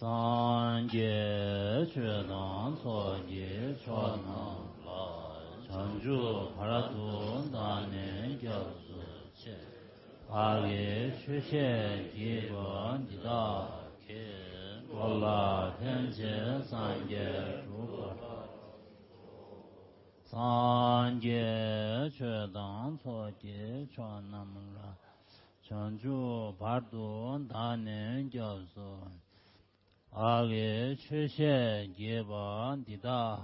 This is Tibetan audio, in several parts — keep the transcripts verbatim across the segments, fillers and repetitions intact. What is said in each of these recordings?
སངས་རྒྱས་ཆོས་དང་ཚོགས་ཀྱི་མཆོག་རྣམས་ལ། བྱང་ཆུབ་བར་དུ་བདག་ནི་སྐྱབས་སུ་མཆི། བདག་གིས་ཆོས་བཤད་བགྱིས་པ་འདི་དག་གིས། འགྲོ་ལ་ཕན་ཕྱིར་སངས་རྒྱས་འགྲུབ་པར། སངས་རྒྱས་ཆོས་དང་ཚོགས་ཀྱི་མཆོག་རྣམས་ལ། བྱང་ཆུབ་བར་དུ་བདག་ནི་སྐྱབས་སུ། བདག་གིས་ཆོས་བཤད་བགྱིས་པ་འདི་དག་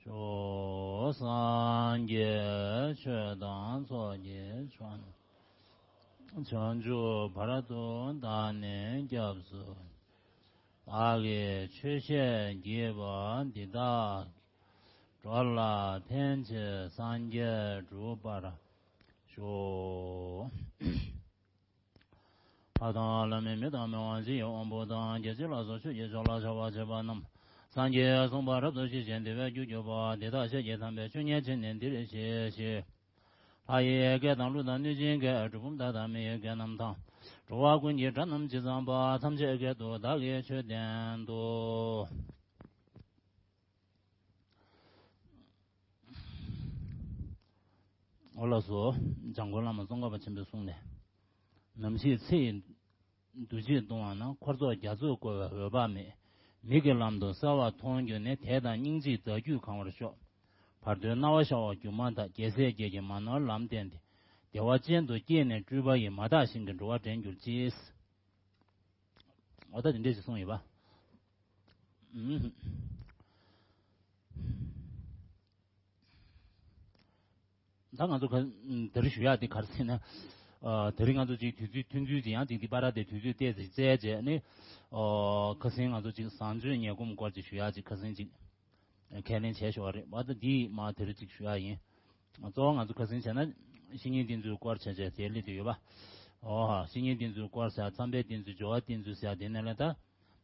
ཤོག་སངས་རྒྱས་ཆོས་དང་ཚོགས་ཀྱི་མཆོག་རྣམས། བྱང་ཆུབ་བར་དུ་བདག་ནི་སྐྱབས་སུ། བདག་གིས་ཆོས་བཤད་བགྱིས་པ་འདི་དག་འགྲོ་ལ་ཕན་ཕྱིར་སངས་རྒྱས་འགྲུབ་པར་ཤོག་ལྷ་དང་ལྷ་མིན་མི་དང་མི་དབང་ཕྱི་ཡི་དབང་པོ་དང་། རྒྱལ་སྲིད་ལ་སོགས་ཆོས་ཀྱི་མཆོག་ལ་ཕྱག་འཚལ་བ་ཅན་རྣམས། སངས་རྒྱས་གསུངས་པ་རབ་ཏུ་ཤེས་ཤིང་དེ་བས་རྒྱུ་གྱུར་པ། དེ་དག་ཤེས་བགྱིས་དམ་པའི་ཆོས་ཉན་ཕྱིར་ནི་འདིར་གཤེགས་ཤིག་ལྷ་ཡི་སྐད་དང་ཀླུ་དང་གནོད་སྦྱིན་སྐད། གྲུལ་བུམ་དག་དང་མི་ཡི་སྐད་རྣམས་དང་། འགྲོ་བ་ཀུན་གྱི་སྒྲ་རྣམས་ཇི་ཙམ་པ། ཐམས་ཅད་སྐད་དུ་བདག་གིས་ཆོས་བསྟན་ཏོ། འོ་ལགས་སོ། འཇམ་མགོན་བླ་མ་ཙོང་ཁ་པ་ཆེན་པོས་གསུངས་ནས། ནམ་ཞིག་ཚེ་ཡི་འདུ་བྱེད་གཏོང་བ་ན། འཁོར་ཚོགས་རྒྱ་མཚོས་བསྐོར་བའི་འོད་དཔག་མེད། མིག་གི་ལམ་དུ་གསལ་བར་མཐོང་གྱུར་ནས། དད་དང་སྙིང་རྗེས་བདག་རྒྱུད་གང་བར་ཤོག་བར་དོའི་སྣང་བ་ཤར་བར་གྱུར་མ་ཐག་རྒྱལ་སྲས་བརྒྱད་ཀྱིས་མ་ནོར་ལམ་བསྟན་ཏེ། བདེ་བ་ཅན་དུ་སྐྱེས་ནས་སྤྲུལ་པ་ཡིས། མ་དག་ཞིང་གི་འགྲོ་བ་འདྲེན་གྱུར་ཅིག་འོ་ད་དེ་འདྲས་ཞིག་གསུངས་ཡོད་པ། ཨུམ། ད་ང་ཚོ་ག་དེ་རིང་ཞུ་ཡག་དེ་ག་རེ་ཟེར་ན། ཨ། དེ་རིང་ང་ཚོ་ཅིག་དུས་ཚོད་ཐུང་ཐུང་ཅིག་ཡང་ཅིག་འདི་པར་དེ་དུས་ཚོད་ཏོག་ཙམ་བཙལ་བྱས་ནས། ཨོ། ཁ་སང་ང་ཚོ་ཅིག་བཟང་སྤྱོད་ཉལ་སྒོམ་སྐོར་ཅིག་ཞུ་ཡག་ཅིག་ཁ་སང་ཅིག་ཁས་ལེན་བྱས་ཞོར་རེད་བ། ད་འདི་མ་དེ་རིང་ཅིག་ཞུ་ཡག་ཡིན། གཙོ་བོ་ང་ཚོ་ཁ་སང་བྱས་ན་བཤེས་གཉེན་བསྟེན་ཚུལ་སྐོར་བྱས་བྱས་དེ་སླེབས་དུས་ཡོད་པ། ཨོ། བཤེས་གཉེན་བསྟེན་ཚུལ་སྐོར་ཟེར། བསམ་པའི་བསྟེན་ཚུལ། སྦྱོར་བ་བསྟེན་ཚུལ་ཟེར། དེ་ནས་ལས་ད།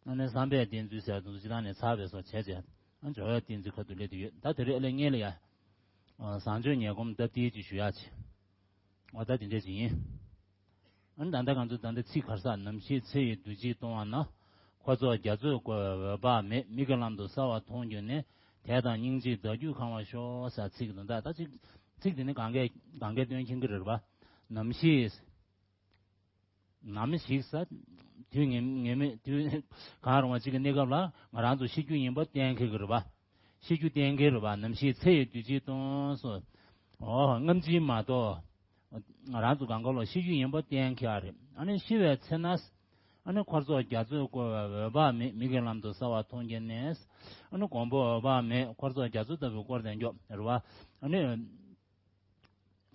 ཨ་ནི་བསམ་པའི་བསྟེན་ཚུལ་ཟེར་དུས་སྤྱི་བཏང་ནས་ཚར་བའི་སོ་བྱས་བྱས། ཨ། སྦྱོར་བའི་བསྟེན་ཚུལ་ཁ་ཐུག་སླེབས་དུས་ཡོད། ད་དེ་རིང་ཨ་ལས་སྔོན་ལ་ཡ། ཨ། བཟང་སྤྱོད་ཉལ་སྒོམ་སྟབས་བདེ་ཅིག་ཞུ་ཡག་ཅིག་འོ་ད་དེ་འདྲས་ཅིག་ཡིན། ཨ་ནི་ད་ལྟ་ང་ཚོ་ད་ལྟ་ཚིག་ག་རེ་ཟེར། ནམ་ཞིག་ཚེ་ཡི་འདུ་བྱེད་གཏོང་བ་ན། འཁོར་ཚོགས་རྒྱ་མཚོས་བསྐོར་བའི་འོད་དཔག་མེད། མིག་གི་ལམ་དུ་གསལ་བར་མཐོང་གྱུར་ནས། དད་དང་སྙིང་རྗེས་བདག་རྒྱུད་གང་བར་ཤོག་ཟེར་ཚིག་དོན་དག་ད་ཅིག་ཚིག་དེ་ནི་གང་གས་གང་གས་སྟོན་མཁྱེན་གྱི་རེད་པ། ནམ་ཞིག་ནམ་ཞིག་ཟེར། དུས་ངེས་ངེས་མེད། དུས་གང་རུང་བ་ཅིག་གི་གནས་སྐབས་ལ་ང་རང་ཚོ་ཤི་རྒྱུ་ཡིན་པ་གཏན་འཁེལ་གྱི་རེད་པ། ཤི་རྒྱུ་གཏན་འཁེལ་རེད་པ། ནམ་ཞིག་ཚེ་ཡི་འདུ་བྱེད་གཏོང་སོ། ཨོ། སྔ་ཕྱི་མ་གཏོགས། ང་རང་ཚོ་གང་ག་ལོ་ཤི་རྒྱུ་ཡིན་པ་གཏན་འཁེལ་བ་རེད། ཨ་ནི་ཤི་བའི་ཚེ་ན། ཨ་ནི་འཁོར་ཚོགས་རྒྱ་མཚོས་བསྐོར་བའི་འོད་དཔག་མེད། མིག་གི་ལམ་དུ་གསལ་བར་མཐོང་གྱུར་ནས། ཨ་ནི་མགོན་པོ་འོད་དཔག་མེད་འཁོར་ཚོགས་རྒྱ་མཚོ་ལྟ་བུའི་བསྐོར་དང་མགྱོགས་རེད་པ། ཨ་ནི།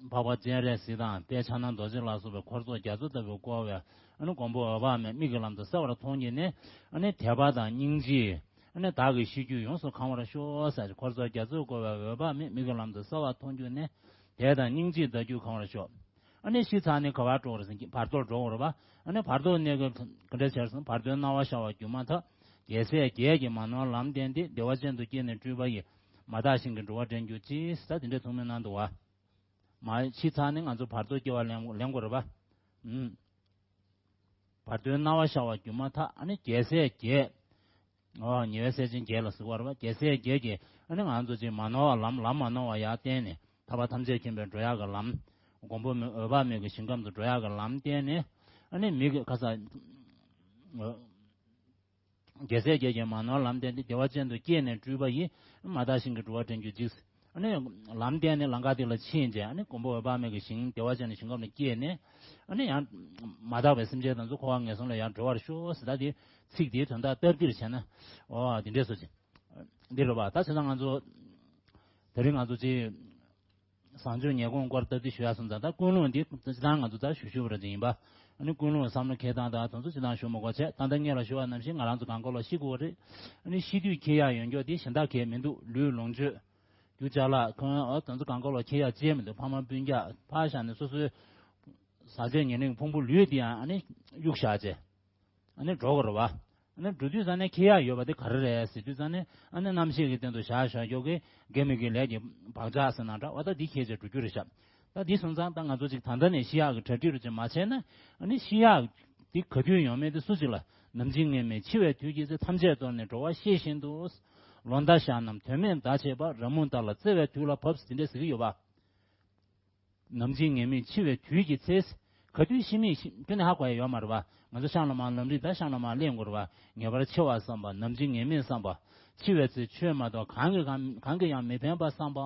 འཕགས་པ་སྤྱན་རས་གཟིགས་དང་དཔལ་ཕྱག་ན་རྡོ་རྗེ་ལ་སོགས་པའི་འཁོར་ཚོགས་རྒྱ་མཚོ་ལྟ་བུའི་བསྐོར་བའི། ཨ་ནི་མགོན་པོ་འོད་དཔག་མེད་མིག་གི་ལམ་དུ་གསལ་བར་མཐོང་གྱུར་ནས། ཨ་ནི་དད་པ་དང་སྙིང་རྗེ། ཨ་ནི་བདག་གི་ཤི་རྒྱུད་ཡོངས་སུ་གང་བར་ཤོག་ཟེར། འཁོར་ཚོགས་རྒྱ་མཚོས་བསྐོར་བའི་འོད་དཔག་མེད་མིག་གི་ལམ་དུ་གསལ་བར་མཐོང་གྱུར་ནས། དད་དང་སྙིང་རྗེས་བདག་རྒྱུད་གང་བར་ཤོག་ཨ་ནི་ཤི་ཚར་ནས་ག་པར་འགྲོ་དགོས་རེད་ཟེར། བར་དོར་འགྲོ་དགོས་རེད་པ། ཨ་ནི་བར་དོ་གནས་སྐབས་ག་འདྲ་བྱས་སོང་། བར་དོའི་སྣང་བ་ཤར་བར་གྱུར་མ་ཐག་རྒྱལ་སྲས་བརྒྱད་ཀྱིས་མ་ནོར་ལམ་བསྟན་ཏེ། བདེ་བ་ཅན་དུ་སྐྱེས་ནས་སྤྲུལ་པ་ཡིས། མ་དག་ཞིང་གི་འགྲོ་བ་འདྲེན་གྱུར་ཅིག་ཟེར་དེ་འདྲའི་ཐུགས་སྨོན་གནང་འདུག་བ། མ་ཤི་ཚར་ནས་ང་ཚོ་བར་དོ་སྐྱེ་བ་ལེན་ལེན་དགོས་རེད་པ། ཨུམ། བར་དོའི་སྣང་བ་ཤར་བར་གྱུར་མ་ཐག་ཨ་ནི་རྒྱལ་སྲས་བརྒྱད། ཨོ། ཉེ་བའི་སྲས་ཆེན་བརྒྱད་ལ་ཟེར་བ་རེད་པ། རྒྱལ་སྲས་བརྒྱད་ཀྱིས་ཨ་ནི་ང་ཚོ་ཅིག་མ་ནོར་བ་ལམ་ལམ་མ་ནོར་བ་ཡར་བསྟན་ནས། ཐར་པ་ཐམས་ཅད་མཁྱེན་པའི་འགྲོ་ཡག་གི་ལམ། མགོན་པོ་མི་འོད་དཔག་མེད་ཀྱི་ཞིང་ཁམས་སུ་འགྲོ་ཡག་གི་ལམ་བསྟན་ནས། ཨ་ནི་མི་གི་ཁ་ས། རྒྱལ་སྲས་བརྒྱད་ཀྱིས་མ་ནོར་ལམ་བསྟན་ཏེ། བདེ་བ་ཅན་དུ་སྐྱེས་ནས་སྤྲུལ་པ་ཡིས། མ་དག་ཞིང་གི་འགྲོ་བ་འདྲེན་གྱུར་ཅིག་ཨ་ནི་ལམ་བསྟན་ནས་ལམ་ཁ་དེ་ལ་ཕྱིན་རྗེས། ཨ་ནི་མགོན་པོ་འོད་དཔག་མེད་ཀྱི་ཞིང་བདེ་བ་ཅན་གྱི་ཞིང་ཁམས་ལ་སྐྱེས་ནས། ཨ་ནི་ཡང་མ་དག་པའི་སེམས་ཅན་དེ་ཚོ་འཁོར་བ་ངན་སོང་ལ་ཡང་འགྲོ་བར་ཤོག་ཟེར། ད་དེ་ཚིག་དེའི་དོན་དག་སྟབས་བདེར་བྱས་ན། ཨོ། དེ་འདྲས་སོ་ཅིག་འདི་རེད་པ། ད་བྱས་ཙང་ང་ཚོ་དེ་རིང་ང་ཚོ་ཅིག་བཟང་སྤྱོད་ཉལ་སྒོམ་སྐོར་སྟབས་བདེ་ཞུ་ཡག་སོང་ཙང་། ད་ཀུན་སློང་འདི་སྤྱི་བཏང་ང་ཚོ་ད་ཞུ་ཞུ་བ་རེད་ཡིན་པ། ཨ་ནི་ཀུན་སློང་བསམ་བློ་འཁྱེར་སྟངས་དང་དེ་ཚོ་སྤྱི་བཏང་ཞུ་མི་དགོས་བྱས། ད་ལྟ་སྔོན་ལ་ཞུ་བ་ནང་བཞིན་ང་རང་ཚོ་གང་ག་ལོ་ཤི་དགོས་རེད། ཨ་ནི་ཤི་དུས་འཁྱེར་ཡག་ཡོན་སྐྱོག་འདི་གཞན་དག་གས་མི་འདུག་ལུས་ལོངས་སྤྱོད། རྒྱུ་ཅ་ལག་ཁོང་ཨ་དེ་ཚོ་གང་ག་ལོ་འཁྱེར་ཡག་ཅིག་མི་འདུག་ཕ་མ་སྤུན་ཀྱག་ཕར་བཞག་ནས་སོ་སོའི་ཟག་བཅས་ཉེར་ལེན་ཕུང་པོ་ལུས་དེ་ཡང་ཨ་ནི་གཡུག་བཞག་བྱས། ཨ་ནི་འགྲོ་དགོས་རེད་བ། ཨ་ནི་འགྲོ་དུས་ཙ་ནས་འཁྱེར་ཡག་ཡོད་པ་དེ་ག་རེ་རེད་ཟེར་དུས་ཙ་ནས། ཨ་ནི་རྣམ་ཤེས་ཀྱི་སྟེང་དུ་བཞག་བཞག་ཡོད་ཀྱི་དགེ་མི་དགེ་ལས་ཀྱི་བག་ཆགས་ཟེར་ན་འདྲ་བ། ད་འདི་འཁྱེར་བྱས་འགྲོ་རྒྱུ་རེད་ཤག་ད་འདི་སོང་ཙང་ད་ང་ཚོ་ཅིག་ད་ལྟ་ནས་ཤི་ཡག་གི་གྲ་སྒྲིག་རུ་ཅིག་མ་བྱས་ན། ཨ་ནི་ཤི་ཡག་འདི་ག་དུས་ཡོང་མིན་དེ་སུ་ཅིག་ལ། ནམ་འཆི་ངེས་མེད་འཆི་བའི་དུས་ཀྱི་ཚེ། ཐམས་ཅད་གཏོར་ནས་འགྲོ་བ་ཤེས་བཞིན་དུ། ལོ་ཟླ་ཞག་རྣམས་དོན་མེད་འདའ་བྱེད་པ། ར་མོ་མདའ་ལ་བརྩེ་བའི་དུས་ལ་བབས། དེ་འདྲས་ཟེར་གྱི་ཡོད་པ། ནམ་འཆི་ངེས་མེད་འཆི་བའི་དུས་ཀྱི་ཚེ། ག་དུས་ཤི་མིན་ཤི་ཁྱོན་ནས་ཧ་གོ་ཡ་ཡོད་མ་རེད་པ། ང་ཚོ་ཤང་ལ་མར་ལམ་རིམ་ད་ཤང་ལ་མར་གླེང་དགོས་རེད་པ། ངེས་པར་འཆི་བ་བསམ་པ། ནམ་འཆི་ངེས་མེད་བསམ་པ། འཆི་བའི་ཚེ་ཆོས་མ་གཏོགས་གང་གིས་གང་གང་གིས་ཡང་མི་ཕན་པ་བསམ་པ།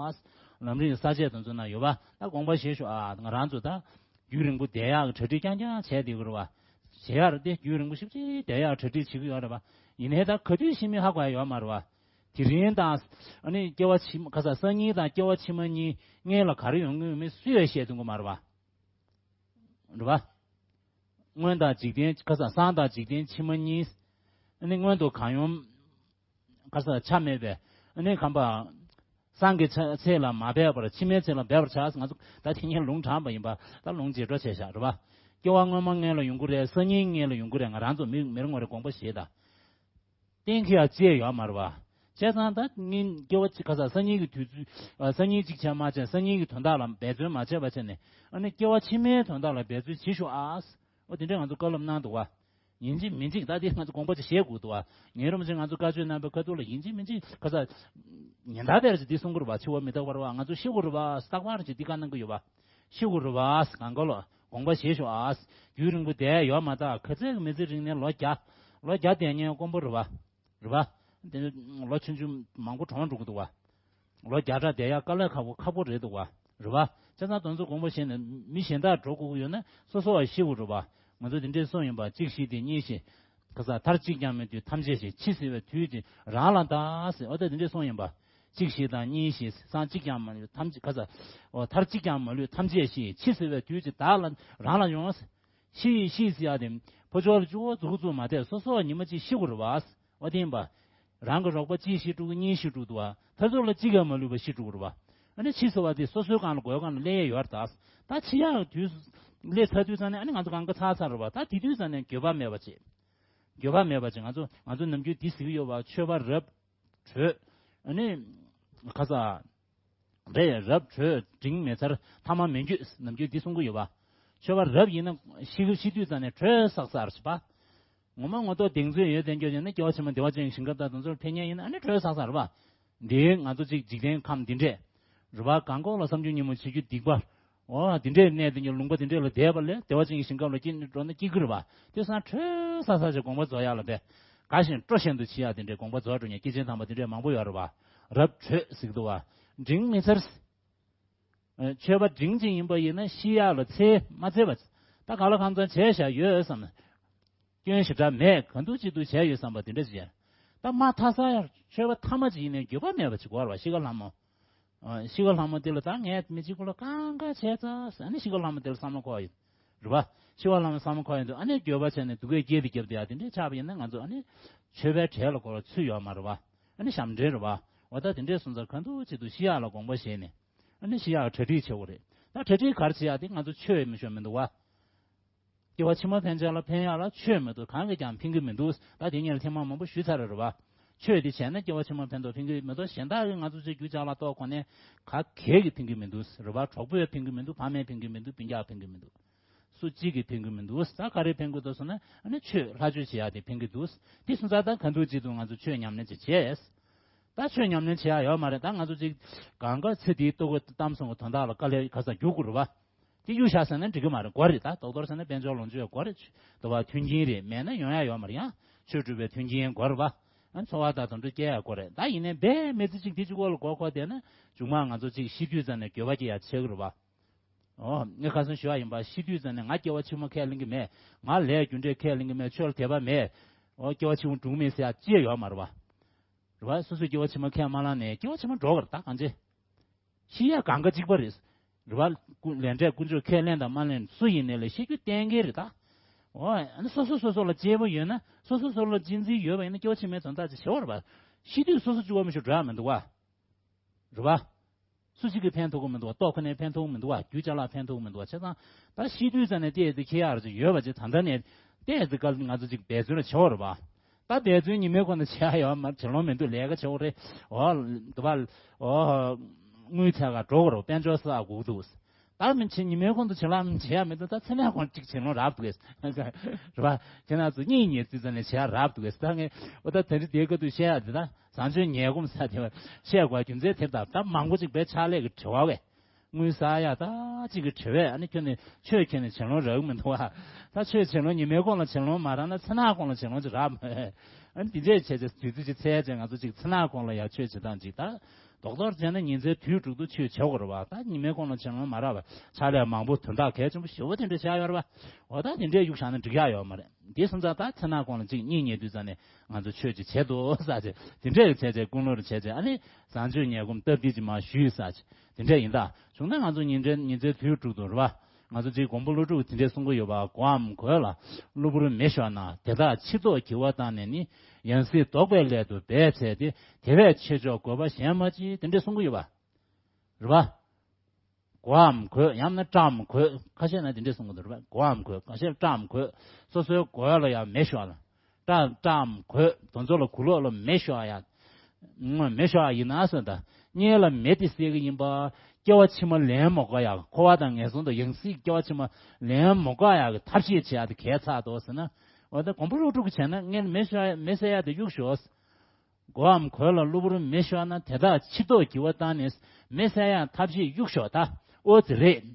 ལམ་རིམ་ས་བཅད་དེ་ཚོ་ན་ཡོད་པ། ད་དགོངས་པ་བཞེས་ཤོག་ཨ། ང་རང་ཚོ་ད་རྒྱུན་རིང་པོ་བསྡད་ཡག་གི་གྲ་སྒྲིག་རྐྱང་རྐྱང་བྱས་བསྡད་ཀྱི་རེད་པ། བྱེད་ཡག་རེད་དེ། རྒྱུན་རིང་པོ་ཞིབ་ཅིག་བསྡད་ཡག་གྲ་སྒྲིག་བྱེད་ཀྱི་ཡོད་རེད་པ། ཡིན་ནའི་ད་ག་དུས་ཤི་མིན་ཧ་གོ་ཡ་ཡོད་མ་རེད་པ། དེ་རིང་དང་། ཨ་ནི་སྐྱེ་བ་ཕྱི་མ་ཁ་སང་སང་ཉིན་དང་སྐྱེ་བ་ཕྱི་མ་གཉིས་སྔོན་ལ་ག་རེ་ཡོང་གི་ཡོད་མེད་སུས་ཡང་བཤད་ཐུབ་ཀྱི་མ་རེད་པ། རེད་པ། སྔོན་དང་འཇིག་རྟེན་ཁ་སང་སང་དང་འཇིག་རྟེན་ཕྱི་མ་གཉིས། ཨ་ནི་སྔོན་དུ་གང་ཡོང་ཁ་སང་ཆ་མེད་པས། ཨ་ནི་གམ་པ། སང་གི་ཚེ་ཚེ་ལ་མ་འབད་པར་ཕྱི་མའི་ཚེ་ལ་འབད་པར་བྱ། ང་ཚོ་ད་དེ་ཉིད་ལུང་དྲངས་པ་ཡིན་པ། ད་ལུང་རྗེས་འགྲོ་བྱས་བཞག་རེད་པ། སྐྱེ་བ་སྔོན་མ་སྔོན་ལ་ཡོང་གི་རེད། སང་ཉིན་སྔོན་ལ་ཡོང་གི་རེད། ང་རང་ཚོ་མི་མི་རེ་ངོ་རེ་དགོངས་པ་བཞེས་དང་། གཏན་འཁེལ་ཡ་ཅི་ཡང་ཡོད་མ་རེད་པ། བྱས་ཙང་ད་ངས་སྐྱེ་བ་གཅིག་ཁ་སང་སང་ཉིན་གྱི་དུས་ཚོད། ཨ། སང་ཉིན་གཅིག་བྱས་མ་བྱས། སང་ཉིན་གྱི་དོན་དག་ལ་འབད་བརྩོན་མ་བྱས་པ་བྱས་ནས། ཨ་ནི་སྐྱེ་བ་ཕྱི་མའི་དོན་དག་ལ་འབད་བརྩོན་བྱེད་ཤོག་ཨ། འོ་དེ་འདྲས་ང་ཚོ་བཀའ་སློབ་གནང་འདུག་པ། ཡིན་གཅིག་མིན་གཅིག་ད་དེ་ང་ཚོ་དགོངས་པ་ཅིག་བཞེས་དགོས་འདུག་པ། ངའི་རིན་པོ་ཆེ་ང་ཚོ་བཀའ་ཆོས་གནང་བའི་ཁ་ཐུག་ལ་ཡིན་གཅིག་མིན་གཅིག་ཁ་སང་ཉིན་ལྟར་དེར་ཅིག་འདི་གསུང་གི་རེད་པ། འཆི་བ་མི་རྟག་པ་རེད་པ། ང་ཚོ་ཤི་དགོས་རེད་པ། རྟག་པར་ཅིག་འདི་བཀའ་གནང་གི་ཡོད་པ། ཤི་དགོས་རེད་པ། གང་ག་ལོ་དགོངས་པ་བཞེས་ཤོག་ཨ། རྒྱུན་རིང་པོ་བསྡད་ཡོད་མ་ཐག་ག་ཚད་ཀྱི་མི་ཚེ་རིང་ནས་ལོ་བརྒྱ། ལོ་བརྒྱ་བསྡད་མཁན་དཀོན་པོ་རེད་པ། རེད་པ། དེ་ནི་ལོ་ཆུང་ཆུང་མང་པོ་གྲོངས་འགྲོ་གི་འདུག་པ། ལོ་བརྒྱ་ཕྲག་བསྡད་ཡག་དཀའ་ལས་ཁག་པོ་ཁག་པོ་རེད་འདུག་པ། རེད་པ། བྱས་ཙང་དེ་ཚོ་དགོངས་པ་བཞེས་ནས་མི་གཞན་དག་འགྲོ་དགོས་ཀྱི་ཡོད་ན་སོ་སོ་བ་ཤི་དགོས་རེད་པ། ང་ཚོ་དེ་འདྲས་གསུངས་ཡིན་པ། གཅིག་ཤི་སྟེ་གཉིས་ཤི། ཁ་སང་མཐར་གཅིག་ཀྱང་མི་ལུས་ཐམས་ཅད་ཤི། འཆི་ཟེར་བའི་དུས་ཀྱི་རང་ལ་གདའ་ཟེར། འོ་ད་དེ་འདྲས་གསུངས་ཡིན་པ། གཅིག་ཤི་དང་གཉིས་ཤི། སང་གཅིག་ཀྱང་མ་ལུས་ཐམས་ཅད་ཁ་སང་། འོ་མཐར་གཅིག་ཀྱང་མ་ལུས་ཐམས་ཅད་ཤི། འཆི་ཟེར་བའི་དུས་ཀྱི་བདག་ལ་རང་ལ་ཡོང་། ཤི་ཡི་ཤི་ཟེར་ཡ་དེ། ཕོ་ཅོག་ལ་ཅུ་བོ་འཛུགས་འཛུགས་མ་བསྡད། སོ་སོ་ཉི་མ་གཅིག་ཤི་དགོས་རེད་པ། འོ་དེ་ཡིན་པ། རང་གི་རོགས་པ་གཅིག་ཤི་འགྲོ་གི་གཉིས་ཤི་འགྲོ་འདུག་པ། མཐར་ཐུག་ལ་གཅིག་ཀྱང་མ་ལུས་པ་ཤི་འགྲོ་གི་རེད་པ། ཨ་ནི་འཆི་ཟེར་བ་དེ་སོ་སོའི་སྒང་ལ་སྒོའི་སྒང་ལ་སླེབས་ཡས་ཡོད་རེད་ད། ད་འཆི་ཡག་དུས་སླེབས་ཚར་དུས་ཙང་ནས་ཨ་ནི་ང་ཚོ་གང་ག་ཚར་ཚར་རེད་པ། ད་དེ་དུས་ཙང་ནས་འགྱོད་པ་མེད་པ་བྱེད། འགྱོད་པ་མེད་པ་བྱེད། ང་ཚོ་ང་ཚོ་ནམ་རྒྱུན་འདི་ཟེར་གྱི་ཡོད་པ། མཆོད་པ་རབ་གྲོལ། ཨ་ནི། ཁ་སང་། རེད། རབ་གྲོལ་འབྲིང་མི་ཚར་ཐ་མ་མི་འགྱོད། ནམ་རྒྱུན་འདི་གསུང་གི་ཡོད་པ། མཆོད་པ་རབ་ཡིན་ན་ཤི་ཤི་དུས་ཙང་ནས་གྲོལ་ཚར་ཚར་བྱེད་པ། ངོ་མ་ངོ་ཐོག་གདེང་ཚོད་ཡོད་བསྡད་རྒྱུ་ཡིན་ན་སྐྱེ་བ་ཕྱི་མ་བདེ་བ་ཅན་གྱི་ཞིང་ཁམས་དང་དེ་ཚོར་ཕེབས་མཁན་ཡིན་ན་ཨ་ནི་གྲོལ་ཚར་ཚར་རེད་པ། འདི་ང་ཚོ་གཅིག་འཇིག་རྟེན་ཁམས་འདི་འདྲས། རེད་པ། གང་གོ་ལ་བསམ་རྒྱུ་ཉིན་མོ་བྱེད་རྒྱུ་སྡིག་པ། འོ་འདི་འདྲས་གནས་དེ་ཉིད་ལུང་པ་འདི་འདྲས་ལ་བསྡད་པ་ལས་བདེ་བ་ཅན་གྱི་ཞིང་ཁམས་ལ་སྐྱེ་འགྲོ་ན་སྐྱེ་གི་རེད་པ། དེ་སང་གྲོལ་ཚར་ཚར་བྱས་དགོངས་པ་རྫོགས་ཡག་ལ་བས། དགའ་ཞིང་སྤྲོ་བཞིན་དུ་འཆི་ཡག་དེ་འདྲས་དགོངས་པ་རྫོགས་འགྲོ་མཁན་སྐྱེས་ཆེན་དམ་པ་དེ་འདྲས་མང་པོ་ཡོད་རེད་པ། རབ་གྲོལ་ཟེར་གྱི་འདུག་པ། འབྲིང་མི་ཚར། ཨ། མཆོད་པ་འབྲིང་ཅིག་ཡིན་པ་ཡིན་ན་ཤི་ཡག་ལ་འཚེར་མ་འཚེར་བ། ད་གང་ལ་གང་འཚམ་བྱས་བཞག་ཡོད་བསམ། སྐྱོན་ཞེ་དྲག་མེད། གང་ཐུབ་ཅི་ཐུབ་བྱས་ཡོད་བསམ་པ་དེ་འདྲ་ཅིག་ཡ། ད་མ་མཐའ་ས་ཡ་མཆོད་པ་ཐ་མ་ཅིག་ཡིན་ནའི་འགྱོད་པ་མེད་པ་ཅིག་དགོས་རེད་པ། ཤི་ཁ་ལྷ་མོ། ཨ། ཤི་ཁ་ལྷ་མོ་དེ་ལ་ད་ངས་མི་གཅིག་པོ་ལ་གང་ག་བྱས་ཚར། ཨ་ནི་ཤི་ཁ་ལྷ་མོ་དེ་ལ་བསམ་བློ་འཁོར་ཡོད། རེད་པ། ཤི་ཁ་ལྷ་མོ་བསམ་བློ་འཁོར་ཡོང་དུས་ཨ་ནི་འགྱོད་པ་བྱས་ནས་སྡུག་སྐད་སྐྱེས་དེ་རྒྱབ་དེ་ཡ་དེ་འདྲས་ཆགས་པ་ཡིན་ན་ང་ཚོ་ཨ་ནི་མཆོད་པའི་གྲལ་ལ་འཁོར་བ་ཚུད་ཡོད་མ་རེད་པ། ཨ་ནི་ཞབས་འདྲེན་རེད་པ། འོ་ད་དེ་འདྲས་སོང་ཙང་གང་ཐུབ་ཅི་ཐུབ་ཤི་ཡག་ལ་དགོངས་པ་བཞེས་ནས། ཨ་ནི་ཤི་ཡག་གྲ་སྒྲིག་བྱེད་དགོས་རེད། ད་གྲ་སྒྲིག་ག་རེ་བྱེད་ཡག་དེ་ང་ཚོ་ཆོས་མི་ཆོས་མི་འདུག་པ། སྐྱེ་བ་ཕྱི་མ་ཕན་ཆད་ལ་ཕན་ཡག་ལ་ཆོས་མི་འདུག་གང་གིས་ཀྱང་ཕན་གྱི་མི་འདུག་ད་དེ་ངས་ཐེངས་མ་མང་པོ་ཞུས་ཚར་རེད་པ། ཆོས་དེ་བྱས་ན་སྐྱེ་བ་ཕྱི་མ་ཕན་ཐོགས་ཕན་གྱི་མི་འདུག་གཞན་དག་གིས་ང་ཚོ་ཚོའི་རྒྱུ་ཅག་ལ་གཏོགས་གོ་ནས་ག་གེ་གིས་ཕན་གྱི་མི་འདུག་རེད་པ། གྲོགས་པོས་ཕན་གྱི་མི་འདུག་ཕ་མས་ཕན་གྱི་མི་འདུག་སྤུན་ཀྱག་ཕན་གྱི་མི་འདུག་སུ་གཅིག་གིས་ཕན་གྱི་མི་འདུག་ད་ག་རེ་ཕན་གྱི་འདུག་ཟེར་ན་ཨ་ནི་ཆོས་ལྷ་ཆོས་བྱེད་ཡག་དེ་ཕན་གྱི་འདུག་དེ་སོང་ཙང་ད་གང་ཐུབ་ཅི་ཐུབ་ང་ཚོ་ཆོས་ཉམས་ལེན་ཅིག་བྱས། ད་ཆོས་ཉམས་ལེན་བྱེད་ཡག་ཡོད་མ་རེད། ད་ང་ཚོ་ཅིག་གང་ག་ཚེ་འདིའི་ལྟོ་གོས་གཏམ་གསུམ་གྱི་དོན་དག་ལ་དཀའ་ལས་ཁ་སང་རྒྱུག་དགོས་རེད་པ། དེ་གཡུག་བཞག་ཟེར་ན་འགྲིག་གི་མ་རེད། དགོས་རེད། ད་རྡོག་རྡོག་ཟེར་ན་དཔལ་འབྱོར་ལོངས་སྤྱོད་དགོས་རེད། དུ་བ་མཐུན་རྐྱེན་རེད། མེད་ན་ཡོང་ཡག་ཡོད་མ་རེད། ཡང་ཆོས་སྒྲུབ་པའི་མཐུན་རྐྱེན་དགོས་རེད་པ། ཨ། འཚོ་བ་དང་དོན་འགྲུབ་སྐྱེལ་ཡག་དགོས་རེད། ད་ཡིན་ནའི་རྦད་མི་ཚེ་གཅིག་འདི་གཅིག་པོ་ལ་མགོ་འཁོར་བསྡད་ན་མཇུག་མ་ང་ཚོ་ཅིག་ཤི་དུས་ཙམ་ནས་འགྱོད་པ་སྐྱེ་ཡག་ཆགས་ཀྱི་རེད་པ། ཨོ། ངས་ཁ་སང་ཞུ་བ་ཡིན་པ། ཤི་དུས་ཙམ་ནས་ང་སྐྱེ་བ་ཕྱི་མ་ཁས་ལེན་གྱི་མེད། ང་ལས་རྒྱུ་འབྲས་ཁས་ལེན་གྱི་མེད། ཆོས་ལ་དད་པ་མེད། ཨོ། སྐྱེ་བ་ཕྱི་མ་འགྲོ་གི་མེད་ཟེར་ཡག་ཅི་ཡང་ཡོད་མ་རེད་པ། རེད་པ། སོ་སོའི་སྐྱེ་བ་ཕྱི་མ་ཁས་མ་བླངས་ནས་སྐྱེ་བ་ཕྱི་མ་འགྲོ་གི་རེད། ད་གང་བྱེད། ཤི་ཡག་གང་ག་གཅིག་པ་རེད། རེད་པ། ལས་འབྲས་ཀུན་སྤྱོད་ཁས་ལེན་དང་མ་ལེན་སུ་ཡིན་ནའི་ལས་ཤི་རྒྱུ་གཏན་འཁེལ་རེད་ད། འོ། ཨ་ནི་སོ་སོ་སོ་སོ་ལ་གཅེས་པོ་ཡོད་ན། སོ་སོ་སོ་ལ་གཅེས་འཛིན་ཡོད་པ་ཡིན་ན་སྐྱེ་བ་ཕྱི་མའི་དོན་དག་ཅིག་བྱེད་དགོས་རེད་པ། ཤི་དུས་སོ་སོ་གཅིག་པོ་མི་ཤོར་འགྲོ་ཡག་མི་འདུག་པ། རེད་པ། སུ་གཅིག་གིས་ཕན་ཐོགས་ཀྱི་མི་འདུག་པ། ལྟོ་ཁོ་ནས་ཕན་ཐོགས་ཀྱི་མི་འདུག་པ། རྒྱུ་ཅ་ལག་ཕན་ཐོགས་ཀྱི་མི་འདུག་པ། བྱས་ཙང་ད་ཤི་དུས་ཙམ་ནས་ཏོག་ཙམ་ཁྱེར་ཡག་རེད་ཅིག་ཡོད་པ་ཅིག་ད་ལྟ་ནས་ཏོག་ཙམ་ག་ང་ཚོ་ཅིག་འབད་བརྩོན་རེ་བྱེད་དགོས་རེད་པ། ད་འབད་བརྩོན་ཉི་མའི་འགོར་ནས་བྱེད་ཡག་ཡོད་མ་རེད། བྱེད་ལོང་མི་འདུག་ལས་ཀ་བྱེད་དགོས་རེད། འོ། འདི་པ། འོ། དངུལ་ཚད་ག་འགྲོ་དགོས་རེད། དཔལ་འབྱོར་བསགས་དགོས་འདུག་ཨ་མི་བྱེད། ཉི་མའི་གོང་དུ་བྱིན་རླབས་བྱེད་ཡ་མི་འདུག་ད་མཚན་ལྷའི་གོང་གཅིག་བྱིན་རླུང་རག་འདུག་གས། རེད་བ། ཁྱེད་རང་ཚོ་གཉིད་ཉལ་དུས་ཙམ་ནས་བྱེད་ཡ་རག་འདུག་གས། ད་ངས་འོ་ད་དེ་རིང་དེའི་སྐབས་དུ་བཤད་ཡ་དེ་ད་བཟང་སྤྱོད་ཉལ་སྒོམ་ཟེར་དེ་བ་བཤད་དགོས་རྒྱུ་མཚན་དེ་ད་ད་མང་པོ་ཅིག་བས་ཕྱག་ལས་ཀྱི་བྲེལ་བ་བས། དངུལ་བསགས་ཡ་ད་གཅིག་གི་བྲེལ་བས། ཨ་ནི་ཁྱོད་ནི་ཆོས་ཁྱོད་ནི་བྱིན་རླུང་རག་གི་མི་འདུག་བ། ད་ཆོས་བྱིན་རླུང་ཉི་མའི་གོང་ལ་བྱིན་རླུང་མ་རག་ན་མཚན་ལྷའི་གོང་ལ་བྱིན་རླུང་ཅིག་རག་མ། ཨ་ནི་དེ་འདྲས་བྱས་བྱས་དུས་ཚོད་ཅིག་འཚོལ་བྱས་ང་ཚོ་ཅིག་མཚན་ལྷའི་གོང་ལ་ཡ་ཆོས་བྱེད་སྟངས་ཅིག་ད། རྡོག་རྡོག་བྱས་ན་ཉིན་མཚན་དུས་དྲུག་ཏུ་ཆོས་བྱེད་དགོས་རེད་བ། ད་ཉི་མའི་གོང་ལ་བྱིན་རླུང་མ་རག་པ་ཕྱག་ལས་མང་པོ་དོན་དག་གལ་ཆེན་པོ་ཞེ་པོ་དེ་འདྲ་བྱས་ཡོད་རེད་བ། འོ་ད་དེ་འདྲས་གཡུག་བཞག་ན་འགྲིག་ཡ་ཡོད་མ་རེད། དེ་སོང་ཙང་ད་མཚན་ལྷའི་གོང་ལ་ཅིག་གཉིད་ཉལ་དུས་ཙམ་ནས་ང་ཚོ་ཆོས་ཅིག་བྱེད་དོ་ཟེར་བྱས་དེ་འདྲས་བྱས་བྱས་ཀུན་སློང་རེ་བྱས་བྱས། ཨ་ནི་བཟང་སྤྱོད་ཉལ་སྒོམ་སྟབས་བདེ་ཅིག་མར་ཞུས་ཟེར་བྱས་དེ་འདྲས་ཡིན། ད་བྱུང་ན་ང་ཚོ་ཉིན་མཚན་ཉིན་མཚན་དུས་དྲུག་ཏུ་རེད་བ། ང་ཚོ་ཅིག་མགོན་པོ་ཀླུ་སྒྲུབ་དེ་འདྲས་གསུང་གི་ཡོད་པ། གོའམ་གོས་ལ་གློ་བུར་མེ་ཤོར་ན། དེ་དག་ཕྱིར་ལྡོག་གི་བ་བཏང་ནས་ནི། ཡང་སྲིད་ལྡོག་པའི་སླད་དུ་འབད་བྱས་ཏེ། དེ་བས་ཆེ་མཆོག་དགོས་པ་གཞན་མ་མཆིས། དེ་འདྲས་གསུང་གི་ཡོད་པ། རེད་བ། གོའམ་གོས། ཡང་ན་སྐྲའམ་གོས། ཁ་ཤས་ན་དེ་འདྲས་གསུང་གི་འདུག་རེད་བ། གོའམ་གོས། ཁ་ཤས་སྐྲའམ་གོས། སོ་སོའི་གོས་ལ་ཡང་མེ་ཤོར་ལ། སྐྲ་སྐྲའམ་གོས། དེ་ཚོ་ལ་གུ་ལོག་ལ་མེ་ཤོར་ཡ། ངོ་མེ་ཤོར་ཡ་ཡིན་ན་སོ་ད། སྔོན་ལ་མེ་དེ་བསད་ཀྱི་ཡིན་པ། སྐྱེ་བ་ཕྱི་མ་ལེན་མ་དགོས་ཡ། འཁོར་བ་དང་ངན་སོང་དང་ཡང་སྲིད་སྐྱེ་བ་ཕྱི་མ་ལེན་མ་དགོས་ཡ་གི་ཐབས་ཤེས་བྱེད་ཡ་དེ་གལ་ཆེ་འདུག་ཟེར་ན། འོ་ད་མགོན་པོ་ཀླུ་སྒྲུབ་ཀྱིས་བྱས་ན་སྔོན་ལ་མེ་ཤོར་ཡ་མེ་བསད་ཡ་དེ་གཡུག་ཞོག། གོའམ་གོས་ལ་གློ་བུར་མེ་ཤོར་ན། དེ་དག་ཕྱིར་ལྡོག་གི་བ་བཏང་ནས་མེ་བསད་ཡ་ཐབས་ཤེས་གཡུག་ཞོག་ད། ཨོ་ཙི་རེད།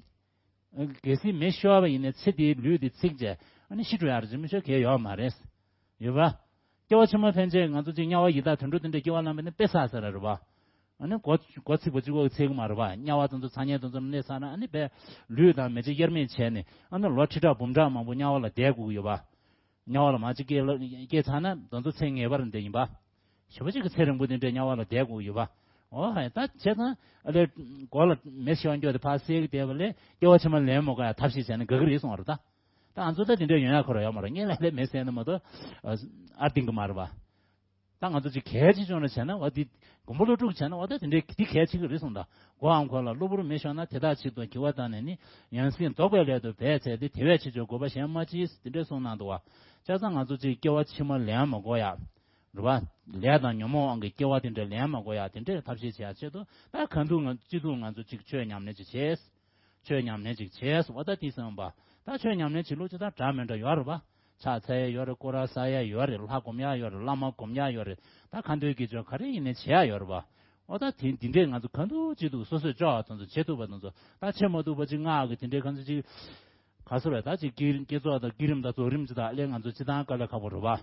གལ་སྲིད་མེ་ཤོར་བ་ཡིན་ན་ཚེ་འདིའི་ལུས་འདི་ཚིག་བྱས་ཨ་ནི་ཤི་འགྲོ་ཡ་རེད། ཅི་མི་ཤོར་གལ་ཡོད་མ་རེད། ཡོད་པ། སྐྱེ་བ་ཕྱི་མ་ཕན་ཆད་ང་ཚོ་ཅིག་དམྱལ་བ་ཡི་དྭགས་དུད་འགྲོ་དེ་འདྲ་སྐྱེ་བ་བླངས་པ་ཡིན་ན་དཔེ་བསགས་ས་ར་རེད་པ། ཨ་ནི་མགོ་མགོ་ཚིག་པ་གཅིག་པོ་ཚིག་གི་མ་རེད་པ། དམྱལ་བ་དེ་ཚོ་ཚ་དམྱལ་དེ་ཚོ་ལ་གནས་ཚར་ན་ཨ་ནི་དཔེ་ལུས་དང་མེ་ལྕེ་དབྱེར་མེད་བྱས་ནས་ཨ་ནི་ལོ་ཁྲི་ཕྲག་འབུམ་ཕྲག་མང་པོ་དམྱལ་བ་ལ་བསྡད་དགོས་ཀྱི་ཡོད་པ། དམྱལ་བ་ལ་མ་གཅིག་སྐྱེས་ལ་སྐྱེས་ཚར་ན་དེ་ཚོ་ཚེ་ངེས་པར་འདི་ཡིན་པ། ཞེ་པོ་ཅིག་གི་ཚེ་རིང་པོ་དེ་འདྲའི་དམྱལ་བ་ལ་བསྡད་དགོས་ཀྱི་ཡོད་པ། འོ་ཧ་ཡ། ད་བྱས་ཙང་ཨ་ལས་མགོ་ལ་མེ་ཤོར་འགྱོ་དེ་ཕར་བསད་ཀྱི་བསྡད་པ་ལས་སྐྱེ་བ་ཕྱི་མ་ལེན་མ་དགོས་ཡ་ཐབས་ཤེས་བྱས་ན་དགའ་གི་རེད་གསུངས་པ་རེད་ད། ད་ང་ཚོ་ད་དེ་འདྲའི་ཡོང་ཡ་ཁོ་ར་ཡོད་མ་རེད། སྔོན་ལ་ལས་མེ་བསད་ན་མ་གཏོགས་ཨ་ཨར་ཏིང་གི་མ་རེད་པ། ད་ང་ཚོ་ཅིག་གལ་ཆེ་ཆུང་ལ་བྱས་ན་འོ་འདི་མགོན་པོ་ཀླུ་སྒྲུབ་བྱས་ན་འོ་ད་དེ་འདྲའི་འདི་གལ་ཆེ་གི་རེད་གསུངས་ད། གོའམ་གོས་ལ་གློ་བུར་མེ་ཤོར་ན། དེ་དག་ཕྱིར་ལྡོག་གི་བ་བཏང་ནས་ནི། ཡང་སྲིད་ལྡོག་པའི་སླད་དུ་འབད་བྱས་ཏེ། དེ་བས་ཆེ་མཆོག་དགོས་པ་གཞན་མ་མཆིས། དེ་འདྲ་གསུངས་གནང་འདུག་བ། བྱས་ཙང་ང་ཚོ་ཅིག་སྐྱེ་བ་ཕྱི་མ་ལེན་མ་དགོས་ཡ། རེད་བ། ལས་དང་ཉོན་མོངས་དབང་གིས་སྐྱེ་བ་དེ་འདྲ་ལེན་མ་དགོས་ཡ་དེ་འདྲའི་ཐབས་ཤེས་བྱེད་ཡ་ཆེད་དུ་ད་གང་ཐུབ་ང་ཅི་ཐུབ་ང་ཚོ་ཅིག་ཆོས་ཉམས་ལེན་ཅིག་བྱས། ཆོས་ཉམས་ལེན་ཅིག་བྱས་སོང་བ། ད་དེ་སོང་བ། ད་ཆོས་ཉམས་ལེན་བྱེད་ལུགས་ཅི་ད་འདྲ་མི་འདྲ་ཡོད་རེད་བ། ཕྱག་འཚལ་ཡ་ཡོད་རེད། སྐོར་ར་ཟ་ཡ་ཡོད་རེད། ལྷ་སྒོམ་ཡ་ཡོད་རེད། བླ་མ་སྒོམ་ཡ་ཡོད་རེད། ད་ཁ་འདོན་དགེ་སྦྱོར་ག་རེ་ཡིན་ནའི་བྱེད་ཡ་ཡོད་རེད་བ། འོ་ད་དེ་འདི་འདྲས་ང་ཚོ་གང་ཐུབ་ཅི་ཐུབ་སོ་སོས་ལྕོགས་དང་ཚོ་བྱེད་ཐུབ་པ་དང་ཚོ་ད་བྱེད་མ་ཐུབ་པ་ཅིག་སྔགས་ཀྱི་དེ་འདྲས་གང་ཚོ་ཅིག་ག་སོ་རེད། ད་ཅིག་བསྐྱེད་བསྐྱེད་རྫོགས་དང་བསྐྱེད་རིམ་དང་རྫོགས་རིམ་ཅི་ད་ཨ་ལས་ང་ཚོ་སྤྱི་བཏང་དཀའ་ལས་ཁག་པོ་རེད་བ།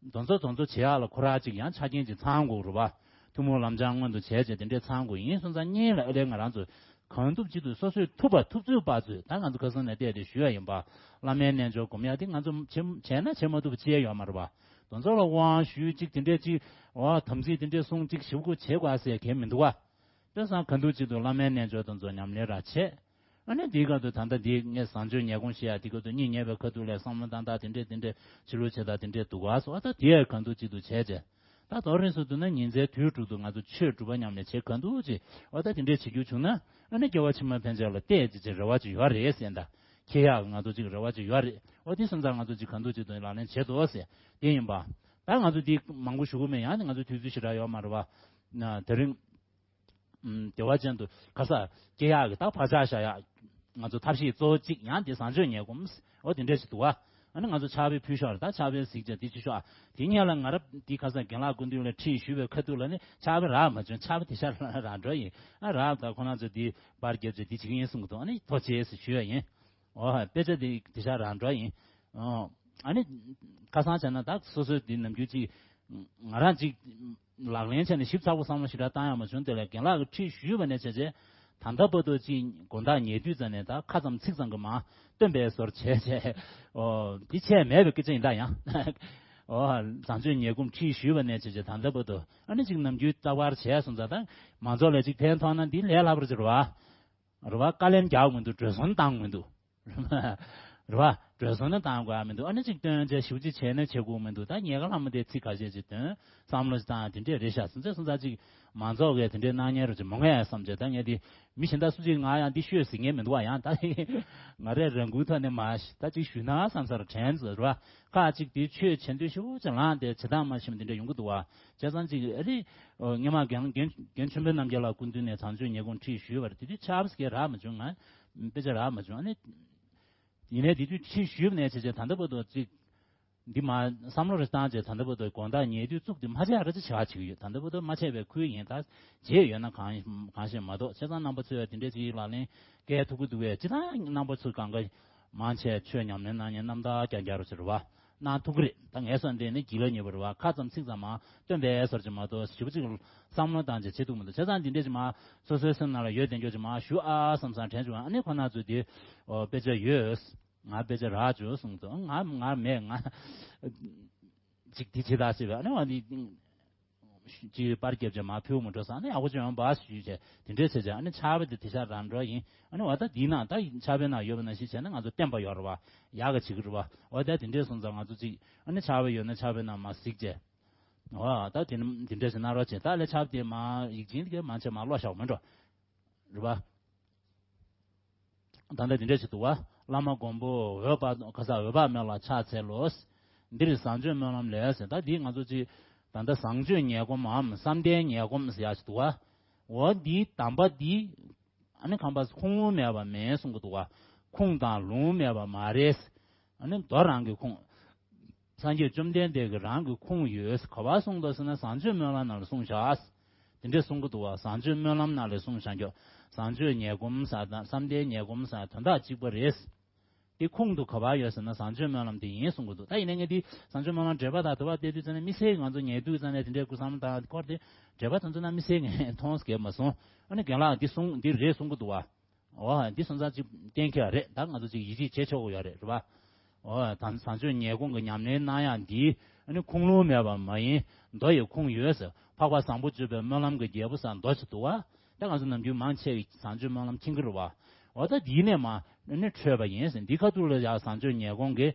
དེ་ཚོ་དེ་ཚོ་བྱེད་ཡག་ལ་ཁོ་རང་ཅིག་ཡང་ཆ་རྐྱེན་ཅིག་ཚང་དགོས་རེད་བ། ཐུན་མོང་ལམ་སྦྱང་སྔོན་དུ་བྱས་བྱས་དེ་འདྲས་ཚང་དགོས་ཡིན་སོང་ཙང་གཉིས་ལ་ཨ་ལས་ང་རང་ཚོ་གང་ཐུབ་ཅི་ཐུབ་སོ་སོས་ཐུབ་པ་ཐུབ་ཚོད་པ་ཚོས་ད་ང་ཚོ་ཁ་སང་ནས་བལྟས་ཏེ་ཞུ་ཡ་ཡིན་པ། བླ་མའི་རྣལ་འབྱོར་སྒོམ་ཡ་དེ་ང་ཚོ་བྱེད་བྱས་ན་བྱེད་མ་ཐུབ་པ་ཅི་ཡང་ཡོད་མ་རེད་བ། དེ་ཚོ་ལ་དབང་ཞུས་ཅིག་དེ་འདྲས་ཅིག་འོ་དམ་ཚིག་དེ་འདྲས་གསུང་ཅིག་ཞིབ་པོ་བྱེད་དགོས་ཟེར་མཁན་མི་འདུག་བ། དེ་སང་གང་ཐུབ་ཅི་ཐུབ་བླ་མའི་རྣལ་འབྱོར་དེ་ཚོ་ཉམས་ལེན་ར་བྱེད། ཨ་ནི་དེའི་སྐབས་དུ་ད་ལྟ་འདི་ངས་བཟང་སྤྱོད་ཉལ་སྒོམ་བྱེད་ཡ་དེ་སྐབས་དུ་གཉིད་ཉལ་བའི་ཁ་ཐུག་ལ་བསམ་བློ་བཏང་སྟངས་དེ་འདྲས་དེ་འདྲས་ཕྱི་ལུགས་བྱེད་སྟངས་དེ་འདྲས་འདུག་ག་སོ། ཨ་ད་དེ་ཡ་གང་ཐུབ་ཅི་ཐུབ་བྱས་བྱས། ད་དོ་རིང་སོ་དུ་ན་ཉིན་མཚན་དུས་དྲུག་ཏུ་ང་ཚོ་ཆོས་སྒྲུབ་པ་ཉམས་ལེན་བྱེད་གང་ཐུབ་ཅི། ཨ་ད་དེ་འདྲས་བྱེད་རྒྱུ་བྱུང་ན་ཨ་ནི་སྐྱེ་བ་ཕྱི་མ་ཕན་ཆད་ལ་བལྟས་ཅི་ཅི་རེ་བ་ཅི་ཡོད་རེད་ཟེར་ད། ཁྱེད་ཡག་ང་ཚོ་ཅིག་རེ་བ་ཅི་ཡོད་རེད། ཨོ་དེ་སོང་ཙང་ང་ཚོ་ཅིག་གང་ཐུབ་ཅི་ཐུབ་ལག་ལེན་བྱེད་དོ་ཟེར་དེ་ཡིན་པ། ད་ང་ཚོ་དེ་མང་པོ་ཞུ་གི་མེད། ཡང་ནི་ང་ཚོ་དུས་ཚོད་ཞེ་དྲག་ཡོད་མ་རེད་བ། ན་དེ་རིང་། ཨམ། བདེ་བ་ཅན་དུ་ཁ་ས་སྐྱེ་ཡག་གི་ད་བག་ཆགས་བཞག་ཡག་ང་ཚོ་ཐབས་ཤེས་གཙོ་བོ་གཅིག་ཡང་དེ་བཟང་སྤྱོད་ཉལ་སྒོམ། འོ་དེ་འདྲས་ཞིག་འདུག་བ། ཨ་ནི་ང་ཚོ་ཕྱག་དཔེ་ཕུལ་ཤོག་རེད། ད་ཕྱག་དཔེ་གཟིགས་བྱས་དེ་ཅི་ཤོག་ཨ་དེ་སྔོན་ལ་ང་རང་དེ་ཁ་ས་རྒན་ལགས་སྐུ་མདུན་ལ་ཁྲིད་ཞུས་པའི་ཁ་ཐུག་ལ་ནི་ཕྱག་དཔེ་རག་མ་བྱུང་། ཕྱག་དཔེ་དེ་ཤ་རང་འགྲོ་ཡིན། ཨ་རག་ད་ཁོ་རང་ཚོ་དེ་པར་རྒྱབ་བྱས་དེ་བྱེད་ཀྱི་ཡིན་གསུང་གི་འདུག་ཨ་ནི་ཐུགས་རྗེ་ཆེ་ཞུ་ཡ་ཡིན། འོ་དཔེ་ཆ་དེ་དེ་ཤ་རང་འགྲོ་ཡིན། ཨ་ནི་ཁ་སང་བྱས་ན་ད་སོ་སོའི་དེ་ནམ་རྒྱུན་ཅིག་ང་རང་ཅིག་ལག་ལེན་བྱས་ནས་ཞིབ་ཚགས་པོ་བསམ་བློ་ཞེ་དྲག་བཏང་ཡག་མ་བྱུང་། དེ་ལས་རྒན་ལགས་ཀྱིས་ཁྲིད་ཞུས་པ་ནས་བྱས་བྱས་ད་ལྟ་བར་དུ་ཅིག་དགོང་དག་ཉལ་དུས་ཙམ་ནས་ད་ཁ་ཙམ་ཚིག་ཙམ་གྱི་མ་སྟོན་པའི་བཟོ་འདྲ་བྱས་བྱས། འོ་དེ་བྱས་མེད་པའི་སྐད་ཆ་ཡིན་ད་ཡང་། འོ་བཟང་སྤྱོད་ཉལ་སྒོམ་ཁྲིད་ཞུས་པ་ནས་བྱས་བྱས་ད་ལྟ་བར་དུ་ཨ་ནི་ཅིག་ནམ་རྒྱུན་ལྟ་བར་བྱས་སོང་ཙང་ད་མང་ཚོགས་ལ་ཅིག་ཕན་ཐོགས་ན་འདི་ལས་སླ་པོ་ཅིག་རེད་བ། རེད་བ། དཀའ་ལས་རྒྱག་མི་འདུག་འགྲོ་སོང་བཏང་མི་འདུག་རེད་བ། འགྲོ་སོང་ནི་བཏང་དགོས་ཡ་མི་འདུག་ཨ་ནི་ཅིག་སྟོན་བྱས་ཞིབ་ཅིག་བྱས་ནས་བྱེད་དགོས་མི་འདུག་ད་ཉལ་ཁ་ལྷ་མོ་དེ་ཚིག་ཁ་ཤས་ཅིག་འདོན་བསམ་བློ་ཅིག་བཏང་ཡ་དེ་འདྲས་རེད་ཤག་སོང་ཙང་སོང་ཙང་ཅིག་མང་ཚོགས་ཀྱིས་དེ་འདྲས་གནང་མཁན་རེད་ཅིག་མང་ངེས་བསམ་བྱས། ད་ངས་དེ་མི་གཞན་དག་སུ་གཅིག་ང་ཡང་འདི་ཤོད་ཟེར་མཁན་མི་འདུག་བ། ཡང་ད་ང་རས་རང་འགུལ་ཐོག་ནས་མ་ད་ཅིག་ཞུས་ན་བསམ་སར་དྲན་ཟེར་རེད་བ། ཁ་ཅིག་དེ་ཆོས་བྱེད་འདོད་ཞེ་པོ་ཅིག་ལངས་ཏེ་བྱེད་སྟངས་མ་ཤེས་པ་དེ་འདྲས་ཡོང་གི་འདུག་བ། བྱས་ཙང་ཅིག་ཨ་རི་སྔོན་མ་རྒན་རྒན་རྒན་ཆོས་འཕེལ་རྣམ་རྒྱལ་ལགས་སྐུ་མདུན་ནས་བཟང་སྤྱོད་ཉལ་སྒོམ་ཁྲིད་ཞུས་པ་རེད། དེ་དུས་ཆར་པ་ཟེར་མཁན་རག་མ་བྱུང་། ང་ དཔེ་ཆ་རག་མ་བྱུང་། ཨ་ནི་ཡིན་ནའི་དེ་དུས་ཕྱི་ཞུས་ནས་བྱས་བྱས་ད་ལྟ་བར་དུ་ཅིག་འདི་མ་བསམ་བློ་རེ་བཏང་བྱས་ད་ལྟ་བར་དུ་དགོང་དག་ཉལ་དུས་གཙུག་དེ་མ་བྱས་ར་ཅི་བྱ་བྱེད་ཀྱི་ཡོད། ད་ལྟ་བར་དུ་མ་བྱས་པའི་ཁུལ་ཡིན། ད་བྱས་ཡོད་ན་གང་གང་ཞིག་མ་གཏོགས། བྱས་ཙང་རྣམ་པ་ཚོས་དེ་འདྲས་ཅིག་ལག་ལེན་བཀལ་ཐུབ་ཀྱི་འདུག་བས། ཅི་ད་རྣམ་པ་ཚོས་གང་ག་མང་ཆེ་ཆོས་ཉམས་ལེན་གནང་མཁན་རྣམ་དག་རྐྱང་རྐྱང་རུ་ཟེར་བ་གནང་ཐུབ་ཀྱི་རེད། ད་ངས་སོང་དེ་ནི་གྱི་ལ་ཉེ་བར་བ་ཁ་ཙམ་ཚིག་ཙམ་མ་སྟོན་པའི་སོར་ཅིག་མ་གཏོགས་ཞིབ་ཅིག་བསམ་བློ་བཏང་བྱས་བྱེད་ཐུབ་མི་འདུག་བྱས་ཙང་འདི་འདྲས་ཅིག་མ་སོ་སོའི་སེམས་ནང་ལ་ཡོད་དེ་འགྱོ་ཅིག་མ་ཞུ་ཨ་བསམ་བསམ་དྲན་བྱུང་། ཨ་ནི་ཁོ་ན་ཚོས་དེ་ཨོ་དཔེ་ཆ་ཡོད། ང་དཔེ་ཆ་རག་བྱུང་གསུངས་འདུག་ང་ང་མེད། ང་ཅིག་དེ་བྱེད་ད་ཟེར་བས། ཨ་ནི་ང་འདི་ཅིག་པར་རྒྱབ་བྱས་མ་ཕུལ་མི་འགྲོ་ས། ཨ་ནི་ཡག་པོ་བྱུང་བ་ཞུས་བྱས་དེ་འདྲས་བྱས་བྱས། ཨ་ནི་ཕྱག་དཔེ་དེ་དེ་ཤ་རང་འགྲོ་ཡིན། ཨ་ནི་འོ་ད་འདི་ནང་ད་ཕྱག་དཔེ་ནང་ཡོད་པ་ནང་བཞིན་བྱས་ན་ང་ཚོ་བསྟན་པ་ཡོད་རེད་བ། ཡག་ག་བྱེད་ཀྱི་རེད་བ། འོ་ད་དེ་འདྲས་སོང་ཙང་ང་ཚོ་ཅིག་ཨ་ནི་ཕྱག་དཔེ་ཡོད་ན་ཕྱག་དཔེ་ནང་མ་གཟིགས་བྱས། འོ་ད་དེ་འདི་འདྲས་ཟེར་ན་རོགས་བྱེད། ད་ལས་ཕྱག་དཔེ་དེ་མ་ཡིག་ཆེན་དེ་གས་མ་ཆེ་མ་ཀློག་བཞག་མི་འགྲོ། རེད་པ། ད་ལྟ་འདི་འདྲ་ཞིག་འདུག་བ། བླ་མ་མགོན་པོ་འོད་དཔག་ག་ས་འོད་དཔག་མེད་ལ་ཕྱག་འཚལ་ལོ། འདིར་བཟང་སྤྱོད་སྨོན་ལམ་ལས་ཟེར། ད་འདི་ང་ཚོ་ཅིག་ད་ལྟ་བཟང་སྤྱོད་ཉལ་སྒོམ་འམ་བསམ་གཏན་ཉལ་སྒོམ་ཟེར་ཡག་ཞིག་འདུག་བ། འོ་འདིའི་གདམས་པ་འདི་ཨ་ནི་ཁམས་པ་ཁུངས་ལུང་མེད་པ་མེད་གསུང་གི་འདུག་བ། ཁུངས་དང་ལུང་མེད་པ་མ་རེད། ཨ་ནི་མདོ་རང་གི་ཁུངས། སངས་རྒྱས་བཅོམ་ལྡན་འདས་ཀྱི་རང་གི་ཁུངས་ཡོད། ག་པར་གསུངས་འདུག་ཟེར་ན་བཟང་སྤྱོད་སྨོན་ལམ་ནང་ལ་གསུངས་བཞག་དེ་འདྲས་གསུང་གི་འདུག་བ། བཟང་སྤྱོད་སྨོན་ལམ་ནང་ལ་གསུངས་བཞག་རྒྱུ། བཟང་སྤྱོད་ཉལ་སྒོམ་ཟེར་དང་བསམ་གཏན་ཉལ་སྒོམ་ཟེར་དོན་དག་གཅིག་པ་རེད། དེ་ཁུངས་དུ་ག་པར་ཡོད་ཟེར་ན་བཟང་སྤྱོད་སྨོན་ལམ་དེ་ཡིན་གསུང་གི་འདུག་ད་ཡིན་ན་ངས་འདི་བཟང་སྤྱོད་སྨོན་ལམ་འགྲེལ་པ་དང་དུ་བ་བལྟས་དུས་ཙམ་ནས་མི་སེར་གྱི་ང་ཚོ་ཉལ་དུས་ཙམ་ནས་དེ་འདྲའི་སྐུ་བསམ་བློ་བཏང་སྐོར་དེ་འགྲེལ་པ་དང་ཚོ་ན་མི་སེར་ངས་མཐོང་སྐྱེས་མ་སོང་། ཨ་ནི་རྒན་ལགས་འདི་གསུང་འདི་རེད་གསུང་གི་འདུག་བ། འོ་འདི་སོང་ཙང་ཅིག་གཏན་འཁེལ་བ་རེད། ད་ང་ཚོ་ཅིག་ཡིད་ཆེས་བྱེད་ཆོག་གི་ཡོད་རེད། རེད་པ། འོ་ད་བཟང་སྤྱོད་ཉལ་སྒོམ་གྱི་ཉམས་ལེན་གནང་ཡག་འདི་ཨ་ནི་ཁུངས་ལུང་མེད་པ་མ་ཡིན། མདོ་ཡི་ཁུངས་ཡོད་ཟེར། འཕགས་པ་བཟང་པོ་སྤྱོད་པའི་སྨོན་ལམ་གྱི་རྒྱལ་པོ་ཟེར་མདོ་ཅིག་འདུག་བ། ད་ང་ཚོ་ནམ་རྒྱུན་མང་ཆེ་བའི་བཟང་སྤྱོད་སྨོན་ལམ་མཁྱེན་གྱི་རེད་བ། འོ་ད་འདི་ནས་མ་ཨ་ནི་འཕྲོས་པ་ཡིན་ཟེར། འདི་ཁ་ཐུག་ལ་ཡག་བཟང་སྤྱོད་ཉལ་སྒོམ་གྱི་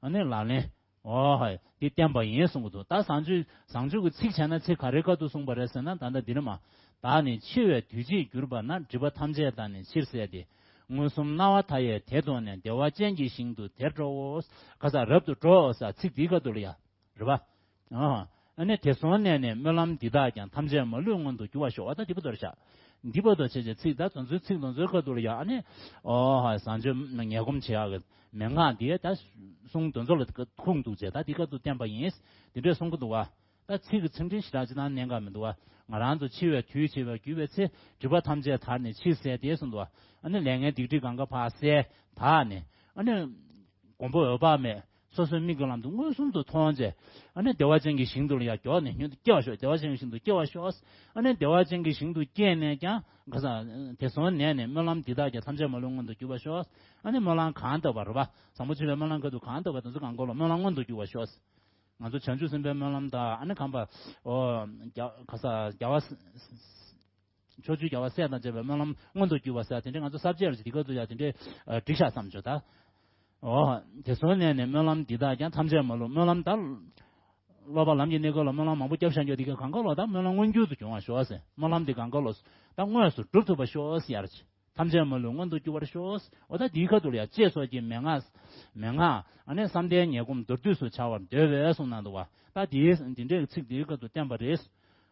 ཨ་ནི་ལག་ལེན། འོ་ཧོ། འདི་བསྟན་པ་ཡིན་གསུང་གི་འདུག་ད་བཟང་སྤྱོད་བཟང་སྤྱོད་ཀྱི་ཚིག་བྱས་ན་ཚིག་ག་རེ་ཁ་ཐུག་གསུངས་པ་རེད་ཟེར་ན། ད་ལྟ་འདི་ནི་མ། བདག་ནི་འཆི་བའི་དུས་གཅིག་གྱུར་པ་ན། སྒྲིབ་པ་ཐམས་ཅད་དག་ནི་ཕྱིར་བསལ་ཏེ། མངོན་སུམ་སྣང་བ་མཐའ་ཡས་དེ་མཐོང་ནས། བདེ་བ་ཅན་གྱི་ཞིང་དུ་དེར་འགྲོའོ། ག་ས་རབ་ཏུ་འགྲོའོ་ཟེར་ཚིག་འདི་ཁ་ཐུག་ལ་ཡ། རེད་པ། ཨ་ནི་དེ་སོང་ནས་ནི་སྨོན་ལམ་འདི་དག་ཀྱང་། ཐམས་ཅད་མ་ལུས་མངོན་དུ་འགྱུར་བར་ཤོག་ཨ་ད་འདི་པོ་དོར་བཞག་འདི་པོ་དོར་བྱས་བྱས་ཚིག་ད་དོན་ཚུལ་ཚིག་དོན་ཚུལ་ཁ་ཐུག་ལ་ཡ། ཨ་ནི་ཨོ་ཧ་བཟང་སྤྱོད་ཉལ་སྒོམ་བྱེད་ཡག་གི་མན་ངག་འདི་ད་གསུང་དོན་ཚོ་ལ་ཁུངས་འདུག་ཅེས་ད་འདི་ཁ་ཐུག་བསྟན་པ་ཡིན། འདི་འདྲས་གསུང་གི་འདུག་བ། ད་ཚིག་གི་ཚིག་འབྲེལ་ཞེ་དྲག་ཅི་ད་གནད་འགག་མི་འདུག་བ། ང་རང་ཚོ་འཆི་བའི་དུས་བྱེད་པར་གྱུར་པའི་ཚེ། སྒྲིབ་པ་ཐམས་ཅད་དག་ནས་ཕྱིར་བསལ་ཏེ་གསུངས་འདུག་བ། ཨ་ནི་ལས་ངན་སྡིག་སྒྲིབ་གང་ག་ཕར་བསལ་དག་ནས། ཨ་ནི་མགོན་པོ་འོད་དཔག་མེད་སོ་སོའི་མིག་གི་ལམ་དུ་མངོན་སུམ་དུ་མཐོང་བྱས། ཨ་ནི་བདེ་བ་ཅན་གྱི་ཞིང་དུ་ལ་ཡར་མགྱོགས་ནས་མྱུར་དུ་སྐྱེ་བར་ཤོག་བདེ་བ་ཅན་གྱི་ཞིང་དུ་སྐྱེ་བར་ཤོག་ཨ་ནི་བདེ་བ་ཅན་གྱི་ཞིང་དུ་སྐྱེས་ནས་ཀྱང་ག་ས་དེ་སོང་ནས་ནས་སྨོན་ལམ་འདི་དག་ཀྱང་ཐམས་ཅད་མ་ལུས་མངོན་དུ་གྱུར་པར་ཤོག་ཨ་ནི་སྨོན་ལམ་གང་བཏབ་པ་རེད་པ། བཟང་པོ་སྤྱོད་པའི་སྨོན་ལམ་ཁ་ཐུག་གང་བཏབ་པ་དེ་ཚོ་གང་སྐོར་ལ་སྨོན་ལམ་མངོན་དུ་གྱུར་པར་ཤོག་ང་ཚོ་བྱང་ཆུབ་སེམས་དཔའི་སྨོན་ལམ་དང་ཨ་ནི་གང་པ། ཨོ། རྒྱ་ག་ས་རྒྱལ་བ། ཕྱོགས་བཅུའི་རྒྱལ་བ་སྲས་དང་བཅས་པའི་སྨོན་ལམ་མངོན་དུ་གྱུར་པ་ཟེར་དེ་འདྲའི་ང་ཚོ་ས་བཅད་རེ་ཞིག་འདི་ག་ཚོ་ཡ་དེ་འདྲའི་ཨ་བསྒྲིགས་ཤག་བསམ་བྱུང་ད། ཨོ། དེ་སོང་ནས་ནས་སྨོན་ལམ་འདི་དག་ཀྱང་ཐམས་ཅད་མ་ལུས་སྨོན་ལམ་ད། སློབ་པ་ལམ་གྱི་གནས་སྐབས་ལ་སྨོན་ལམ་མང་པོ་བརྒྱབ་བཞག་རྒྱུ་འདི་ག་གང་ག་ལོ་ད་སྨོན་ལམ་མངོན་འགྱུར་དུ་འབྱུང་བར་ཤོག་ཟེར། སྨོན་ལམ་འདི་གང་ག་ལོ་ད་དངོས་སུ་འགྲུབ་ཐུབ་པར་ཤོག་ཟེར་ཡར། ཐམས་ཅད་མ་ལུས་མངོན་དུ་གྱུར་པར་ཤོག་འོ་ད་འདིའི་ཁ་ཐུག་ལ་ཡ་ཅེས་སོགས་ཀྱི་མན་ངག་མན་ངག་ཨ་ནི་བསམ་གཏན་ཉལ་སྒོམ་མདོར་བསྡུས་སུ་བྱ་བར་འདོད་པས་གསུངས་གནང་འདུག་བ། ད་འདིའི་འདི་འདྲའི་ཚིག་འདིའི་ཁ་ཐུག་བསྟན་པ་རེད།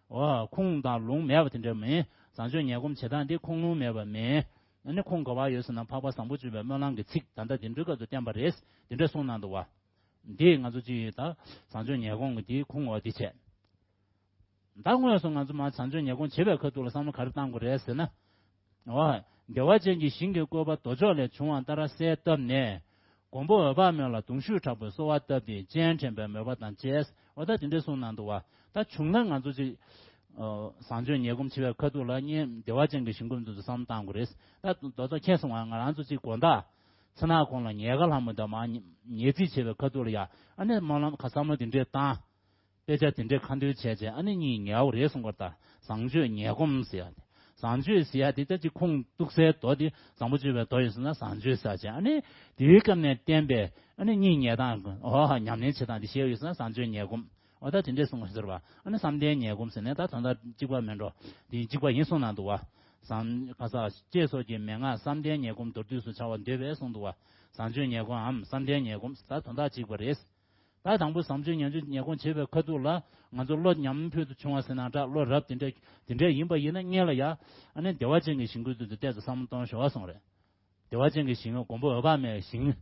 འོ་ཁུངས་དང་ལུང་མེད་པ་དེ་འདྲ་མིན། བཟང་སྤྱོད་ཉལ་སྒོམ་བྱེད་སྟངས་འདི་ཁུངས་ལུང་མེད་པ་མིན། ཨ་ནི་ཁུངས་ག་པར་ཡོད་ཟེར་ན་འཕགས་པ་བཟང་པོ་སྤྱོད་པའི་སྨོན་ལམ་གྱི་ཚིག་ད་ལྟ་འདི་འདྲའི་ཁ་ཐུག་བསྟན་པ་རེད། འདི་འདྲ་གསུངས་གནང་འདུག་བ། འདི་ང་ཚོ་ཅིག་ད་བཟང་སྤྱོད་ཉལ་སྒོམ་གྱི་འདིའི་ཁུངས་འོ་འདི་བྱས། ད་དངོས་སུ་ང་ཚོ་མ་བྱང་ཆུབ་ཉལ་སྒོམ་བྱེད་པའི་ཁ་ཐུག་ལ་བསམ་བློ་ག་རེ་བཏང་དགོས་རེད་ཟེར་ན། འོ། བདེ་བ་ཅན་གྱི་ཞིང་གི་བཀོད་པ་མདོ་ཕྱོགས་ལས་བྱུང་བ་ལྟར་གསལ་བཏབ་ནས། མགོན་པོ་འོད་དཔག་མེད་ལ་གདུང་ཤུགས་དྲག་པོས་གསོལ་བ་བཏབ་སྟེ་སྤྱན་དྲངས་པའི་མོས་པ་དང་བཅས། འོ་ད་དེ་འདྲའི་གསུངས་གནང་འདུག་བ། ད་བྱུང་ན་ང་ཚོ་ཅིག་བཟང་སྤྱོད་ཉལ་སྒོམ་བྱེད་པའི་ཁ་ཐུག་ལ་བདེ་བ་ཅན་གྱི་ཞིང་ཁམས་དུ་བསམ་བློ་བཏང་དགོས་རེད། ད་རྡོག་རྡོག་ཁྱེད་གསུང་བ་ང་རང་ཚོ་ཅིག་དགོང་དག་ཚེ་ནག་གུང་ལ་ཉལ་ཁ་ལྷ་མོ་དང་མ་ཉལ་རྩིས་བྱེད་པའི་ཁ་ཐུག་ལ་ཡ་ཨ་ནི་སྨོན་ལམ་ཁ་བསམ་བློ་དེ་འདྲས་བཏང་། དཔེ་ཆ་དེ་འདྲས་ཁ་འདོན་བྱས་བྱས་ཨ་ནི་གཉིད་ཉལ་བ་རེད་གསུང་བར་ད། བཟང་སྤྱོད་ཉལ་སྒོམ་ཟེར་ཡ་དེ། བཟང་སྤྱོད་ཟེར་ཡ་དེ་ད་ཅིག་ཁུངས་གཏུགས་སའི་མདོ་དེ་བཟང་པོ་སྤྱོད་པའི་མདོ་ཡིན་ཟེར་ན་བཟང་སྤྱོད་ཟེར་བྱས་ཨ་ནི་དེའི་སྐབས་ནས་བསྟན་པའི་ཨ་ནི་གཉིད་ཉལ་སྟངས་ཨོ་ཉམས་ལེན་བྱེད་སྟངས་དེ་ཤེས་ཡོད་ཟེར་ན་བཟང་སྤྱོད་ཉལ་སྒོམ་ཨོ་ད་དེ་འདྲས་གསུང་བ་ཟེར་བ། ཨ་ནི་བསམ་གཏན་ཉལ་སྒོམ་ཟེར་ནས་ད་དོན་དག་གཅིག་པ་མིན་འགྲོ། དེ་གཅིག་པ་ཡིན་གསུང་གནང་འདུག་བ། བཟང་ཁ་ས་ཅེས་སོགས་ཀྱི་མན་ངག་བསམ་གཏན་ཉལ་སྒོམ་མདོར་བསྡུས་སུ་བྱ་བར་འདོད་པས་གསུངས་འདུག་བ། བཟང་སྤྱོད་ཉལ་སྒོམ་འམ་བསམ་གཏན་ཉལ་སྒོམ་ད་དོན་དག་གཅིག་པ་རེད། ད་དང་པོ་བཟང་སྤྱོད་ཉལ་སྤྱོད་ཉལ་སྒོམ་བྱེད་པའི་ཁ་ཐུག་ལ་ང་ཚོ་བློ་ཉམས་ཕུལ་དུ་བྱུང་བ་ཟེར་ན་འདྲ་བློ་རབ་དེ་འདྲ་དེ་འདྲ་ཡིན་པ་ཡིན་ན་སྔོན་ལ་ཡ་ཨ་ནི་བདེ་བ་ཅན་གྱི་ཞིང་ཁམས་དུ་ཏོག་ཙམ་བསམ་བློ་གཏོང་ཤོག་གསུངས་རེད། བདེ་བ་ཅན་གྱི་ཞིང་ཁམས། མགོན་པོ་འོད་དཔག་མེད་ཞིང་།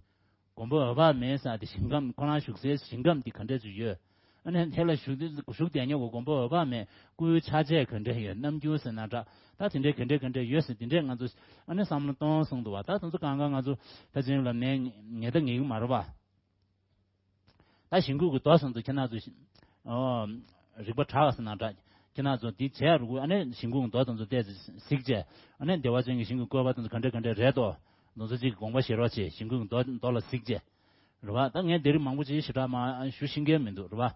མགོན་པོ་འོད་དཔག་མེད་ཟེར་དེ་ཞིང་ཁམས། ཁོ་རང་བཞུགས་སའི་ཞིང་ཁམས་དེ་ག་འདྲས་ཅིག་ཡོད། ཨ་ནི་དེ་ལ་བཞུགས་བཞུགས་བསྡད་མཁན་གྱི་མགོན་པོ་འོད་དཔག་མེད་སྐུའི་ཆ་བྱད་ག་འདྲས་ཡོད། རྣམ་འགྱུར་ཟེར་ན་འདྲ། ད་དེ་འདྲས་ག་འདྲས་ག་འདྲས་ཡོད་ཟེར། དེ་འདྲས་ང་ཚོ་ཨ་ནི་བསམ་བློ་གཏོང་གསུངས་འདུག་བ། ད་དེ་ཚོ་གང་ག་ང་ཚོ་ད་ཅིང་ལ་ནས་ངེས་ད་ངེས་ཀྱི་མ་རེད་བ། ད་ཞིང་ཁམས་ཀྱི་མདོ་ཚོ་ཁྱེད་རང་ཚོ་ཨོ་རིག་པ་དྲག་ཟེར་ན་འདྲ། ཁྱེད་རང་ཚོ་འདི་བྱས་རུ་ཨ་ནི་ཞིང་ཁམས་ཀྱི་མདོ་དེ་ཚོ་བལྟས་གཟིགས་བྱས། ཨ་ནི་བདེ་བ་ཅན་གྱི་ཞིང་གི་བཀོད་པ་དེ་ཚོ་ག་འདྲ་ག་འདྲ་རེད་དོ། དེ་ཚོ་གཅིག་དགོངས་པ་བཞེས་རོགས་བྱེད། ཞིང་ཁམས་ཀྱི་མདོ་མདོ་ལ་གཟིགས་བྱས། རེད་བ། ད་ངས་འདིར་མང་པོ་ཅིག་ཞེ་དྲག་མ་ཞུ་ཤེས་མཁན་མི་འདུག་རེད་བ།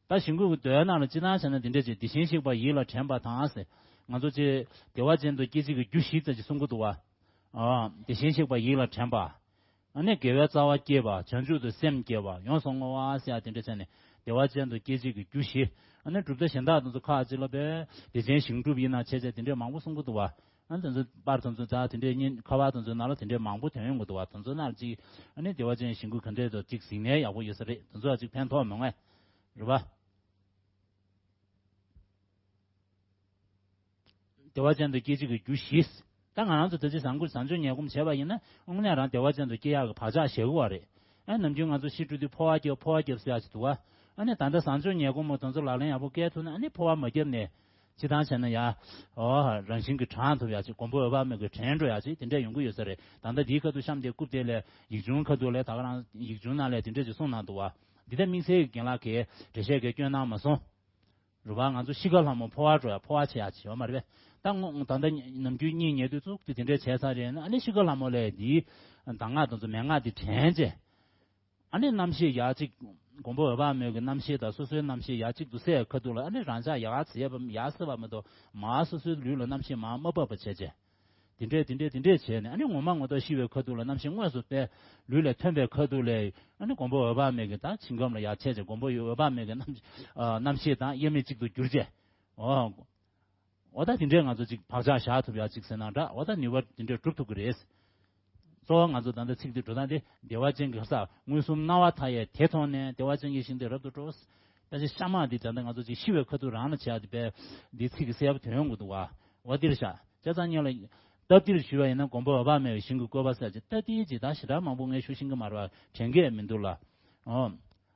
ད་ཞིང་ཁམས་ཀྱི་མདོའི་ནང་ལ་སྤྱིར་བཏང་བྱས་ན་འདི་འདྲ་ཅིག་དེ་བཞིན་གཤེགས་པ་ཡིད་ལ་དྲན་པ་དང་ཟེར། ང་ཚོ་ཅིག་བདེ་བ་ཅན་དུ་སྐྱེ་བྱེད་ཀྱི་རྒྱུ་བཞི་ཙམ་ཅིག་གསུང་གི་འདུག་བ། ཨ་དེ་བཞིན་གཤེགས་པ་ཡིད་ལ་དྲན་པ། ཨ་ནི་དགེ་བའི་རྩ་བ་བསྐྱེད་པ། བྱང་ཆུབ་ཏུ་སེམས་བསྐྱེད་པ། ཡོངས་སུ་བསྔོ་བ་ཟེར་ཡ་དེ་འདྲ་བྱས་ནས་བདེ་བ་ཅན་དུ་སྐྱེ་བྱེད་ཀྱི་རྒྱུ་བཞི། ཨ་ནི་གྲུབ་མཐའ་གཞན་དག་དེ་ཚོ་ཁག་ཅིག་ལ་བས་བདེ་ཆེན་ཞིང་སྒྲུབ་ཡིན་ན་བྱས་བྱས་དེ་འདྲས་མང་པོ་གསུང་གི་འདུག་བ། ཨ་ནི་དེ་ཚོ་པར་དེ་ཚོ་ད་དེ་འདྲས་གཉིས་ཁ་པར་དེ་ཚོའི་ནང་ལ་དེ་འདྲས་མང་པོ་ཐོན་ཡོང་གི་འདུག་བ། དེ་ཚོ་ནང་ལ་ཅིག་ཨ་ནི་བདེ་བ་ཅན་ཞིང་ཁམས་ག་འདྲས་དུ་ཅིག་གཟིགས་ནས་ཡག་པོ་ཡོད་ས་རེད། དེ་ཚོ་ཅིག་ཕན་ཐོགས་མི་འོང་ངས་རེད་བ། བདེ་བ་ཅན་དུ་སྐྱེ་བྱེད་ཀྱི་རྒྱུ་བཞི། ད་ང་རང་ཚོ་ད་ཅི་བཟང་པོ་བཟང་སྤྱོད་ཉེས་སྐོམ་བྱས་པ་ཡིན་ན་དངོས་གནས་རང་བདེ་བ་ཅན་དུ་སྐྱེ་ཡག་གི་བག་ཆགས་བཞག་དགོས་པ་རེད། ཨ་ནམ་རྒྱུན་ང་ཚོ་ཤི་འགྲོ་དུས་འཕོ་བ་རྒྱབ་འཕོ་བ་རྒྱབ་ཟེར་ཡག་ཅིག་འདུག་བ། ཨ་ནི་ད་ལྟ་བཟང་སྤྱོད་ཉེས་སྐོམ་མོ་དེ་ཚོ་ལག་ལེན་ཡག་པོ་བཀལ་ཐུབ་ན་ཨ་ནི་འཕོ་བ་མ་རྒྱབ་ནས་སྤྱིར་བཏང་བྱས་ན་ཡ། ཨོ་རང་བཞིན་གྱིས་དྲན་ཐུབ་ཡག་ཅིག་མགོན་པོ་འོད་དཔག་མེད་ཀྱིས་དྲན་འགྲོ་ཡག་ཅིག་དེ་འདྲས་ཡོང་གི་ཡོད་ས་རེད། ད་ལྟ་འདིའི་ཁ་ཐུག་གཤམ་དེ་རྐུབ་དེ་ལས་ཡིག་ཆུང་ཁ་ཐུག་ལས་ད་ག་རང་ཡིག་ཆུང་ནང་ལས་དེ་འདྲས་ཅིག་གསུངས་གནང་འདུག་བ། འདི་ལྟར་དམིགས་བསལ་གྱི་རྒན་ལགས་ཀྱིས་འགྲེལ་བཤད་གང་ཡང་བསྐྱོན་གནང་མ་སོང་། རེད་བ། ང་ཚོ་ཤི་ཁ་ལྷ་མོ་འཕོ་བ་འགྲོ་ཡ་འཕོ་བ་ཆེ་ཡ་ཅིག་ཡོད་མ་རེད་པས། ད་ངོ་ད་ལྟ་ནམ་རྒྱུན་གཉིད་ཉལ་དུས་ཙུག་དེ་དེ་འདྲས་བྱས་ཚར་རེད་ན་ཨ་ནི་ཤི་ཁ་ལྷ་མོ་ལས་འདིའི་གདམས་ངག་དེ་ཚོ་མན་ངག་འདི་དྲན་རྗེས། ཨ་ནི་རྣམ་ཤེས་ཡ་གཅིག་མགོན་པོ་འོད་དཔག་མེད་ཀྱི་རྣམ་ཤེས་དང་སོ་སོའི་རྣམ་ཤེས་ཡ་གཅིག་ཏུ་བསྲེས་ཁ་ཐུག་ལ་ཨ་ནི་རང་ཅག་ཡ་ཟེར་བ་ཡ་ཟེར་བ་མ་གཏོགས་མ་སོ་སོའི་ལུས་ལ་རྣམ་ཤེས་མ་མ་བབས་པ་བྱས་རྗེས། དེ་འདྲས་དེ་འདྲས་དེ་འདྲས་བྱས་ནས་ཨ་ནི་ངོ་མ་ངོ་ཐོག་ཤི་བའི་ཁ་ཐུག་ལ་རྣམ་ཤེས་དངོས་སུ་སྤེལ། ལུས་ལས་ཐོན་པའི་ཁ་ཐུག་ལ་ཨ་ནི་མགོན་པོ་འོད་དཔག་མེད་ཀྱི་ད་ཞིང་ཁམས་ལ་ཡར་ཆས་ཀྱི་མགོན་པོ་འོད་དཔག་མེད་ཀྱི་རྣམ་ཨ་རྣམ་ཤེས་དང་དབྱེར་མེད་གཅིག་ཏུ་གྱུར་རྗེས། ཨོ། ཨོ་ད་དེ་འདྲས་ང་ཚོ་ཅིག་བག་ཆགས་བཞག་ཐུབ་ཡག་ཅིག་ཟེར་ན་འདྲ། ཨོ་ད་ནུས་པ་དེ་འདྲས་སྒྲུབ་ཐུབ་ཀྱི་རེད། གཙོ་བོ་ང་ཚོ་ད་ལྟ་ཚིག་འདི་འགྲོ་སྟངས་དེ་བདེ་བ་ཅན་གྱི་ས་མངོན་སུམ་སྣང་བ་མཐའ་ཡས་དེ་མཐོང་ནས་བདེ་བ་ཅན་གྱི་ཞིང་དེ་རབ་ཏུ་སྤྲོ། ད་ཅི་ཤ་མ་འདི་ད་ལྟ་ང་ཚོ་ཅིག་ཤི་བའི་ཁ་ཐུག་རང་ལ་བྱས་ཏེ་བས་འདི་ཚིག་གི་གསལ་པོ་དོན་ཡོང་གི་འདུག་བ། འོ་འདིར་བཞག་བྱས་ཙང་སྔོན་ལ་སྟབས་བདེར་ཞུས་པ་ཡིན་ན་མགོན་པོ་འོད་དཔག་མེད་པའི་ཞིང་གི་བཀོད་པ་ཟེར་ཅིག་སྟབས་བདེའི་ཅིག་ད་ཞེ་དྲག་མང་པོ་ངས་ཞུ་ཤེས་ཀྱི་མ་རེད་བ། དྲན་གྱི་མི་འདུག་ལ། ཨོ།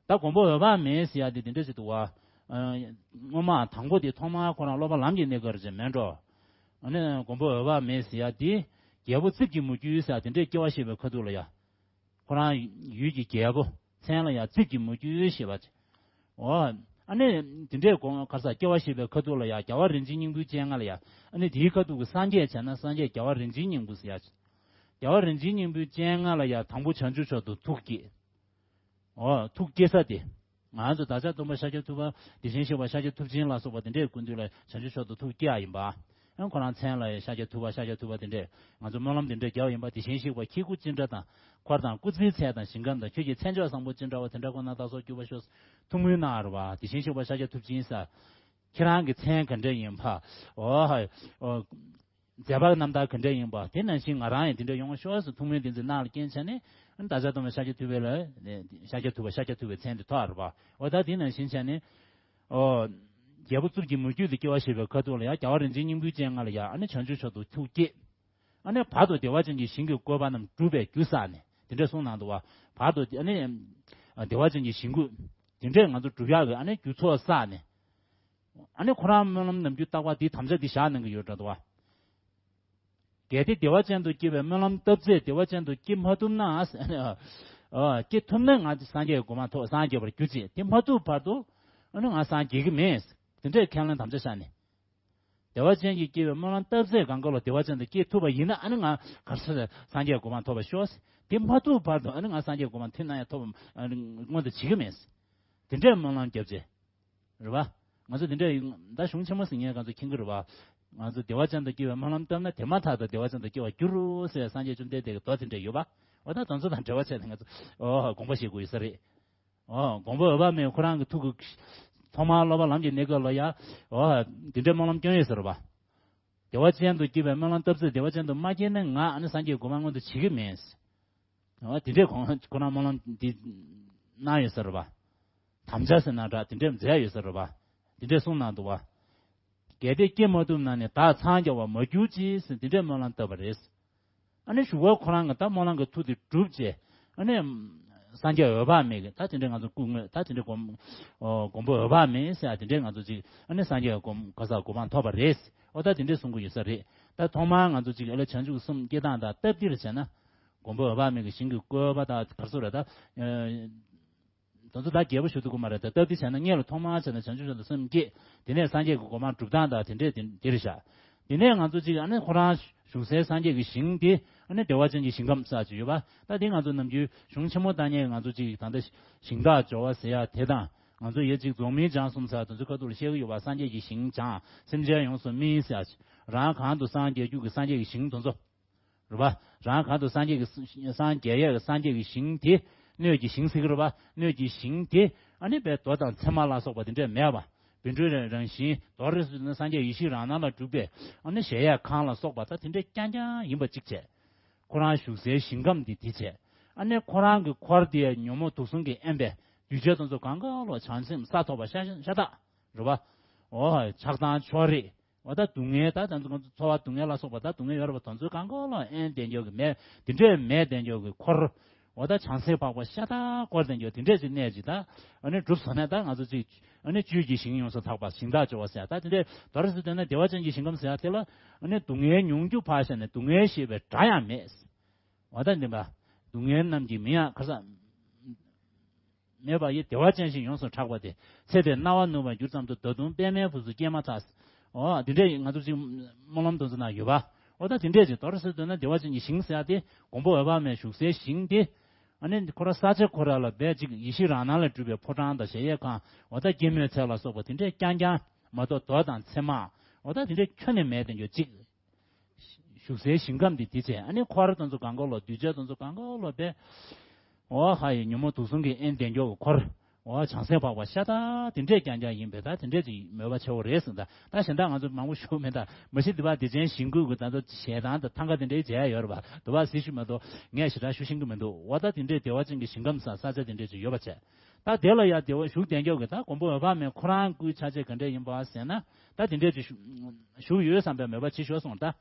ད་མགོན་པོ་འོད་དཔག་མེད་ཟེར་ཡ་དེ་དེ་འདྲ་ཞིག་འདུག་བ། ཨ་སྔོན་མ་དང་པོ་དེ་ཐོག་མར་ཁོ་རང་སློབ་པ་ལམ་གྱི་གནས་སྐབས་རེད་མེད་འགྲོ། ཨ་ནི་མགོན་པོ་འོད་དཔག་མེད་ཟེར་ཡ་དེ་རྒྱལ་པོ་རྩིབས་ཀྱི་མུ་ཁྱུད་ཟེར་ཡ་དེ་འདྲས་སྐྱེ་བ་བཞེས་པའི་ཁ་ཐུག་ལ་ཡ། ཁོ་རང་ཡུལ་གྱི་རྒྱལ་པོ་མཚན་ལ་ཡ་རྩིབས་ཀྱི་མུ་ཁྱུད་ཞེས་པ་ཅིག་ཨོ། ཨ་ནི་དེ་འདྲས་གོང་ཁར་ས་སྐྱེ་བ་བཞེས་པའི་ཁ་ཐུག་ལ་ཡ་རྒྱལ་བ་རིན་ཆེན་སྙིང་པོའི་སྤྱན་སྔ་ལ་ཡ། ཨ་ནི་དེའི་ཁ་ཐུག་གི་སངས་རྒྱས་བྱས་ན་སངས་རྒྱས་རྒྱལ་བ་རིན་ཆེན་སྙིང་པོ་ཟེར་ཡ་ཅིག་རྒྱལ་བ་རིན་ཆེན་སྙིང་པོའི་སྤྱན་སྔ་ལ་ཡ་དང་པོ་བྱང་ཆུབ་མཆོག་ཏུ་ཐུགས་བསྐྱེད། ཨོ། ཐུགས་བསྐྱེད་ས་དེ། ང་ཚོ་བདག་ཅག་སྟོན་པ་ཤཱཀྱ་ཐུབ་པ། དེ་བཞིན་གཤེགས་པ་ཤཱཀྱ་ཐུབ་ཆེན་ལ་སོགས་པ་དེ་འདྲའི་སྐུ་མདུན་ལ་བྱང་ཆུབ་མཆོག་ཏུ་ཐུགས་བསྐྱེད་ཡ་ཡིན་པ། ཡང་ཁོ་རང་མཚན་ལ་ཡང་ཤཱཀྱ་ཐུབ་པ་ཤཱཀྱ་ཐུབ་པ་དེ་འདྲས་ང་ཚོ་སྨོན་ལམ་དེ་འདྲས་རྒྱབ་ཡིན་པ། དེ་བཞིན་གཤེགས་པ་ཁྱེད་སྐུ་ཅི་འདྲ་དང་། འཁོར་དང་སྐུ་ཚེའི་ཚད་དང་ཞིང་ཁམས་དང་ཁྱོད་ཀྱི་མཚན་མཆོག་བཟང་པོ་ཅི་འདྲ་བ་དེ་འདྲ་ཁོ་ན་བདག་སོགས་གྱུར་པར་ཤོག་ཐུགས་སྨོན་གནང་རོགས་པ། དེ་བཞིན་གཤེགས་པ་ཤཱཀྱ་ཐུབ་ཆེན་ས། ཁྱེད་རང་གི་མཚན་ག་འདྲ་ཡིན་པ། ཨོ་ཧ། ཨོ། མཛད་པ་རྣམ་ཐར་ག་འདྲ་ཡིན་པ་དེ་ནང་བཞིན་ང་རང་ཡང་དེ་འདྲ་ཡོང་ཤོག་ཟེར་ཐུགས་སྨོན་བདེན་ཚིག་གནང་ལ་རྐྱེན་བྱས་ནས་བདག་ཅག་སྟོན་པ་ཤཱཀྱ་ཐུབ་པའི་ལ་ཤཱཀྱ་ཐུབ་པ་ཤཱཀྱ་ཐུབ་པའི་མཚན་དེ་ཐོགས་རེད་པ། འོ་ད་དེ་ནང་བཞིན་བྱས་ནས་ཨོ། རྒྱལ་པོ་རྩིབས་ཀྱི་མུ་ཁྱུད་དུ་སྐྱེ་བ་བཞེས་པའི་ཁ་ཐུག་ལ་ཡང་རྒྱལ་བ་རིན་ཆེན་སྙིང་པོའི་སྤྱན་སྔ་ལ་ཡང་ཨ་ནི་བྱང་ཆུབ་མཆོག་ཏུ་ཐུགས་བསྐྱེད། ཨ་ནི་བར་དུ་བདེ་བ་ཅན་གྱི་ཞིང་གི་བཀོད་པ་རྣམས་སྒྲུབ་པའི་རྒྱུ་བསགས་ནས་དེ་འདྲ་གསུངས་གནང་འདུག་བ། བར་དུ་ཨ་ནི་བདེ་བ་ཅན་གྱི་ཞིང་བཀོད་དེ་འདྲས་ང་ཚོ་སྒྲུབ་ཡག་གི་ཨ་ནི་རྒྱུ་ཚོགས་བསགས་ནས། ཨ་ནི་ཁོ་རང་སྨོན་ལམ་ནམ་རྒྱུན་བཏབ་པ་འདི་དམ་བཅའ་འདི་བཞག་གནང་གི་ཡོད་འདྲ་འདུག་བ། གལ་ཏེ་བདེ་བ་ཅན་དུ་སྐྱེ་བའི་སྨོན་ལམ་བཏབ་ཚེ་བདེ་བ་ཅན་དུ་སྐྱེ་མ་ཐུབ་ན། ཨ། སྐྱེ་ཐུབ་ན་ང་སངས་རྒྱས་གོ་འཕང་ཐོབ། སངས་རྒྱས་པར་གྱུར་ཅིག་དེ་མ་ཐུབ་བར་དུ་ཨ་ནི་ང་སངས་རྒྱས་ཀྱི་མེད། དེ་འདྲའི་ཁས་ལེན་དམ་བཅའ་བཞག་ནས། བདེ་བ་ཅན་གྱི་སྐྱེ་བའི་སྨོན་ལམ་བཏབ་ཚེ་གང་ག་ལ་བདེ་བ་ཅན་དུ་སྐྱེ་ཐུབ་པ་ཡིན་ན་ཨ་ནི་ང་ག་སོ་སངས་རྒྱས་གོ་འཕང་ཐོབ་པར་ཤོག་དེ་མ་ཐུབ་བར་དུ་ཨ་ནི་ང་སངས་རྒྱས་གོ་འཕང་ཐོབ་ན་ཡང་ཐོབ་པ་མངོན་དུ་བྱེད་ཀྱི་མེད། དེ་འདྲའི་སྨོན་ལམ་བརྒྱབ་ཚེ། རེད་བ། ང་ཚོ་དེ་འདྲ་ཡིན་ད་གཞུང་ཆེན་མོ་ཟེར་མཁན་གང་ཚོ་མཁྱེན་གྱི་རེད་བ། ང་ཚོ་བདེ་བ་ཅན་དུ་སྐྱེ་བའི་སྨོན་ལམ་བཏབ་ན་དེ་མ་ཐག་ཏུ་བདེ་བ་ཅན་དུ་སྐྱེ་བར་འགྱུར་རོ་ཟེར་བའི་སངས་རྒྱས་བཅོམ་ལྡན་འདས་ཀྱི་མདོ་དེ་འདྲ་ཡོད་པ། འོ་ད་དེ་ཚོ་དང་འབྲེལ་བ་བྱས་ཏེ་ང་ཚོ་ཨོ་དགོངས་པ་བཞེས་དགོས་ཡོད་ས་རེད། ཨོ་མགོན་པོ་འོད་དཔག་མེད་ཁོ་རང་གི་ཐུགས་ཀྱི་ཐོག་མར་སློབ་པ་ལམ་གྱི་གནས་སྐབས་ལ་ཡ་ཨོ་དེ་འདྲའི་སྨོན་ལམ་སྐྱོན་ཡོད་ས་རེད་བ། བདེ་བ་ཅན་དུ་སྐྱེ་བའི་སྨོན་ལམ་བཏབ་ཚེ་བདེ་བ་ཅན་དུ་མ་སྐྱེས་ན་ང་ཨ་ནི་སངས་རྒྱས་གོ་འཕང་མངོན་དུ་བྱེད་ཀྱི་མེད། འོ་དེ་འདྲས་ཁོང་ཁོ་རང་སྨོན་ལམ་འདི་གནང་ཡོད་ས་རེད་པ། དམ་བཅའ་ཟེར་ན་འདྲ་དེ་འདྲས་མཛད་ཡོད་ས་རེད་པ། དེ་འདྲས་གསུངས་གནང་འདུག་བ། གལ་ཏེ་སྐྱེ་མ་ཐུབ་ན་ནི་བདག་འཚང་རྒྱ་བར་མ་གྱུར་ཅིག་ཟེར་དེ་འདྲས་སྨོན་ལམ་བཏབ་པ་རེད། ཨ་ནི་བཞུགས་སྒར་ཁོ་རང་གི་ད་སྨོན་ལམ་གྱི་མཐུ་དེ་གྲུབ་བྱས། ཨ་ནི་སངས་རྒྱས་འོད་དཔག་མེད་ཀྱི་ད་དེ་འདྲའི་ང་ཚོ་སྐུ་དངོས་ད་དེ་འདྲའི་སྒོམ་ཨོ་སྒོམ་པ་འོད་དཔག་མེད་ཟེར་ཡ་དེ་འདྲའི་ང་ཚོ་ཅིག་ཨ་ནི་སངས་རྒྱས་སྒོམ་ག་ས་གོ་འཕང་ཐོབ་པ་རེད། ཨོ་ད་དེ་འདྲའི་གསུང་གི་ཡོད་ས་རེད། ད་ཐོག་མར་ང་ཚོ་ཅིག་ཨ་ལས་བྱང་ཆུབ་གསུམ་སྐྱེ་སྟངས་དང་སྟབས་བདེར་བྱས་ན། སྒོམ་པ་འོད་དཔག་མེད་ཀྱི་ཞིང་གི་བཀོད་པ་དང་གར་སོ་ར་ད། དེ་ཚོ་ད་རྒྱས་པོ་ཞུ་ཐུབ་ཀྱི་མ་རེད། ད་སྟབས་བདེ་བྱས་ན་སྔོན་ལ་ཐོག་མར་བྱས་ན་བྱང་ཆུབ་མཆོག་ཏུ་སེམས་བསྐྱེད། དེ་ནས་སངས་རྒྱས་ཀྱི་གོ་འཕང་སྒྲུབ་སྟངས་དང་དེ་འདྲས་དེ་འདིར་བཞག་དེ་ནས་ང་ཚོ་གཅིག་ཨ་ནི་ཁོ་རང་བཞུགས་སའི་སངས་རྒྱས་ཀྱི་ཞིང་དེ་ཨ་ནི་བདེ་བ་ཅན་གྱི་ཞིང་ཁམས་ས་ཅིག་ཡོད་པ། ད་དེ་ང་ཚོ་ནམ་རྒྱུན་གཞུང་ཆེན་མོ་ལྟ་ཉན་ང་ཚོ་གཅིག་ད་ལྟ་ཞིང་བདག་སྦྱོར་བ་ཟེར་ཡ་དེ་དང་ང་ཚོ་ཡོད་གཅིག་རྫོགས་སྨིན་སྦྱངས་གསུམ་ས་དེ་ཚོ་ཁ་ཐུག་ལ་བཤད་ཀྱི་ཡོད་པ། སངས་རྒྱས་ཀྱི་ཞིང་སྦྱངས་སེམས་ཅན་ཡོངས་སུ་སྨིན་ཟེར་ཡ་ཅིག་རང་གང་དུ་སངས་རྒྱས་རྒྱུ་གི་སངས་རྒྱས་ཀྱི་ཞིང་དེ་ཚོ། རེད་པ། རང་གང་དུ་སངས་རྒྱས་ཀྱི་སངས་རྒྱས་ཡས་ཀྱི་སངས་རྒྱས་ཀྱི་ཞིང་དེ་སྣོད་ཀྱི་ཞིང་ཟེར་གི་རེད་པ། སྣོད་ཀྱི་ཞིང་དེ་ཨ་ནི་པའི་རྡོ་དང་ཚེར་མ་ལ་སོགས་པ་དེ་འདྲས་མེད་པ། བཻ་ཌཱུརྱ་རང་བཞིན་མདོར་ན་སངས་རྒྱས་ཡེ་ཤེས་རང་སྣང་ལ་གྲུབ་པའི་ཨ་ནི་གཞལ་ཡས་ཁང་ལ་སོགས་པ་ད་དེ་འདྲས་རྐྱང་རྐྱང་ཡིན་པ་གཅིག་བྱས། ཁོ་རང་བཞུགས་སའི་ཞིང་ཁམས་འདི་དེ་བྱས། ཨ་ནི་ཁོ་རང་གི་འཁོར་དེ་ཉོན་མོངས་དུག་གསུམ་གྱིས་དབེན་པའི་གདུལ་བྱ་དེ་ཚོ་གང་ག་ལོ་བྱང་སེམས་ས་ཐོབ་པ་ཤ་ཤ་སྟག་རེད་པ། འོ་ཆགས་སྡང་ཕྱོགས་རིས། འོ་ད་སྡུག་བསྔལ་ད་ད་ཚོ་ཚོར་བ་སྡུག་བསྔལ་ལ་སོགས་པ་ད་སྡུག་བསྔལ་ཡོད་རེད་པ། དེ་ཚོ་གང་ག་ལོ་དབེན་བསྡད་འཇོག་གི་མེད་དེ་འདྲས་མེད་བསྡད་འཇོག་གི་འཁོར། འོ་ད་བྱང་སེམས་འཕགས་པ་ཤ་སྟག་བསྐོར་བསྡད་འཇོག་དེ་འདྲས་ཅིག་གནས་ཅིག་ད་ཨ་ནི་གྲུབ་སོང་ན་ད་ང་ཚོ་ཅིག་ཨ་ནི་བཅུད་ཀྱི་ཞིང་ཡོངས་སུ་དག་པ་ཞིང་བདག་སྦྱོར་བ་ཟེར་ཡ་ད་དེ་འདྲས་མདོར་ཟེར་དོན་ན་བདེ་བ་ཅན་གྱི་ཞིང་ཁམས་ཟེར་ཡ་དེ་ལ་ཨ་ནི་སྡུག་བསྔལ་མྱོང་རྒྱུ་ཕར་བཞག་ནས་སྡུག་བསྔལ་ཞེས་པའི་སྒྲ་ཡང་མེད། འོ་ད་འདི་པ། སྡུག་བསྔལ་རྣམས་ཀྱི་མིང་ཡང་ཁར་ས། མེད་པ་ཡི་བདེ་བ་ཅན་ཞིག་ཡོངས་སུ་གྲགས་པ་དེ་ཚེ་དེར་སྣང་བ་ནུབ་པར་གྱུར་ཙམ་དུ་ད་དུང་པདྨའི་སྦུབས་སུ་སྐྱེས་མ་ཐག་འོ་དེ་འདྲས་ང་ཚོ་ཅིག་སྨོན་ལམ་དུ་འཛིན་ན་ཡོད་པ། འོ་ད་དེ་འདྲས་ཅིག་མདོར་ཟེར་དོན་ན་བདེ་བ་ཅན་གྱི་ཞིང་ཟེར་ཡ་དེ་མགོན་པོ་འོད་དཔག་མེད་བཞུགས་སའི་ཞིང་དེ། ཨ་ནི་ཁོ་ར་ས་ཆ་ཁོ་ར་ལ་བས་ཅིག་ཡེ་ཤེས་རང་སྣང་ལས་གྲུབ་པའི་ཕོ་བྲང་དང་གཞལ་ཡས་ཁང་འོ་ད་སྐྱེད་མོས་ཚལ་ལ་སོགས་པ་དེ་འདྲས་རྐྱང་རྐྱང་མ་གཏོགས་རྡོ་དང་ཚེར་མ་འོ་ད་དེ་འདྲས་ཁྱོན་ནས་མེད་དེ་འཇོག་ཅིག་བཞུགས་སའི་ཞིང་ཁམས་འདི་དེ་བྱས་ཨ་ནི་འཁོར་དེ་ཚོ་གང་ག་ལོ་གདུལ་བྱ་དེ་ཚོ་གང་ག་ལོ་པས། འོ་ཧ་ཡི་ཉོན་མོངས་དུག་གསུམ་གྱིས་དབེན་བསྡད་འཇོག་གི་འཁོར། འོ་བྱང་སེམས་འཕགས་པ་ཤ་སྟག་དེ་འདྲས་རྐྱང་རྐྱང་ཡིན་པས་ད་དེ་འདྲས་ཅིག་མོས་པ་ཆེ་བོ་རེད་ཟེར། ད་ད་གཞན་དག་ང་ཚོ་མང་པོ་ཞུ་མེད། ད་མ་གཞི་འདི་པ་བདེ་ཆེན་ཞིང་ཁུལ་གྱི་ད་ཚོ་ཞལ་ཐང་དང་ཐང་ག་དེ་འདྲས་མཇལ་ཡ་ཡོད་རེད་པ། འདི་པ་སྲིད་ཞུ་མ་གཏོགས་ངས་ཞེ་དྲག་ཞུ་ཤེས་ཀྱི་མི་འདུག་འོ་ད་དེ་འདྲས་བདེ་བ་ཅན་གྱི་ཞིང་ཁམས་ས་ས་ཆ་དེ་འདྲས་ཅིག་ཡོད་པ་བྱས། ད་དེ་ལ་ཡ་བདེ་བ་བཞུགས་བསྡད་འཇོག་གི་ད་མགོན་པོ་འོད་དཔག་མེད་ཁོ་རང་སྐུའི་ཆ་བྱད་ག་འདྲས་ཡིན་པ་ཟེར་ན་ད་དེ་འདྲས་ཅིག་བཞུགས་ཡོད་བསམ་པའི་མོས་པ་བྱེད་ཤོག་གསུངས། ད་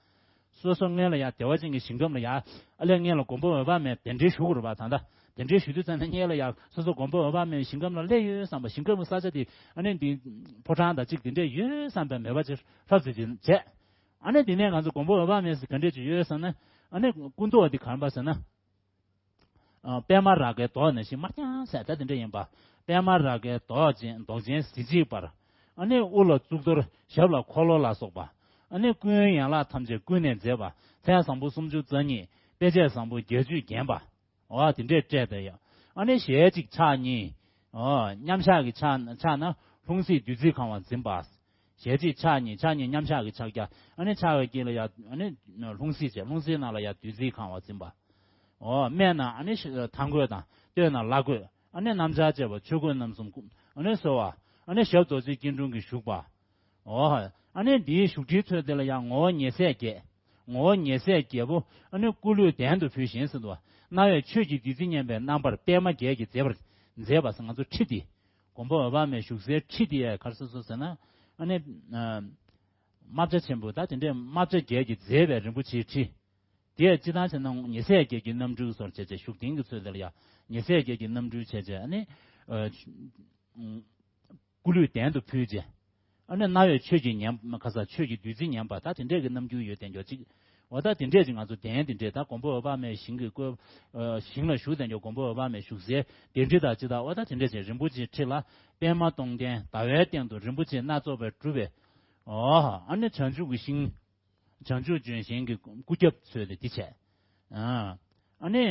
སོ་སོ་སྔོན་ལ་ཡ་བདེ་བ་ཅན་གྱི་ཞིང་ཁམས་ལ་ཡ་ཨ་ལས་སྔོན་ལ་མགོན་པོ་འོད་དཔག་མེད་གདན་འདྲེན་ཞུ་དགོས་རེད་པ། ད་ད་གདན་འདྲེན་ཞུ་དུས་ཙམ་ན་སྔོན་ལ་ཡ་སོ་སོ་མགོན་པོ་འོད་དཔག་མེད་ཞིང་ཁམས་ལ་སླེབས་ཡོད་བསམ་པ། ཞིང་ཁམས་ས་ཆ་དེ་ཨ་ནི་འདི་ཕོ་བྲང་དང་གཅིག་དེ་འདྲས་ཡོད་བསམ་པའི་མོས་པ་ཅིག་ལྷབ་ཙམ་ཅིག་བྱས། ཨ་ནི་དེ་ནས་ང་ཚོ་མགོན་པོ་འོད་དཔག་མེད་ཟེར་ག་འདྲས་ཅིག་ཡོད་བསམ་ན་ཨ་ནི་སྐུ་མདོག་འདི་ག་རེ་ཡིན་པ་ཟེར་ན། ཨ་པད་མ་རཱ་གའི་མདོག་ནང་བཞིན་དམར་རྐྱང་ཟེར་ད་དེ་འདྲ་ཡིན་པ། པད་མ་རཱ་གའི་མདོག་ཅན་མདོག་ཅན་གཟི་བརྗིད་འབར། ཨ་ནི་དབུ་ལ་གཙུག་ཏོར་ཞབས་ལ་འཁོར་ལོ་ལ་སོགས་པ། ཨ་ནི་སྐུའི་ཡན་ལག་ཐམས་ཅད་ཀུན་ནས་མཛེས་པ། མཚན་བཟང་པོ་སུམ་ཅུ་རྩ་གཉིས། དཔེ་བྱད་བཟང་པོ་བརྒྱད་ཅུས་བརྒྱན་པ། འོ་དེ་འདྲས་སྤྲས་པའི་ཡང་ཨ་ནི་ཞལ་གཅིག་ཕྱག་གཉིས། འོ་མཉམ་གཞག་གི་ཕྱག་ཕྱག་ན་ལྷུང་བཟེད་བདུད་རྩིས་གང་བ་འཛིན་པ། ཞལ་གཅིག་ཕྱག་གཉིས། ཕྱག་གཉིས་མཉམ་གཞག་གི་ཕྱག་རྒྱ། ཨ་ནི་ཕྱག་གི་དཀྱིལ་ལ་ཡ་ཨ་ནི་ལྷུང་བཟེད་བྱས། ལྷུང་བཟེད་ནང་ལ་ཡ་བདུད་རྩིས་གང་བ་འཛིན་པ། འོ་སྨད་ན་ཨ་ནི་ཐང་རྒོད་དང་སྟོད་ན་ལྷ་རྒོད། ཨ་ནི་སྣམ་སྦྱར་བཅས་པ་ཆོས་གོས་རྣམ་གསུམ་ཨ་ནི་གསོལ་བ། ཨ་ནི་ཞབས་རྡོ་རྗེ་སྐྱིལ་ཀྲུང་གིས་བཞུགས་པ། འོ། ཨ་ནི་འདིའི་བཞུགས་ཁྲིའི་ཚོད་དེ་ལ་ཡང་ངོ་བོ་ཉེ་སྲས་བརྒྱད། ངོ་བོ་ཉེ་སྲས་བརྒྱད་པོ་ཨ་ནི་སྐུ་ལུས་གདན་དུ་ཕུལ་ཞིང་ཟེར་འདུག་རྣ་བས་ཆོས་ཀྱི་བདུད་རྩི་སྙན་པའི་རྣམ་པར་པད་མ་བརྒྱད་ཀྱིས་མཛེས་པར་མཛེས་པ་ཟེར། ང་ཚོ་ཁྲི་འདི། མགོན་པོ་འོད་དཔག་མེད་བཞུགས་སའི་ཁྲི་འདི་ཡང་ག་རེ་ཟེར་སོང་ཟེར་ན། ཨ་ནི། རྨ་བྱ་ཆེན་པོ་ད་དེ་འདྲའི་རྨ་བྱ་བརྒྱད་ཀྱིས་མཛེས་པའི་རིན་པོ་ཆེའི་ཁྲི། དེ་ཡང་སྤྱིར་བཏང་བྱས་ན་ཉེ་སྲས་བརྒྱད་ཀྱི་རྣམ་སྤྲུལ་སོགས་བྱས་བྱས་བཞུགས་གདན་གྱི་ཚོད་དེ་ལ་ཡང་ཉེ་སྲས་བརྒྱད་ཀྱི་རྣམ་སྤྲུལ་བྱས་བྱས་ཨ་ནི། སྐུ་ལུས་གདན་དུ་ཕུལ་རྗེས། ཨ་ནི་རྣ་བས་ཆོས་ཀྱི་ཉན་ཁ་ས་ཆོས་ཀྱི་བདུད་རྩི་ཉན་པ་ད་དེ་འདྲས་ཀྱི་རྣམ་འགྱུར་ཡོད་དེ་འགྱོ་ཅིག་འོ་ད་དེ་འདྲས་ཀྱི་ང་ཚོ་གདན་དེ་འདྲས་ད་མགོན་པོ་འོད་དཔག་མེད་ཞིང་གི་བཀོད། ཞིང་ལ་བཞུགས་དེ་འགྱོ་མགོན་པོ་འོད་དཔག་མེད་བཞུགས་སའི་གདན་ཁྲི་དང་ཅི་ད་འོ་ད་དེ་འདྲས་ཀྱི་རིན་པོ་ཆེའི་ཁྲི་ལ་པད་མ་སྟོང་ལྡན་ཟླ་བའི་སྟེང་དུ་རིན་པོ་ཆེ་སྣ་ཚོགས་པས་གྲུབ་པའི། འོ་ཨ་ནི་བྱང་ཆུབ་ཀྱི་ཤིང་། བྱང་ཆུབ་ལྗོན་ཤིང་གི་སྐུ་རྒྱབ་ཚོས་ཏེ་འདི་བྱས། ཨ་ནི།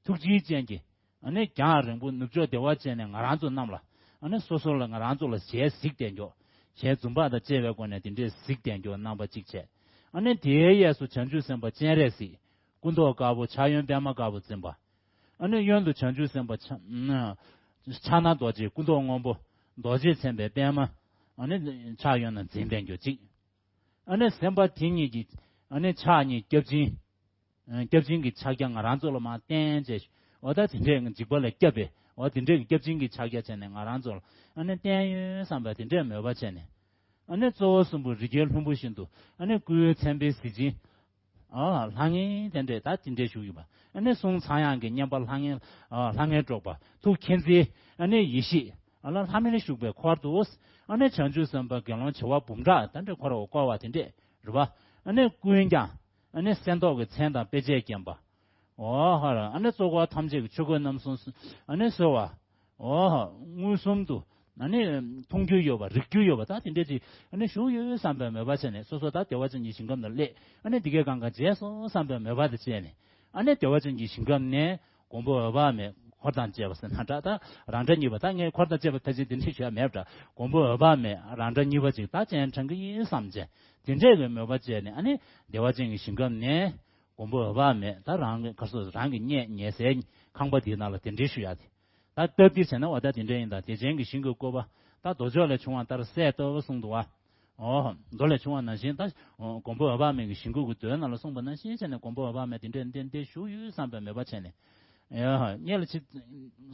ཐུགས་རྗེའི་སྤྱན་གྱིས་ཨ་ནི་རྒྱང་རིང་པོ་ནུབ་ཕྱོགས་བདེ་བ་ཅན་ནས་ང་རང་ཚོ་རྣམས་ལ་ཨ་ནི་སོ་སོ་ལ་ང་རང་ཚོ་ལ་ཞལ་གཟིགས་ཏེ་འགྱོ། ཞལ་འཛུམ་བག་དང་བཅས་པའི་སྒོ་ནས་དེ་འདྲས་གཟིགས་ཏེ་འགྱོ་གནང་བ་གཅིག་བྱས། ཨ་ནི་དེའི་གཡས་སུ་བྱང་ཆུབ་སེམས་དཔའ་སྤྱན་རས་གཟིགས། སྐུ་མདོག་དཀར་པོ་ཕྱག་གཡོན་པད་མ་དཀར་པོ་འཛིན་པ། ཨ་ནི་གཡོན་དུ་བྱང་ཆུབ་སེམས་དཔའ་ཕྱག་ཕྱག་ན་རྡོ་རྗེ་སྐུ་མདོག་སྔོན་པོ་རྡོ་རྗེས་མཚན་པའི་པད་མ། ཨ་ནི་ཕྱག་གཡོན་ན་འཛིན་ཏེ་འགྱོ་གཅིག་ཨ་ནི་སེམས་དཔའ་དེ་གཉིས་ཀྱི་ཨ་ནི་ཕྱག་གཉིས་སྐྱབས་སྦྱིན། སྐྱབས་སྦྱིན་གྱི་ཕྱག་རྒྱ་ང་རང་ཚོ་ལ་མར་བསྟན་བྱས། འོ་ད་དེ་འདྲས་འཇིགས་པ་ལས་སྐྱབས་པའི་འོ་དེ་འདྲས་ཀྱི་སྐྱབས་སྦྱིན་གྱི་ཕྱག་རྒྱ་བྱས་ནས་ང་རང་ཚོ་ལ་ཨ་ནི་བསྟན་ཡོད་བསམ་པ་དེ་འདྲས་མོས་པ་བྱས་ནས། ཨ་ནི་གཙོ་བོ་གསུམ་པོ་རི་རྒྱལ་ལྷུན་པོ་བཞིན་དུ་ཨ་ནི་སྐུའི་མཚན་དཔེའི་གཟི་བྱིན། ཨ་ལྷང་ངེ་དེ་འདྲས་ད་དེ་འདྲས་བཞུགས་ཡོད་པ། ཨ་ནི་གསུང་ཚངས་དབྱངས་ཀྱི་སྙན་པ་ལྷང་ངེ་ཨ་ལྷང་ངེ་སྒྲོག་པ་ཐུགས་མཁྱེན་བརྩེ་ཨ་ནི་ཡེ་ཤེས་ཨ་ལ་ལྷ་མིར་བཞུགས་པའི་འཁོར་དུ་ཨ་ནི་བྱང་ཆུབ་སེམས་དཔའ་དགེ་སློང་བྱེ་བ་འབུམ་ཕྲག་ད་འདྲས་འཁོར་བར་བསྐོར་བ་དེ་འདྲས་རེད་པ། ཨ་ནི་ཀུན་ཀྱང་ཨ་ནི་གསེར་མདོག་གི་མཚན་དང་དཔེ་བྱད་བརྒྱན་པ། ཨོ་ཧ་ར། ཨ་ནི་གཙོ་འཁོར་ཐམས་ཅད་ཀྱི་ཆོས་གོས་རྣམ་གསུམ་ཨ་ནི་གསོལ་བ། ཨོ་ཧ། མངོན་སུམ་དུ་ཨ་ནི་མཐོང་རྒྱུ་ཡོད་པ་རིག་རྒྱུ་ཡོད་པ་ད་དེ་འདྲས་ཅིག་ཨ་ནི་བཞུགས་ཡོད་བསམ་པའི་མོས་པ་བྱས་ནས་སོ་སོ་ད་བདེ་བ་ཅན་གྱི་ཞིང་ཁམས་ལ་སླེབས། ཨ་ནི་འདི་གའི་གང་ག་བྱས་སོང་བསམ་པའི་མོས་པ་དེ་བྱས་ནས་ཨ་ནི་བདེ་བ་ཅན་གྱི་ཞིང་ཁམས་ནས་མགོན་པོ་འོད་དཔག་མེད་འཁོར་དང་བཅས་པ་ཟེར་ན་འདྲ། ད་རང་འདྲ་གཉིས་པ་ད་ངས་འཁོར་དང་བཅས་པ་ཕལ་ཆེར་དེ་འདྲས་ཞུ་ཡ་མེད་པ་འདྲ། མགོན་པོ་འོད་དཔག་མེད་རང་འདྲ་གཉིས་པ་ཅིག་ད་སྤྱན་དྲངས་ཀྱི་ཡིན་བསམ་བྱས་དེ་འདྲས་ཀྱི་མོས་པ་བྱས་ནས་ཨ་ནི་བདེ་བ་ཅན་གྱི་ཞིང་ཁམས་ནས། མགོན་པོ་འོད་དཔག་མེད་ད་རང་གི་ག་སོ་རང་གི་ཉལ་ཉལ་སའི་ཁང་པ་དེའི་ནང་ལ་གདན་འདྲེན་ཞུ་ཡ་དེ། ད་སྟབས་བདེ་བྱས་ན་འོ་ད་དེ་འདྲ་ཡིན་ད། བདེ་ཆེན་གྱི་ཞིང་གི་བཀོད་པ་ད་མདོ་ཕྱོགས་ལས་བྱུང་བ་ལྟར་གསལ་བཏབ་གསུངས་འདུག་བ། ཨོ། མདོ་ལས་བྱུང་བ་ནང་བཞིན་ད་མགོན་པོ་འོད་དཔག་མེད་ཀྱི་ཞིང་ཁམས་ཀྱི་མདོའི་ནང་ལ་གསུངས་པ་ནང་བཞིན་བྱས་ནས་མགོན་པོ་འོད་དཔག་མེད་དེ་འདྲ་འདི་འདི་བཞུགས་ཡོད་བསམ་པའི་མོས་པ་བྱས་ནས། ཡ། གཉིས་ལ་ཆེ།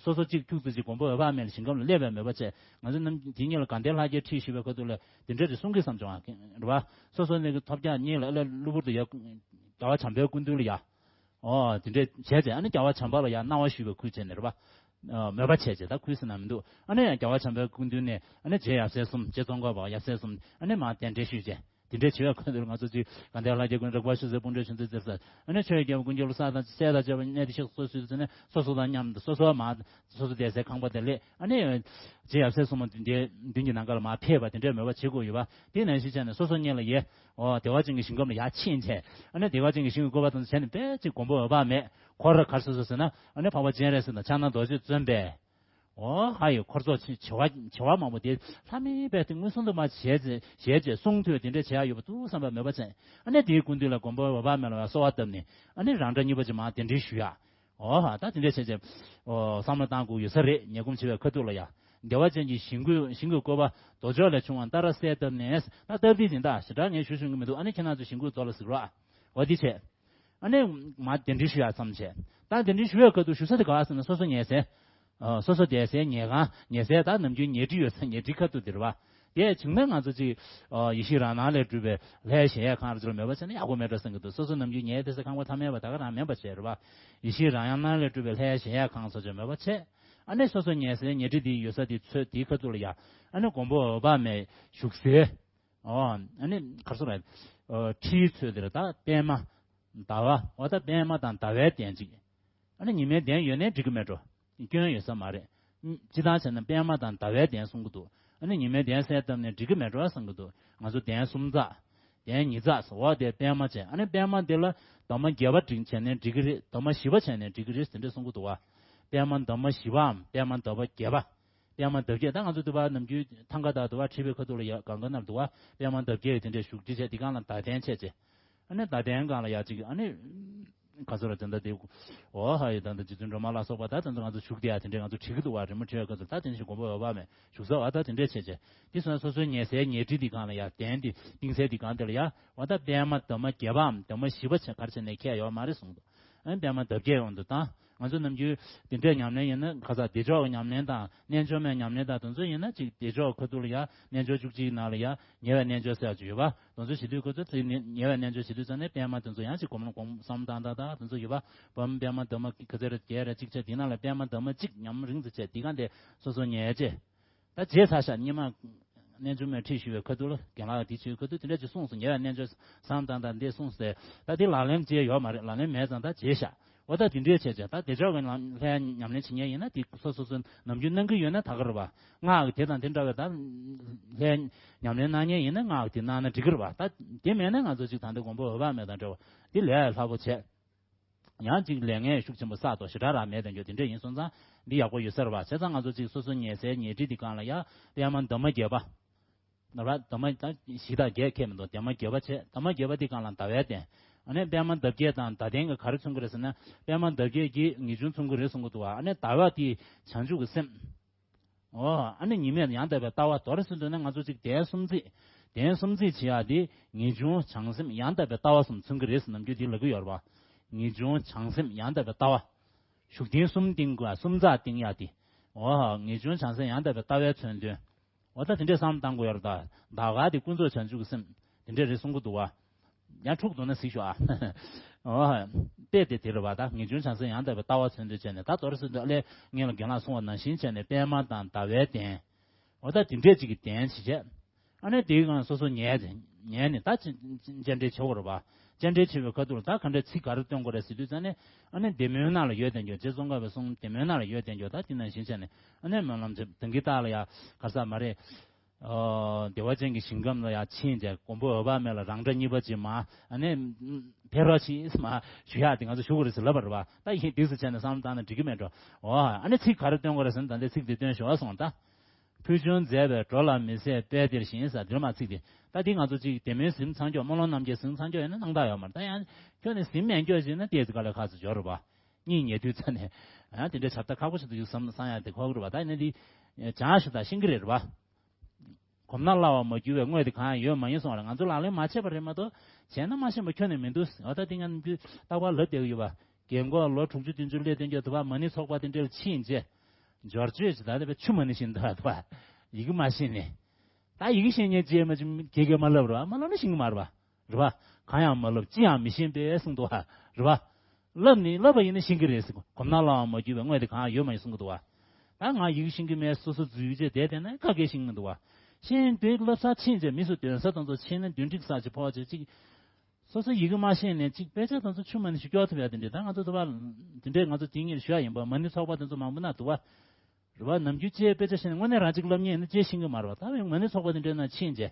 སོ་སོ་གཅིག་ཁྱུག་ཙམ་ཅིག་མགོན་པོ་འོད་དཔག་མེད་ལ་ཞིང་ཁམས་ལ་སླེབས་པའི་མོས་པ་བྱས། ང་ཚོ་རྣམས་དེ་གཉིས་ལ་དགའ་ལྡན་ལྷ་བརྒྱའི་ཁྲིད་ཞུས་པའི་ཁ་ཐུག་ལ་དེ་འདྲ་རེ་གསུང་གི་བསམ་བྱུང་བ་རེད་བ། སོ་སོ་ནས་ཀྱི་ཐོབ་རྒྱག་གཉིས་ལ་ཨ་ལས་གློ་བུར་དུ་ཡ། རྒྱལ་བ་བྱམས་པའི་སྐུ་མདུན་ལ་ཡ། ཨོ་དེ་འདྲས་བྱས་ཏེ་ཨ་ནི་རྒྱལ་བ་བྱམས་པ་ལ་ཡ་གནང་བ་ཞུས་པའི་ཁུལ་བྱས་ནས་རེད་བ། མོས་པ་བྱས་བྱས་ད་ཁུལ་ཟེར་ན་མི་འདུག་ཨ་ནི་ཡང་རྒྱལ་བ་བྱམས་པའི་སྐུ་མདུན་ནས་ཨ་ནི་རྗེ་ཡབ་སྲས་གསུམ་རྗེ་ཙོང་ཁ་པ་ཡབ་སྲས་གསུམ་ཨ་ནི་མར་གདན་འདྲེན་ཞུས་བྱས། དེ་འདྲའི་བྱེད་པའི་ཁུལ་དུ་ང་ཚོ་ཅིག་དགའ་ལྡན་ལྷ་རྒྱལ་ཀུན་རིག་པ་ཆུ་སེར་སྤུན་གྲོགས་ཆུ་འཛིན་ཟེར་ས། ཨ་ནི་ཆོས་རྒྱལ་ཀུན་མཁྱེན་ལོ་གསར་དང་སྲས་དང་བཅས་པ་གནས་དེ་གཤེགས་སུ་གསོལ་ཞུས་ཟེར་ནས་སོ་སོ་དང་མཉམ་དུ་སོ་སོ་མ། སོ་སོ་བསྡད་སའི་ཁང་པ་དེ་ལས་ཨ་ནི། རྗེ་ཡབ་སྲས་གསུམ་མ་མདུན་གྱི་ནམ་མཁའ་ལ་མར་ཕེབས་པ་དེ་འདྲའི་མོས་པ་བྱེད་དགོས་ཡོད་པ་དེ་ནང་བཞིན་བྱས་ནས་སོ་སོ་གཉིས་ལ་ཡེ། ཨོ་བདེ་བ་ཅན་གྱི་ཞིང་ཁམས་ལ་ཡར་ཕྱིན་བྱས་ཨ་ནི་བདེ་བ་ཅན་གྱི་ཞིང་གི་བཀོད་པ་དང་བྱས་ནས་དཔེ་ཅིག་མགོན་པོ་འོད་དཔག་མེད་འཁོར་གར་སོ་སོ་ཟེར་ན་ཨ་ནི་འཕགས་པ་སྤྱན་རས་གཟིགས་དང་ཕྱག་ན་རྡོ་རྗེས་མཚོན་པའི། ཨོ་ཧ་ཡི་འཁོར་ཚོགས་ཆེ་བ་ཆེ་བ་མང་པོ་དེ་ལྷ་མིའི་དཔལ་དེ་མངོན་སུམ་དུ་མ་བྱས་ཚེ་བྱས་རྗེས་གསུང་ཐོས་དེ་འདྲ་བྱེད་ཡ་ཡོད་པ་འདུག་བསམ་པའི་མོས་པ་ཅན་ཨ་ནི་དེའི་སྐུ་མདུན་ལ་མགོན་པོ་འོད་དཔག་མེད་ལ་གསོལ་བ་བཏབ་ནས་ཨ་ནི་རང་འདྲ་གཉིས་པ་ཅིག་མར་གདན་འདྲེན་ཞུ་ཡ། ཨོ་ཧ་ད་དེ་འདྲ་བྱས་རྗེས་ཨོ་བསམ་བློ་བཏང་དགོས་ཡོད་ས་རེད། ཉལ་སྒོམ་བྱེད་པའི་ཁ་ཐུག་ལ་ཡ། བདེ་བ་ཅན་གྱི་ཞིང་ཀུན་ཞིང་གི་བཀོད་པ་མདོ་ཕྱོགས་ལས་བྱུང་བ་ལྟར་གསལ་བཏབ་ནས་ད་སྟབས་བདེ་ཡིན་ད་ཞེ་དྲག་ངས་ཞུ་ཤེས་ཀྱི་མི་འདུག་ཨ་ནི་ཁྱེད་རང་ཚོ་ཞིང་ཀུན་རྫོགས་ལ་གཟིགས་རོགས་ཨ། འོ་དེ་བྱས། ཨ་ནི། མ་གདན་འདྲེན་ཞུ་ཡག་བསམ་བྱས། ད་གདན་འདྲེན་ཞུ་ཡག་སྐབས་དུ་ཞུ་ས་དེ་ག་བ་ཟེར་ན་སོ་སོ་ཉལ་སའི། ཨ། སོ་སོ་བསྡད་སའི་ཉལ་ཁང་ཉལ་སའི་ད་ནམ་རྒྱུན་ཉལ་ཁྲི་ཡོད་ས་ཉལ་ཁྲི་ཁ་ཐུག་དེ་རེད་བ། དེ་བྱུང་ན་ང་ཚོ་ཅིག་ཨ། ཡེ་ཤེས་རང་སྣང་ལས་གྲུབ་པའི་ལྷའི་གཞལ་ཡས་ཁང་རེ་ཚོར་མེད་པ་བྱས་ན་ཡག་པོ་མེད་འགྲོ་བསམ་གྱི་འདུག་སོ་སོ་ནམ་རྒྱུན་ཉལ་བསྡད་སའི་ཁང་པ་ཐ་མལ་པ་ད་ག་རང་མེད་པ་བྱས་རེད་བ། ཡེ་ཤེས་རང་ཡང་སྣང་ལས་གྲུབ་པའི་ལྷའི་གཞལ་ཡས་ཁང་ཚོ་ཅིག་མེད་པ་བྱས། ཨ་ནི་སོ་སོ་ཉལ་སའི་ཉལ་ཁྲི་དེ་ཡོད་ས་དེ་ཚོས་དེའི་ཁ་ཐུག་ལ་ཡ། ཨ་ནི་མགོན་པོ་འོད་དཔག་མེད་བཞུགས་སའི། ཨོ། ཨ་ནི་གར་སོང་རེད། ཨོ། ཁྲིའི་ཚོད་དེར་ད་པདྨ། ཟླ་བ། འོ་ད་པདྨ་དང་ཟླ་བའི་གདན་གཅིག་ཨ་ནི་ཉི་མའི་གདན་ཡོད་ནའི་འགྲིག་གི་མེད་འགྲོ། སྐྱོན་ཡོད་ས་མ་རེད། སྤྱི་བཏང་བྱས་ན་པདྨ་དང་ཟླ་བའི་གདན་གསུང་གི་འདུག་ཨ་ནི་ཉི་མའི་གདན་གསལ་བཏབ་ནས་འགྲིག་གི་མེད་འགྲོ་བསམ་གི་འདུག་ང་ཚོ་གདན་གསུམ་བརྩེགས། གདན་ཉིས་བརྩེགས་སོ་འོ་དེ་པདྨ་བྱས། ཨ་ནི་པདྨ་དེ་ལ་འདབ་མ་བརྒྱད་པ་བྱས་ནས་འགྲིག་གི་རེད། འདབ་མ་བཞི་པ་བྱས་ནས་འགྲིག་གི་རེད་དེ་འདྲས་གསུང་གི་འདུག་བ། པདྨ་འདབ་མ་བཞི་པའམ་པདྨ་འདབ་པ་བརྒྱད་པ། པདྨ་འདབ་བརྒྱད་ད་ང་ཚོ་འདུག་པ་ནམ་རྒྱུན་ཐང་ག་དང་འདུག་པ་ཁྲིད་པའི་ཁ་ཐུག་ལ་ཡ་གང་ག་ན་འདུག་པ་པདྨ་འདབ་བརྒྱད་ཡོད་དེ་འདྲས་བཞུགས་ཁྲི་བྱས་དེ་གང་ལ་ཟླ་གདན་བྱས་བྱས། ཨ་ནི་ཟླ་གདན་གང་ལ་ཡ་གཅིག་ཨ་ནི། ག་ཚོད་ར་དེ་འདྲ་དེ། འོ་ཧ་ཡི་ད་འདི་རྗེ་བཙུན་སྒྲོལ་མ་ལ་སོགས་པ་ད་དེ་ཚོ་ང་ཚོ་བཞུགས་དེ་ཡ་དེ་འདྲས་ང་ཚོ་ཁྲིད་ཀྱི་འདུག་པ་རི་མོ་ཁྲིད་པའི་ཁ་ཐུག་ད་དེ་འདྲས་ཞིག་མགོན་པོ་འོད་དཔག་མེད་བཞུགས་ས་བ་ད་དེ་འདྲས་བྱས་བྱས། དེ་སོང་སོ་སོའི་ཉལ་སའི་ཉལ་ཁྲི་དེ་གང་ལ་ཡ་གདན་དེ་བཏིང་སའི་དེ་གང་དེ་ལ་ཡ་འོ་ད་པདྨ་འདབ་མ་བརྒྱད་པའམ་འདབ་མ་བཞི་པ་བྱས་གར་བྱས་ནས་ཁྱད་ཡོད་མ་རེད་གསུངས་འདུག་ཨ་ནི་པདྨ་འདབ་བརྒྱད་ཡོང་དུ་བཏང་། ང་ཚོ་ནམ་རྒྱུན་དེ་འདྲའི་ཉམས་ལེན་ཡིན་ན་ཁ་ཚ་བདེ་མཆོག་གི་ཉམས་ལེན་དང་རྣལ་འབྱོར་མའི་ཉམས་ལེན་དང་དེ་ཚོ་ཡིན་ན་ཅིག་བདེ་མཆོག་ཁ་ཐུག་ལ་ཡ་རྣལ་འབྱོར་བཅུ་གཅིག་ནང་ལ་ཡ་ཉེ་བའི་རྣལ་འབྱོར་ཟེར་ཡག་ཅིག་ཡོད་པ། དེ་ཚོ་བྱེད་དུས་ཁོ་ཚོ་དེ་ཉེ་བའི་རྣལ་འབྱོར་བྱེད་དུས་ཙང་ནས་པདྨ་དེ་ཚོ་ཡང་ཅིག་སྒོམ་ལ་སྒོམ་བསམ་བཏང་བཏང་བཏང་དེ་ཚོ་ཡོད་པ། བམ་པདྨ་འདབ་མ་ག་ཚོད་རེ་བརྒྱད་རེ་གཅིག་བྱས་དེ་ནང་ལ་པདྨ་འདབ་མ་གཅིག་ཉམས་རིང་དུ་བྱས་དེ་གང་དེ་སོ་སོ་ཉལ་བྱས། ད་རྗེས་ཚར་ཤག་ཉི་མ། རྣལ་འབྱོར་མའི་ཁྲིད་ཞུ་བའི་ཁ་ཐུག་ལ་རྒན་ལགས་དེ་ཆོས་ཁ་ཐུག་དེ་འདྲ་ཅིག་གསུངས་སོང་། ཉེ་བའི་རྣལ་འབྱོར་བསམ་བཏང་བཏང་འདི་གསུངས་ཟེར། ད་དེ་ལག་ལེན་བྱས་ཡོད་མ་རེད། ལག་ལེན་མེད་ཙང་ད་བརྗེད་ཤག་འོ་ད་དེ་འདྲའི་བྱས་བྱས་ད་བདེ་མཆོག་གི་ལམ་ལྷའི་ཉམས་ལེན་བྱེད་མཁན་ཡིན་ན་དེ་སོ་སོ་སོ་ནམ་རྒྱུན་གནང་གི་ཡོད་ན་ད་ག་རེད་པ། སྔགས་དེ་དང་དེ་འདྲ་བའི་ད་ལྷའི་ཉམས་ལེན་གནང་མཁན་ཡིན་ན་སྔགས་དེ་གནང་ན་འགྲིག་གི་རེད་པ། ད་དེ་མེད་ན་ང་ཚོ་ཅིག་ད་འདི་མགོན་པོ་འོད་དཔག་མེད་དང་འདྲ་བ་དེ་ལས་སླ་པོ་བྱས། ཡང་ཅིག་ལས་ངན་ཤུགས་ཆེན་པོ་བསགས་ཏོ་ཞེ་དྲག་རང་མེད་དང་འགྱོ་དེ་འདྲ་ཡིན་སོང་ཙང་འདི་ཡག་པོ་ཡོད་ས་རེད་པ། བྱས་ཙང་ང་ཚོ་ཅིག་སོ་སོ་ཉལ་སའི་ཉལ་ཁྲི་འདི་སྒང་ལ་ཡ་པདྨ་འདབ་མ་བརྒྱད་པ། ནོར་བ་འདབ་མ་ད་བཞི་དང་བརྒྱད་ཁེལ་མི་འདུག་འདབ་མ་བརྒྱད་པ་བྱས། འདབ་མ་བརྒྱད་པ་འདི་སྒང་ལ་ཟླ་བའི་གདན། ཨ་ནི་པདྨ་འདབ་བརྒྱད་དང་ཟླ་གདན་གྱི་ག་རེ་མཚོན་གྱི་རེད་ཟེར་ན་པདྨ་འདབ་བརྒྱད་ཀྱིས་ངེས་འབྱུང་མཚོན་གྱི་རེད་གསུང་གི་འདུག་ཨ་ནི་ཟླ་བ་དེས་བྱང་ཆུབ་ཀྱི་སེམས། ཨོ། ཨ་ནི་ཉི་མས་ཡང་དག་པའི་ལྟ་བ་མདོར་ཟེར་འདོད་ན་ང་ཚོ་ཅིག་གདན་གསུམ་བརྩེགས། གདན་གསུམ་བརྩེགས་བྱེད་ཡག་དེ་ངེས་འབྱུང་བྱང་སེམས་ཡང་དག་པའི་ལྟ་བ་གསུམ་མཚོན་གྱི་རེད་ཟེར་ནམ་རྒྱུན་དེ་ལབ་ཀྱི་ཡོད་རེད་པ། ངེས་འབྱུང་བྱང་སེམས་ཡང་དག་པའི་ལྟ་བ། ཤུགས་ལྡན་གསུམ་བཏིང་དགོས། གསུམ་ཚགས་བཏིང་ཡག་དེ། ཨོ། ངེས་འབྱུང་བྱང་སེམས་ཡང་དག་པའི་ལྟ་བའི་མཚོན་དོན། འོ་ད་དེ་འདྲས་བསམ་བཏང་དགོས་ཡོད་རེད་ད། ཟླ་བ་དེ་ཀུན་རྫོབ་བྱང་ཆུབ་ཀྱི་སེམས། དེ་འདྲས་རེད་གསུང་གི་འདུག་བ། ཡང་འཁྲུག་འདུག་ན་གཟིགས་ཤོག་ཨ། འོ། དཔེ་དེ་དེ་རེད་བ། ད་ངེས་འབྱུང་བྱང་སེམས་ཡང་དག་པའི་ལྟ་བ་མཚོན་དུ་བྱས་ནས། ད་མདོར་བསྡུས་ན་ཨ་ལས་ངས་ལ་རྒན་ལགས་གསུངས་པ་ནང་བཞིན་བྱས་ནས། པད་མ་དང་ཟླ་བའི་གདན། འོ་ད་དེ་འདྲས་ཅིག་གི་གདན་ཅིག་བྱས། ཨ་ནི་དེའི་སྒང་སོ་སོ་ཉལ་ཏེ་ཉལ་ནས་ད་སྤྱན་འདྲེན་བྱེད་དགོས་རེད་བ། སྤྱན་འདྲེན་བྱེད་པའི་ཁ་ཐུག་ལ་ད་ག་འདྲས་ཚིག་ག་རེ་འདོན་དགོས་རེད་ཟེར་དུས་ཙང་ནས། ཨ་ནི་བདེ་སྨོན་ནང་ལ་ཡོད་དེ་འགྱོ། རྗེ་ཙོང་ཁ་པས་གསུངས། བདེ་སྨོན་ནང་ལ་ཡོད་དེ་འགྱོ། ད་དེ་ནང་བཞིན་བྱས་ནས། ཨ་ནི་སྨོན་ལམ་བྱེད། དེང་གི་རྟགས་ལ་ཡ་ག་ས་མ་རེད། ཨོ། བདེ་བ་ཅན་གྱི་ཞིང་ཁམས་ལ་ཡ་ཕྱིན་བྱས། མགོན་པོ་འོད་དཔག་མེད་ལ་རང་སྒྲ་གཉིས་པ་ཅིག་མ། ཨ་ནི་ཕེབས་རོགས་གྱིས་མ་ཞུ་ཡག་དེ་ང་ཚོ་ཞུ་དགོས་རེད་ཟེར་ལབ་པ་རེད་བ། ད་ཡིན་འདུག་སེ་བྱས་ནས་བསམ་བློ་བཏང་ན་འགྲིག་གི་མེད་འགྲོ། འོ། ཨ་ནི་ཚིག་ག་རེ་འདོན་དགོས་རེད་ཟེར་ན། ད་ལྟའི་ཚིག་འདི་འདོན་ཤོག་གསུངས། ད། ཕུལ་བྱུང་མཛད་པས་འགྲོ་ལ་མི་ཟད་དཔལ་དེར་བཞེངས་ཟེར། འདིར་མ་ཚིག་དེ། ད་འདི་ང་ཚོ་ཅིག་བདེ་སྨོན་གཟིམ་ཚར་འགྱོ། སྨོན་ལམ་རྣམ་རྒྱལ་གཟིམ་ཚར་འགྱོ་ཡིན་ན་སྣང་དག་ཡོད་མ་རེད། ད་ཡང་ཁྱོད་ནས་གཟིམ་མེད་འགྱོ་ཟེར་ན་དེ་ཚོ་དཀའ་ལས་ཁག་ཚོ་འབྱོར་རེད་བ། གཉིད་ཉལ་དུས་ཚ་ནས། ཡང་དེ་འདྲའི་བྱ་ལྟ་ཁག་པོ་ཞིག་ཏུ་ཡོད་བསམ་བསམ་ཡག་དེ་ཁོག་རེད་བ། ད་ཡིན་ན་འདི་སྦྱང་ཞུ་དང་ཤེས་ཀྱི་རེད་བ། གོམས་ན་སླ་བར་མ་གྱུར་པའི་དངོས་དེ་གང་ཡང་ཡོད་མ་ཡིན་གསུངས་པ་རེད། ང་ཚོ་ལག་ལེན་མ་བྱས་པ་རེད་མ་གཏོགས། བྱས་ན་མ་ཤེས་པ་ཁྱོན་ནས་མི་འདུག། འོ་ད་དེ་ང་རྣམས་ཀྱིས་རྟག་པར་ལབ་བསྡད་ཀྱི་ཡོད་པ། རྒན་གོག་ལོ་དྲུག་ཅུ་བདུན་ཅུ་སླེབས་དོན་གྱི་དུ་བ་མ་ཎི་ཚོགས་པ་དེ་འདྲ་ལ་ཕྱིན་རྗེས། འབྱོར་བཅོས་ཅིག་ད་ལྟ་བའི་ཆུ་མ་ཎི་བཞིན་དུ་དུ་བ། ཡི་གེ་མ་ཤེས་ནས། ད་ཡི་གེ་ཤེས་མཁན་ཅིག་མ་ཅིག་གེ་གེ་མ་ལབ་ར། མ་ལབ་ན་ཤེས་ཀྱི་མ་རེད་པ། རེད་པ། གང་ཡང་མ་ལབ་ཅི་ཡང་མི་ཤེས་པས་གསུངས་འདུག་པ། རེད་པ། ལབ་ནི་ལབ་པ་ཡིན་ན་ཤེས་ཀྱི་རེད་ཟེར། གོམས་ན་སླ་བར་མ་གྱུར་པའི་དངོས་དེ་གང་ཡང་ཡོད་མ་ཡིན་གསུང་གི་འདུག་པ། ད་ང་ཡི་གེ་ཤེས་ཀྱི་མེད། སོ་སོ་འཛུལ་བྱས་བསྡད་བསྡད་ན་ག་གེ་ཤེས་ཀྱི་མི་འདུག་པ། ཤེས་འདོད་ལབ་ས་ཕྱིན་བྱས་མི་སུ་འདོན་ས་དང་ཚོ་ཕྱིན་ན་འདོན་འགྲིག་ས་ཅིག་ཕོག་བྱས་ཅིག། སོ་སོ་ཡི་གེ་མ་ཤེས་ནས་ཅིག་དཔེ་ཆ་དང་ཚོ་ཆུ་མ་ཎི་ཞིག་སྐྱོར་ཐུབ་ཡ་དེ་འདྲས། ད་ང་ཚོ་དུ་བ་དེ་འདྲས་ང་ཚོ་དེ་ཉིད་ཞུ་ཡ་ཡིན་པ། མ་ཎི་ཚོགས་པ་དེ་ཚོ་མང་པོ་ན་དུ་བ། རེད་པ། ནམ་རྒྱུན་ཅེས་དཔེ་ཆ་ཤེས་ནས་དངོས་གནས་རང་ཅིག་ལབ་མཁན་ཡིན་ན་ཅེས་ཤེས་ཀྱི་མ་རེད་པ། ད་བའི་མ་ཎི་ཚོགས་པ་དེ་འདྲས་ན་ཕྱིན་བྱས།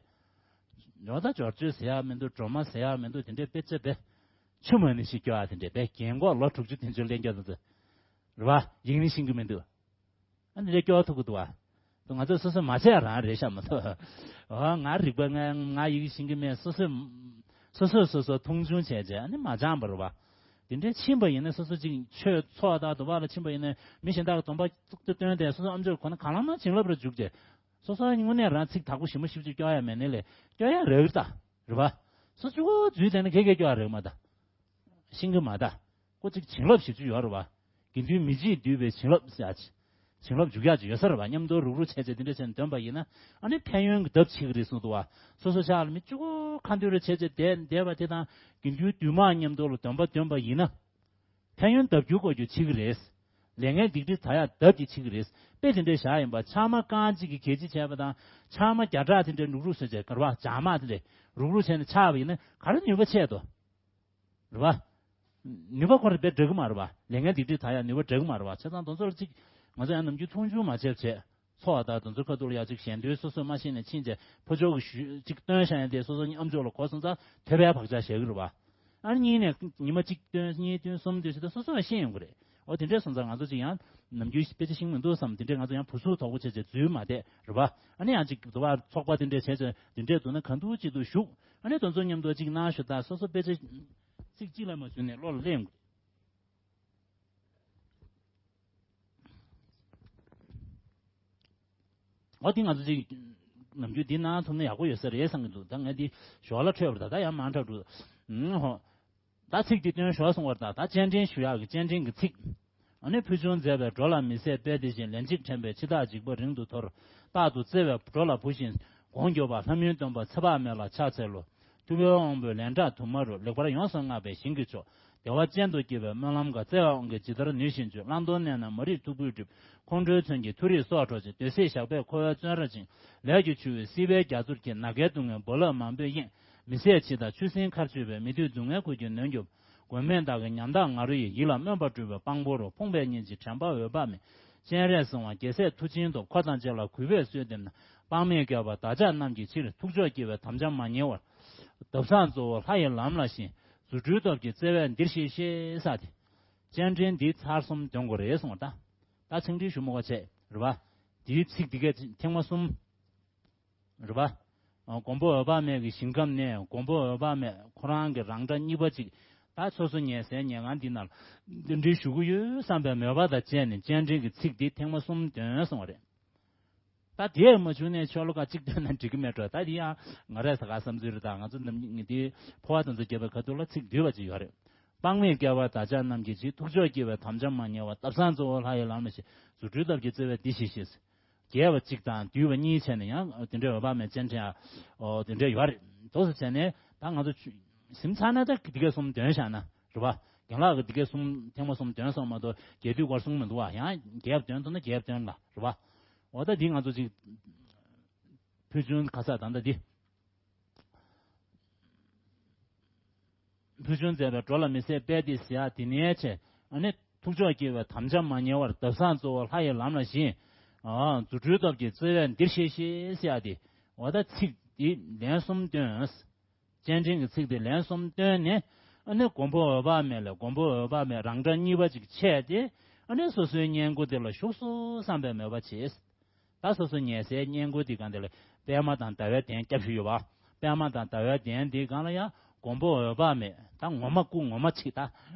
འོ་ད་འབྱོར་བཅོས་ཟེར་ཡ་མི་འདུག། སྒྲོལ་མ་ཟེར་ཡ་མི་འདུག། དེ་འདྲས་དཔེ་ཆ་བས། ཆུ་མ་ཎི་ཞིག་སྐྱོར་ཡ་དེ་འདྲས་བས། རྒན་གོག་ལོ་དྲུག་ཅུ་བདུན་ཅུ་སླེབས་མཁན་དེ་ཚོ། རེད་པ། ཡིག་ནི་ཤེས་ཀྱི་མི་འདུག། ཨ་ནི་རེ་སྐྱོར་ཐུབ་ཀྱི་འདུག་པ། ང་ཚོས་སོ་སོས་མ་བྱས་རང་རེད་ཤག་མ་གཏོགས། འོ་ང་རིག་པ་ང་ང་ཡི་གེ་ཤེས་ཀྱི་མེད། སོ་སོས་སོ་སོས་སོ་སོ་མཐོང་ཆུང་བྱས་བྱས་ཨ་ནི་མ་སྦྱངས་པ་རེད་པ། དེ་འདྲའི་ཕྱིན་པ་ཡིན་ན་སོ་སོ་ཅིག་ཆོས་ཚོགས་དང་དུ་བ་ལ་ཕྱིན་པ་ཡིན་ན་མི་གཞན་དག་གི་སྡོམ་པ་ཏོག་ཏོག་བཏོན་ཏེ་སོ་སོ་ཨམ་ཅོག་གོ་ན་གང་ལ་ན་བྱིན་རླབས་རེ་འཇུག་བྱས། སོ་སོ་དངོས་གནས་རང་ཚིག་དག་པོ་ཞིབ་མོ་ཞིབ་ཅིག་སྐྱོར་ཡ་མེད་ནའི་ལས་སྐྱོར་ཡ་རེད་ད། རེད་པ། སོ་སོ་འཛུལ་བསྡད་ན་གེ་གེ་སྐྱོར་ཡ་རེད་མ་ད། ཤེས་ཀྱི་མ་ད། ཁོ་ཅིག་བྱིན་རླབས་ཞིག་ཅིག་ཡོད་རེད་པ། དགེ་འདུན་མི་བརྗེད་འདུས་པའི་བྱིན་རླབས་ཟེར་ཡ་ཅིག། བྱིན་རླབས་འཇུག་ཡག་ཅིག་ཡོད་ས་རེད་པ། མཉམ་དུ་རུག་རུག་བྱས་བྱས་དེ་འདྲ་བྱས་ནས་འདོན་པ་ཡིན་ན། ཨ་ནི་ཕན་ཡོན་གྱི་ལྡབ་ཆེ་གི་རེད་གསུངས་འདུག་པ། སོ་སོ་ཤག་ལ་མི་གཅིག་པོ་ཁ་འདོན་རེ་བྱས་བྱས་བསྡད་བསྡད་པ་དེ་དང་། དགེ་འདུན་འདུས་མང་མཉམ་དུ་ལ་འདོན་པ་འདོན་པ་ཡིན་ན། ཕན་ཡོན་ལྡབ་འགྱུར་སྐོར་རྒྱུ་ཆེ་གི་རེད། ལས་ངན་སྡིག་སྒྲིབ་དག་ཡག་ལྡབ་ཀྱིས་ཆེ་གི་རེད། དཔེ་དེ་འདྲ་བཞག་ཡིན་པ། ཕྱགས་མ་རྐང་གཅིག་གིས་གད་ཕྱིས་བྱས་པ་དང་། ཕྱགས་མ་བརྒྱ་ཕྲག་དེ་འདྲ་རུག་རུག་བཟོས་བྱས་གར་བ་བྱག་མ་དེ་འདྲ་རུག་རུག་བྱས་ནས་ཕྱག་པ་ཡིན་ན་ག་རེ་ནུས་པ་ཆེ་དོ། རེད་པ། ནུས་པ་ཁོ་རང་དཔེ་འདྲ་གི་མ་རེད་པ། ལས་ངན་སྡིག་སྒྲིབ་དག་ཡག་ནུས་པ་འདྲ་གི་མ་རེད་པ། བྱས་ཙང་དེ་ཚོ་ལ་ཅིག་ང་ཚོ་ཡང་ནམ་རྒྱུན་མཐོང་ཆུང་མ་བྱས་བྱས། ཚོགས་དང་དེ་ཚོ་ཁ་ཐུག་ལ་ཡ་ཅིག་ཞལ་འདོན་སོ་སོས་མ་ཤེས་ནས་ཕྱིན་བྱས་ཕོ་ཆོག་གི་ཞུ་ཅིག་སྟོན་བཞག་ཡ་དེ་སོ་སོ་ཨམ་ཅོག་ལ་གོ་སོང་ཙང་དེ་བས་བག་ཆགས་བཞག་གི་རེད་པ། ཨ་ནི་གཉིས་ནས་ཉི་མ་གཅིག་བཏོན་གཉིས་བཏོན་གསུམ་བཏོན་བྱས་ད་སོ་སོ་ཡང་ཤེས་ཡོང་གི་རེད། འོ་དེ་འདྲས་སོང་ཙང་ང་ཚོ་ཅིག་ཡང་ནམ་རྒྱུན་དཔེ་ཆ་ཤེས་མི་འདུག་བསམ་དེ་འདྲས་ང་ཚོ་ཡང་བུ་ཚུགས་དོག་པོ་བྱས་བྱས་འཛུལ་མ་བསྡད་རེད་པ། ཨ་ནི་ཡང་ཅིག་དུ་བ་ཚོགས་པ་དེ་འདྲས་བྱས་བྱས་དེ་འདྲས་འདུག་ན་ག་འདུག་ཅིག་ཏུ་བཞུགས། ཨ་ནི་དེ་ཚོ་མཉམ་དུ་ཅིག་གནང་ཞུ་ད། སོ་སོ་དཔེ་ཆ་ཚིག་གཅིག་ལ་མ་ཞུ་ནས་བློ་ལ་སླེབས་ཡོང་གི་རེད། འོ་དེ་ང་ཚོ་ཅིག་ནམ་རྒྱུན་འདི་གནང་ཐུབ་ན་ཡག་པོ་ཡོད་ས་རེད་བསམ་གྱི་འདུག། ད་ངས་འདི་ཞོར་ལ་འཕྲོས་པ་རེད། ད་ད་ཡང་མང་དྲགས་འགྲོ། ཨུམ་ཧོ། ད་ཚིག་འདི་སྟོན་ཞོར་སོང་བར་ད། ད་སྤྱན་འདྲེན་ཞུ་ཡག་གི་སྤྱན་འདྲེན་གྱི་ཚིག། ཨ་ནི་ཕུལ་བྱུང་མཛད་པས་འགྲོ་ལ་མི་ཟད་དཔལ་དེ་བཞིན། ལན་གཅིག་དྲན་པས་འཆི་བདག་འཇིགས་པ་རིང་དུ་འཐོར། རྟག་ཏུ་བརྩེ་བས་འགྲོ་ལ་བུ་བཞིན། དགོངས་འགྱུར་བ་ལྷ་མིའི་སྟོན་པ་ཚེ་དཔག་མེད་ལ་ཕྱག་འཚལ་ལོ། ཐུབ་པའི་དབང་པོས་ལན་གྲངས་དུ་མ་རུ། ལེགས་པར་ཡོངས་སུ་བསྔགས་པའི་ཞིང་གི་མཆོག། བདེ་བ་ཅན་དུ་སྐྱེ་བའི་སྨོན་ལམ་འགའ། བརྩེ་བའི་དབང་གིས་ཇི་ལྟར་ནུས་བཞིན་མཆོད། བླང་དོར་གནས་ན་མ་རིག་འཐུག་པོའི་གྲིབ། ཁོང་ཁྲོའི་མཚོན་གྱིས་མཐོ་རིས་སྲོག་འཕྲོག་ཅིང་། འདོད་སྲེད་ཞགས་པས་འཁོར་བའི་བཙོན་རར་བཅིངས། ལས་ཀྱི་ཆུ་བོས་བསིལ་བའི་རྒྱ་མཚོར་འཁྱིལ། ན་རྒས་སྡུག་བསྔལ་རྦ་རླབས་མང་པོས་གཡེངས། མི་ཟད་འཆི་བདག་ཆུ་སྲིན་མཁར་ཆུད་པས། མི་མཐུན་སྡུག་བསྔལ་ཁུར་གྱིས་ནོན་གྱུར། མགོན་མེད་བདག་གི་ཉམ་ཐག་ང་རོ་ཡིས། ཡིད་ལ་སྨོན་པ་སྤྲུལ་པའི་དཔང་པོ་རུ། ཕོངས་པའི་སྙིང་རྗེས་དྲན་པ་འོད་དཔག་མེད། སྤྱན་རས་གཟིགས་དབང་རྒྱལ་སྲས་མཐུ་ཆེན་ཐོབ། འཁོར་དང་བཅས་ལ་གུས་པས་གསོལ་འདེབས་ན། དཔག་མེད་རྒྱལ་བ་བདག་ཅག་རྣམས་ཀྱི་ཕྱིར། ཐུགས་མཆོག་སྐྱེ་བའི་དམ་བཅའ་མ་ཉེ་བར། བརྡབ་གསང་གཙོ་བོ་ལྷ་ཡི་ལམ་ལ་བཞེངས། རྫུ་འཕྲུལ་སྟོབས་ཀྱིས་བརྩེ་བས་འདིར་གཤེགས་ཤིག་ཟེར་ཏེ། སྤྱན་འདྲེན་འདི་ཚར་གསུམ་འདོན་དགོས་རེད་གསུངས་པ། ད་ད་ཚིག་འགྲེལ་ཞུ་མི་དགོས་བྱས་རེད་པ། འདིའི་ཚིག་འདི་གས་ཐེངས་མ་གསུམ། རེད་པ། ཨ། མགོན་པོ་འོད་དཔག་མེད་ཀྱི་ཞིང་ཁམས་ནས་མགོན་པོ་འོད་དཔག་མེད་ཁོ་རང་གི་རང་སྒྲ་གཉིས་པ་ཅིག་ད་སོ་སོ་ཉལ་སའི་ཉལ་ཁང་འདི་ནང་ལ་འདི་འདྲའི་ཞུ་གི་ཡོད་བསམ་པའི་མོས་པ་དང་བཅས་ནས་སྤྱན་འདྲེན་གྱི་ཚིག་འདི་ཐེངས་མ་གསུམ་འདོན་སོང་བ་རེད། ད་དེ་མ་བྱུང་ནས་ཤོ་ལོ་ཀ་གཅིག་འདོན་ན་འགྲིག་གི་མེད་འགྲོ། ད་འདི་ཡང་ང་རས་ས་ག་བསམ་ཚུལ་རེད། ད་ང་ཚོ་ནམ་རྒྱུན་འདི་འཕོ་བ་དང་ཚོ་རྒྱབ་པའི་ཁ་ཐུག་ལ་ཚིག་བསྡུས་པ་ཅིག་ཡོད་རེད། དཔག་མེད་རྒྱལ་བ་བདག་ཅག་རྣམས་ཀྱི་ཕྱིར། ཐུགས་མཆོག་སྐྱེ་བའི་དམ་བཅའ་མ་ཉེ་བར། བརྡབ་གསང་གཙོ་བོ་ལྷ་ཡི་ལམ་ལ་བཞེངས། རྫུ་འཕྲུལ་སྟོབས་ཀྱིས་བརྩེ་བས་འདིར་གཤེགས་ཤིག། རྒྱས་པ་གཅིག་དང་བསྡུས་པ་གཉིས་བྱས་ནས་ཡང་དེ་འདྲའི་འོད་དཔག་མེད་སྤྱན་འདྲེན་ཨ། འོ་དེ་འདྲ་ཡོད་རེད། འདུག་སེ་བྱས་ནས་ད་ང་ཚོ་ཆུ་ ཟིན་ཚར་ན་ད་འདི་གས་གསུམ་འདོན་བཞག་ན་རེད་པ། རྒན་ལགས་ཀྱིས་འདི་གས་གསུམ་ཐེངས་མ་གསུམ་འདོན་སོང་མ་གཏོགས་རྒྱས་བསྡུས་སྐོར་གསུངས་མི་འདུག་བ། ཡང་རྒྱས་འདོན་ཐུབ་ན་རྒྱས་འདོན་ལ་རེད་པ། འོ་ད་འདི་ང་ཚོ་ཅིག་ཕུལ་བྱུང་ག་ས་ད་ལྟ་འདི། ཕུལ་བྱུང་མཛད་པའི་འགྲོ་ལ་མི་ཟད་དཔལ་འདི་ཟེར་ཡ་དེ་ནས་བྱས། ཨ་ནི་ཐུགས་མཆོག་བསྐྱེད་པའི་དམ་བཅའ་མ་ཉེས་པར། འདབ་བཟང་གཙོ་བོ་ལྷ་ཡི་ལམ་ལ་བཞེངས། ཨ་རྫུ་འཕྲུལ་སྟོབས་ཀྱིས་བརྩེ་བས་འདིར་གཤེགས་ཤིག་ཟེར་ཡ་དེ། འོ་ད་ཚིག་འདི་ལན་གསུམ་བཏོན། སྤྱན་འདྲེན་གྱི་ཚིག་དེ་ལན་གསུམ་བཏོན་ནས། ཨ་ནི་མགོན་པོ་འོད་དཔག་མེད་ལས་མགོན་པོ་འོད་དཔག་མེད་རང་འདྲ་གཉིས་པ་ཅིག་ཆད་དེ། ཨ་ནི་སོ་སོའི་བསྙེན་བཀུར་དེ་ལ་ཞུགས་སོ་བསམ་པའི་མོས་པ་བྱེད། ད་སོ་སོ་ཉལ་སའི་བསྙེན་བཀུར་དེ་སྒང་དེ་ལ་པདྨ་དང་ཟླ་བའི་གདན་སྐྱབས་ཞུས་ཡོད་པ། པདྨ་དང་ཟླ་བའི་གདན་དེ་སྒང་ལ་ཡང་མགོན་པོ་འོད་དཔག་མེད། ད་ངོ་མ་སྐུ་ངོ་མ་ཅིག་ད་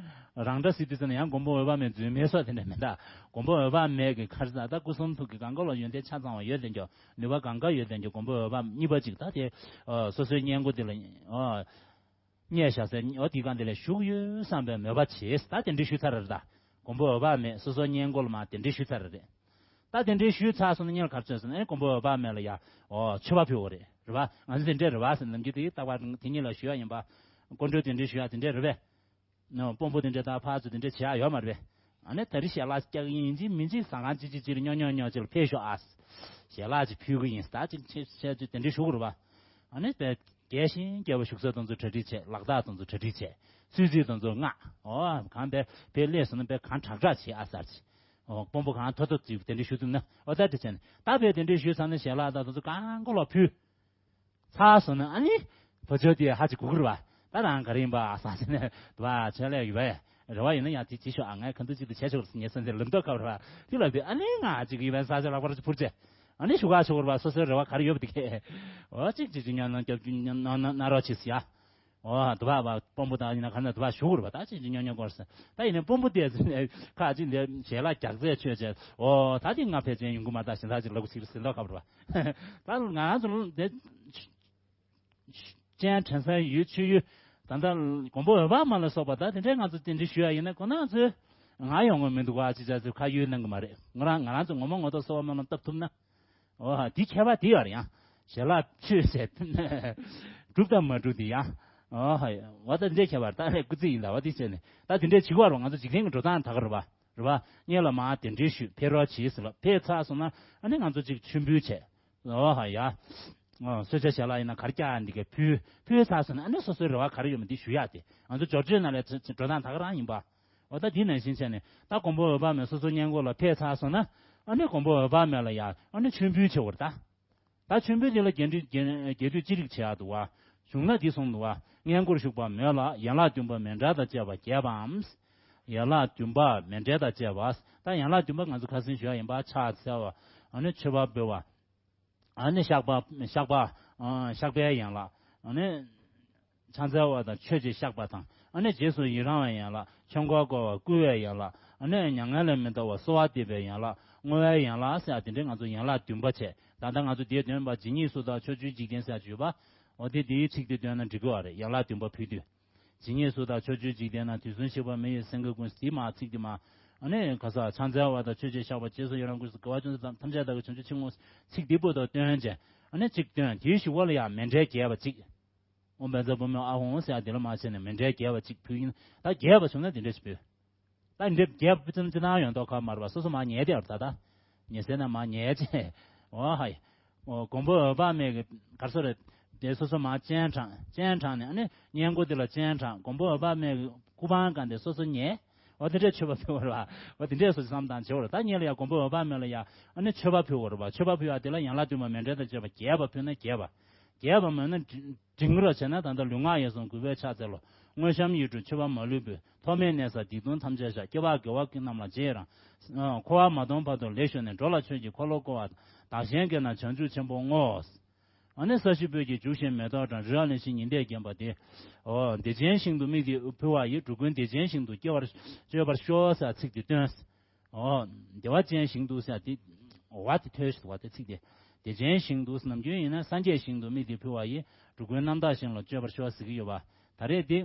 རང་འདྲ་ཟེར་དུས་ཙམ་ན་ཡང་མགོན་པོ་འོད་དཔག་མེད་རྫུན་མའི་སོགས་དེ་འདྲ་མེད་ད། མགོན་པོ་འོད་དཔག་མེད་ཀྱི་ཁར་ས་ད་སྐུ་གསུང་ཐུགས་ཀྱི་གང་ག་ལ་ཡོན་ཏན་ཆ་ཚང་བ་ཡོད་ལྡན་ཀྱང་ནུས་པ་གང་ག་ཡོད་ལྡན་ཀྱང་མགོན་པོ་འོད་དཔག་གཉིས་པ་ཅིག་ད་དེ་སོ་སོའི་བསྙེན་བཀུར་དེ་ལ། བསྙེན་བཞག་སའི་འོ་དེའི་སྒང་དེ་ལ་ཞུགས་ཡོད་བསམ་པའི་མོས་པ་བྱས། ད་དེ་འདྲའི་ཞུས་ཚར་རེད་ད། མགོན་པོ་འོད་དཔག་མེད་སོ་སོ་བསྙེན་བཀུར་ལ་མ་དེ་འདྲའི་ཞུས་ཚར་རེད། ད་དེ་འདྲའི་ཞུས་ཚར་སོང་ན་སྔོན་ལ་ག་རེ་བྱས་སོང་ན། ཨེ་མགོན་པོ་འོད་དཔག་མེད་ལ་ཡ་འོ་མཆོད་པ་ཕུལ་བ་རེད། རེད་པ། ང་ཚོ་དེ་འདྲས་རེད་པ་ཟེར་ནམ་རྒྱུན་དེ་རྟག་པར་དེ་ཉིད་ལ་ཞུ་ཡ་ཡིན་པ། སྐུ་མགྲོན་དེ་འདྲའི་ཞུ་ཡ་དེ་འདྲས་རེད་པས། ནོ་དཔོན་པོ་དེ་འདྲས་ད་ཕར་ཚུར་དེ་འདྲས་བྱེད་ཡ་ཡོད་མ་རེད་པས། ཨ་ནི་ད་རེས་ཞལ་ལག་སྐྱག་ཡིན་གཅིག་མིན་གཅིག་ཟ་ཁང་ཅི་ཅི་ཅིར་ཉོ་ཉོ་ཉོ་ཅིག་ལ་ཕེབས་ཤོག་ཨ། ཞལ་ལག་ཅིག་ཕུལ་གི་ཡིན་ད་ཅིག་ཆེ་ཆེ་ཅིག་དེ་འདྲས་ཞུ་གི་རེད་པ། ཨ་ནི་དཔེ་རྒྱས་ཤིང་རྒྱས་པ་བཞུགས་ས་དེ་ཚོ་གྲ་སྒྲིག་བྱས། ལག་རྟགས་དེ་ཚོ་གྲ་སྒྲིག་བྱས། ཚུལ་ཚིག་དེ་ཚོ་མངགས། ཨོ་གང་དཔེ་དཔེ་སླེབས་སོང་ན་དཔེ་གང་དྲག་དྲག་བྱེད་ཨ་ཟེར་ཅིག་ཨོ་དཔོན་པོ་གང་ཐོ་ཐོ་ཅིག་དེ་འདྲས་ཞུ་ཐུབ་ན་ཨོ་ད་དེ་བྱས་ནས་ད་དཔེ་དེ་འདྲས་ཞུས་ཚར་ན་ཞལ་ལག་དང་དེ་ཚོ་གང་ག་ལ་ཕུལ། ཚར་སོང་ན་ཨ་ནི། བུ་ཆོ་དེ་ཧ་ཅིག་གུ་གུ་རེད་པ། ད་རང་ག་རེ་ཡིན་པ་ཟེར་ནས་དུ་བ་ཆོས་ལས་ཡོད་པས། རེ་བ་ཡིན་ན་ཡང་དེ་བྱེད་ཤོག་ཨ་ངས་གང་འདོད་ཅིག་ཏུ་བྱས་ཆོག་ཟེར་ངས་སེམས་ཚེ་ལུང་རྟོགས་ཁ་བ་རེད་པ། དེ་ལ་དེ་ཨ་ནི་ང་ཅིག་ཡིན་པས་ཟེར་ཅིག་ལག་པར་ཅིག་ཕུར་བྱས། ཨ་ནི་ཞུ་ག་ཆོག་རེད་པ། སོ་སོའི་རེ་བ་ག་རེ་ཡོད་པ་དེ་གས། འོ་གཅིག་གཅིག་གཅིག་ཉོན་ན་སྐྱབས་ཉོན་ན་ན་རོགས་བྱེད་ཟེར་ཡ། འོ་དུ་བ་བ་དཔོན་པོ་དང་ཡིན་ན་ག་ན་དུ་བ་ཞུ་གི་རེད་པ། ད་གཅིག་གཅིག་ཉོན་ཉོན་སྐོར་ཟེར། ད་ཡིན་ན་དཔོན་པོ་དེ་ཟེར་ནས་ཁ་ཅིག་འདི་ཞལ་ལག་རྒྱག་རྩད་ཆོད་བྱས། འོ་ད་དེ་ང་ཕལ་ཆེར་ཡོང་གི་མ་རེད་ད་ཞེ་ས་ཅིག་ལབ་གི་ཟེར་ཟེར་མདོག་ཁ་བ་རེད་པ། ད་ང་རང་ཚོ་ལ་འདི་སྤྱན་དྲན་ས་ཡུལ་ཆོས་ཡུལ་ད་ལྟ་མགོན་པོ་འོད་དཔག་མ་ལ་སོགས་པ་ད་དེ་འདྲའི་ང་ཚོ་དེ་འདྲའི་ཞུ་ཡ་ཡིན་ན་ཁོ་ན་ཚོས་ང་ཡོང་གི་མི་འདུག་བ་ཅི་བྱ་ཚོས་ཁ་གཡོལ་གནང་གི་མ་རེད། ང་རང་ང་རང་ཚོ་ངོ་མ་ངོ་ཐོག་གསོལ་བ་སྨོན་ལམ་བཏབ་ཐུབ་ན། འོ་དེ་ཁྱད་པར་དེ་ཡོད་རེད་ཡང་། ཞལ་ལག་ཆོས་ཟེར་གྲུབ་དང་མ་གྲུབ་དེ་ཡང་། འོ་ཧ་ཡ་འོ་ད་འདྲའི་ཁྱད་པར་ད་ལས་སྐུ་ཚེ་ཡིན་ད་བ་དེ་བྱས་ནས་ད་དེ་འདྲའི་བྱེད་དགོས་རེད་པ། ང་ཚོ་འཇིག་རྟེན་གྱི་འགྲོ་སྟངས་ད་ག་རེད་པ། རེད་པ། སྔོན་ལ་མ་དེ་འདྲའི་ཞུས་ཕེབས་རོགས་བྱེད་ཟེར་ལ་ཕེབས་ཚར་སོང་ན་ཨ་ནི་ང་ཚོ་ཅིག་མཆོད་འབུལ་བྱས། ཨོ་ཧ་ཡ། ཨོ་གསོལ་ཇ་ཞལ་ལག་ཡིན་ན་གར་རྒྱག་འདི་གའི་ཕུལ་ཕུལ་ཚར་སོང་ན་ཨ་ནི་སོ་སོའི་རེ་བ་ག་རེ་ཡོད་མེད་འདི་ཞུ་ཡག་དེ་ང་ཚོ་འབྱོར་བཅོས་ནང་ལས་འགྲོ་སྟངས་ད་ག་རང་ཡིན་པ། ཨོ་ད་འདི་ནང་བཞིན་བྱས་ནས་ད་མགོན་པོ་འོད་དཔག་མེད་སོ་སོ་བསྙེན་བཀུར་ལ་ཕེབས་ཚར་སོང་ན་ཨ་ནི་མགོན་པོ་འོད་དཔག་མེད་ལ་ཡ་ཨ་ནི་མཆོད་འབུལ་བྱེད་དགོས་རེད་ད། ད་མཆོད་འབུལ་འདི་ལ་རྒྱས་བསྡུས་རྒྱས་རྒྱས་བསྡུས་ཅི་རིགས་བྱེད་ཡག་འདུག་བ། གཞུང་ལ་འདི་གསུངས་འདུག་བ། བསྙེན་བཀུར་ཞུགས་པ་མོད་ལ་ཡན་ལག་བདུན་པ་མཎྜལ་དང་བཅས་པ་རྒྱས་པའམ། ཡན་ལག་བདུན་པ་མཎྜལ་དང་བཅས་པ། ད་ཡན་ལག་བདུན་པ་ང་ཚོ་ཁ་སང་ཞུ་ཡག་ཡིན་པ། ཕྱག་འཚལ་བ། ཨ་ནི་མཆོད་པ་འབུལ་བ། ཨ་ནི་བཤགས་པ་བཤགས་པ། ཨ་བཤགས་པའི་ཡན་ལག་ཨ་ནི་ཕྱག་འཚལ་བ་དང་མཆོད་ཅིང་བཤགས་པ་དང་ཨ་ནི་རྗེས་སུ་ཡི་རང་བའི་ཡན་ལག་ཆོས་འཁོར་བསྐོར་བ་བསྐུལ་བའི་ཡན་ལག་ཨ་ནི་མྱ་ངན་ལས་མི་འདའ་བར་གསོལ་བ་འདེབས་པའི་ཡན་ལག་བསྔོ་བའི་ཡན་ལག་ཟེར་ཡག་དེ་འདྲའི་ང་ཚོ་ཡན་ལག་བདུན་པ་བྱས། ད་ལྟ་ང་ཚོ་འདིར་འདོན་པ་ཇི་སྙེད་སུ་དག་ཕྱོགས་བཅུའི་འཇིག་རྟེན་ཟེར་ཡག་ཅིག་ཡོད་པ། འོ་དེ་དེའི་ཚིག་དེ་འདོན་ན་འགྲིག་གི་རེད། ཡན་ལག་བདུན་པ་ཕུལ་དུས། ཇི་སྙེད་སུ་དག་ཕྱོགས་བཅུའི་འཇིག་རྟེན་ན། དུས་གསུམ་གཤེགས་པ་མི་ཡི་སེང་གེ་ཀུན། དེ་མ་ཚིག་དེ་མ། ཨ་ནི་ག་ས་ཕྱག་འཚལ་བ་དང་མཆོད་ཅིང་བཤགས་པ། རྗེས་སུ་ཡི་རང་བསྐུལ་ཟེར། དགེ་བ་ཅུང་ཟད་དམ་ཐམས་ཅད་བདག་གིས་བྱང་ཆུབ་ཕྱིར་བསྔོ། ཚིག་འདི་བར་དུ་བཏོན་བྱས། ཨ་ནི་གཅིག་བཏོན། དེའི་གཞུག་གུ་ལ་ཡང་མཎྜལ་རྒྱས་པ་གཅིག་ཨོཾ་བཛྲ་བྷཱུ་མི་ཨཱཿཧཱུྃ་ཟེར་ཡག་དེ་ལ་མ་བྱས་ནས་མཎྜལ་རྒྱས་པ་གཅིག་ཕུལ་ཡིན། ད་རྒྱས་པ་བྱུང་ན་དེ་འདྲ་ཞིག་ཕུལ། ད་འདི་རྒྱས་པ་ཅི་ཙམ་ཅི་ཙམ་ཡོད་མདོག་ཁ་མ་རེད་པ། སོ་སོ་མར་ཉལ་བསྡད་པ་རེད་ད། ད་ཉལ་སའི་ནང་མར་ཉལ་བྱས། འོ་ཧ་ཡ། འོ་མགོན་པོ་འོད་དཔག་མེད་ཀྱི་ག་རེ་ཟེར་རེད། དེ་སོ་སོ་མར་སྤྱན་དྲངས། སྤྱན་དྲངས་ནས་ཨ་ནི་བསྙེན་བཀུར་དེ་ལ་སྤྱན་དྲངས། མགོན་པོ་འོད་དཔག་མེད་ཀྱི་སྐུ་པང་སྒང་དེ་སོ་སོ་ཉལ། འོ་དེ་འདྲས་མཆོད་པ་ཕུལ་བ་རེད་པ། འོ་དེ་འདྲས་སོ་སོ་བསམ་བློ་བཏང་བྱེད་པ་རེད། ད་སྔོན་ལ་ཡ་མགོན་པོ་འོད་དཔག་མེད་ལ་ཡ་ཨ་ནི་མཆོད་པ་ཕུལ་བ་རེད་པ། མཆོད་པ་ཕུལ་ཡག་དེ་ལ་ཡན་ལག་བདུན་པ་མཎྜལ་དང་བཅས་པ་རྒྱས་པ་ཕུལ་ན་རྒྱས་པ། རྒྱས་པ་མོས་ན་འབྲིང་རོ་བྱས་ན་ད་ལྟ་ལུས་ངག་ཡིད་གསུམ་གུས་པས་ཕྱག་འཚལ་ལོ། དངོས་བཤམས་ཡིད་སྤྲུལ་མཆོད་པ་མ་ལུས་འབུལ། ཐོག་མེད་གནས་ས་སྡིག་ལྟུང་ཐམས་ཅད་བཤགས། སྐྱེ་བ་དགེ་བ་ཀུན་རྣམས་ལ་རྗེས་རང་། འཁོར་བ་མ་སྟོངས་བར་དུ་ལེགས་བཞུགས་ནས། འགྲོ་ལ་ཆོས་ཀྱི་འཁོར་ལོ་བསྐོར་བ་དང་། བདག་གཞན་དགེ་རྣམས་བྱང་ཆུབ་ཆེན་པོར་བསྔོ། ཨ་ནི་ས་གཞི་སྤོས་ཀྱིས་བྱུགས་ཤིང་མེ་ཏོག་དང་། རི་རབ་གླིང་བཞི་ཉི་ཟླས་བརྒྱན་པ་སྟེ། འོ་བདེ་ཆེན་ཞིང་དུ་དམིགས་ཏེ་ཕུལ་བ་ཡིས། འགྲོ་ཀུན་བདེ་ཆེན་ཞིང་དུ་སྐྱེ་བར་སྤྱོད་པར་ཤོག་ཟེར་ཚིག་དེ་བཏོན། འོ། བདེ་བ་ཅན་ཞིང་དུ་ཟེར་དེ། འོ་བ་དེ་ཐོས་ཤིག་འོ་དེ་ཚིག་དེ། བདེ་ཆེན་ཞིང་དུ་ནམ་རྒྱུན་ཡིན་ན་སངས་རྒྱས་ཞིང་དུ་དམིགས་ཏེ་ཕུལ་བ་ཡིས། འགྲོ་ཀུན་རྣམ་དག་ཞིང་ལ་སྤྱོད་པར་ཤོག་ཟེར་གྱི་ཡོད་པ། ད་རེས་དེ།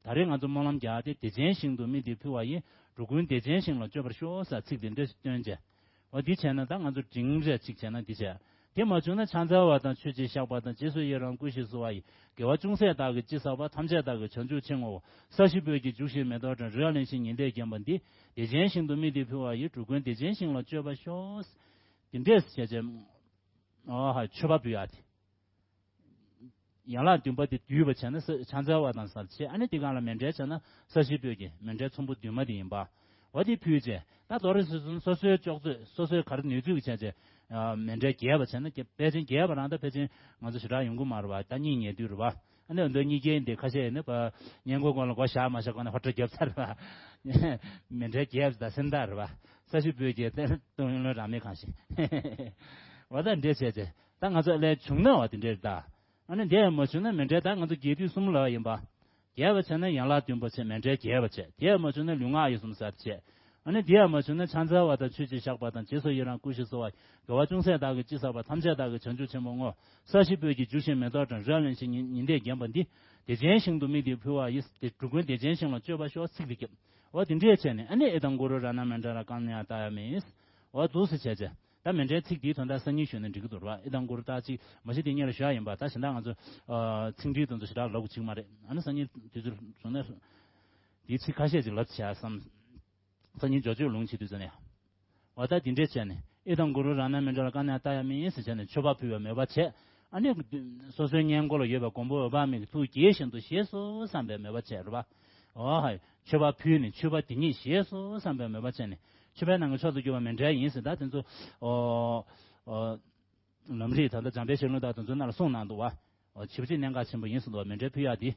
ད་རེས་ང་ཚོ་སྨོན་ལམ་རྒྱག་དེ་བདེ་ཆེན་ཞིང་དུ་དམིགས་ཏེ་ཕུལ་བ་ཡིས། འགྲོ་ཀུན་བདེ་ཆེན་ཞིང་ལ་སྤྱོད་པར་ཤོག་ཟེར་ཚིག་དེ་འདྲ་ཞིག་བཏོན་བྱས། འོ་འདི་བྱས་ན་ད་ང་ཚོ་འབྲིང་རེ་གཅིག་བྱས་ན་འདི་བྱས། དེ་མ་བྱུང་ན་ཕྱག་འཚལ་བ་དང་ཆོས་ཀྱི་བཤགས་པ་དང་རྗེས་སུ་ཡི་རང་བསྐུལ་ཞིང་གསོལ་བ་ཡི། དགེ་བ་ཅུང་ཟད་དག་གིས་ཅི་བསགས་པ། ཐམས་ཅད་བདག་གིས་བྱང་ཆུབ་ཕྱིར་བསྔོའོ། ས་གཞི་སྤོས་ཀྱིས་བྱུགས་ཤིང་མེ་ཏོག་བཀྲམ། རི་ལ་བརླན་ཞིང་ཉི་ཟླས་བརྒྱན་པ་འདི། བདེ་ཆེན་ཞིང་དུ་དམིགས་ཏེ་ཕུལ་བ་ཡིས། འགྲོ་ཀུན་བདེ་ཆེན་ཞིང་ལ་སྤྱོད་པར་ཤོག། དེ་འདྲས་བྱས་བྱས། ཨོ་ཧ། མཆོད་པ་ཕུལ་ཡ་དེ། ཡན་ལག་བདུན་པ་དེ་བསྡུས་པ་བྱས་ན་ས་ཕྱག་འཚལ་བ་དང་ཟེར་བྱས། ཨ་ནི་དེ་སྒང་ལ་མཎྜལ་བྱས་ན་ས་གཞི་སྤོས་ཀྱི་མཎྜལ་ཚོམ་བུ་བདུན་མ་དེ་ཡིན་པ། འོ་དེ་ཕུལ་བྱས། ད་དོ་རེ་སོ་སོ་སོ་སོའི་ལྕོགས་ཚོད་སོ་སོའི་ག་རེ་ནུས་ཚོད་ཀྱི་བྱས་བྱས། ཨ། མཎྜལ་རྒྱས་པ་བྱས་ན། རྒྱ་ཕལ་ཆེར་རྒྱས་པ་རང་ད་ཕལ་ཆེར་ང་ཚོ་ཞེ་དྲག་ཡོང་གི་མ་རེད་པ། ད་གཉིད་ཉལ་དུས་རེད་པ། ཨ་ནི་འདི་གཉིད་སྐྱེལ་འདི་ཁ་ཤས་ཡིན་ན་པ། སྔས་མགོ་སྒང་ལ་སྒོ་བཞག་མ་བཞག་སྒང་ནས་ཧོ་ཏྲ་བརྒྱབ་ཚར་རེད་པ། མཎྜལ་རྒྱས་པ་ད་སེམས་ཐག་རེད་པ། ས་གཞི་སྤོས་ཀྱི་གཏེར་སྟོང་ལོ་རང་མེད་གང་ཞིག་འོ་ད་འདྲས་བྱས་བྱས། ད་ང་ཚོ་ལས་བྱུང་ན་འོ་དེ་འདྲས་རེད་ད། ཨ་ནི་འདི་ཡང་མ་བྱུང་ན་མཎྜལ་ད་ང་ཚོ་རྒྱས་བསྡུས་གསུམ་ལ་ཡིན་པ། རྒྱས་པ་བྱས་ན་ཡན་ལག་བདུན་པ་བྱས། མཎྜལ་རྒྱས་པ་བྱས། དེ་ཡང་མ་བྱུང་ན་ལུས་ངག་ཡིད་གསུམ་ཟེར་བྱས། ཨ་ནི་འདི་ཡང་མ་བྱུང་ན་ཕྱག་འཚལ་བ་དང་ཆོས་ཀྱི་བཤགས་པ་དང་རྗེས་སུ་ཡི་རང་བསྐུལ་ཞིང་གསོལ་བ། དགེ་བ་ཅུང་ཟད་དག་གིས་ཅི་བསགས་པ། ཐམས་ཅད་བདག་གིས་བྱང་ཆུབ་ཕྱིར་བསྔོའོ། ས་གཞི་སྤོས་ཀྱིས་བྱུགས་ཤིང་མེ་ཏོག་བཀྲམ། རི་ལ་བརླན་ཞིང་ཉི་ཉི་ཟླས་བརྒྱན་པ་འདི། བདེ་ཆེན་ཞིང་དུ་དམིགས་ཏེ་ཕུལ་བ་ཡིས། དེ་འགྲོ་ཀུན་བདེ་ཆེན་ཞིང་ལ་སྤྱོད་པར་ཤོག། ཚིག་འདི་བརྒྱབ། འོ་དེ་འདྲས་བྱས་ནས། ཨ་ནི་ཨེ་དཾ་གུ་རུ་རཏྣ་མཎྜ་ར་ཀཱ་ཎྱ་ཏཱ་ཡ་མི། འོ་འདུག་སེ་བྱས་བྱས། ད་མཎྜལ་ཚིག་འདིའི་དོན་དག་སང་ཉིན་ཞུས་ན་འགྲིག་གི་འདུག་རེད་པ། ཨེ་དཾ་གུ་རུ་ཏཱ་ཅིག་མ་གཞི་དེ་སྔོན་ལ་ཞུ་ཡ་ཡིན་པ། ད་གཞན་དག་ང་ཚོ་ཨ་ཚིག་འབྲིའི་དོན་ཚོ་ཞེ་དྲག་ལབ་དགོས་ཅིག་མ་རེད། ཨ་ནི་སང་ཉིན་དུས་ཚོད་བྱུང་ན་འདིའི་ཚིག་ཁ་ཤས་ཅིག་ལབ་བྱས་བསམ། སང་ཉིན་འཇོག་བྱེད་ལུང་བྱེད་དུས་ཙམ་ནས། འོ་ད་འདི་འདྲས་བྱས་ནས། ཨེ་དཾ་གུ་རུ་རཏྣ་མཎྜ་ར་ཀཱ་ཎྱ་ཏཱ་ཡ་མི་ཟེར་བྱས་ནས་མཆོད་པ་ཕུལ་བའི་མོས་པ་བྱས། ཨ་ནི་སོ་སོའི་སྔས་མགོ་ལ་ཡོད་པའི་མགོན་པོ་འོད་དཔག་མེད་ཀྱི་ཐུགས་དགྱེས་བཞིན་དུ་བཞེས་སོ་བསམ་པའི་མོས་པ་བྱས་རེད་པ། འོ་ཧ། མཆོད་པ་ཕུལ་ནས་མཆོད་པ་དེ་ཉིད་བཞེས་སོ་བསམ་པའི་མོས་པ་བྱས་ནས། མཆོད་པའི་ནང་གི་མཆོག་ཏུ་གྱུར་པ་མཎྜལ་ཡིན་ཟེར། ད་དེ་ཚོ། ཨོ། ཨོ། ལམ་རིམ་ད་ལྟ་འཇམ་དཔལ་ཞལ་ལུང་དང་དེ་ཚོའི་ནང་ལ་གསུངས་གནང་འདུག་པ། ཨོ། བྱེད་པ་ཅིག་གནད་འགག་ཆེན་པོ་ཡིན་ཟེར་འདུག་པ། མཎྜལ་ཕུལ་ཡ་དེ།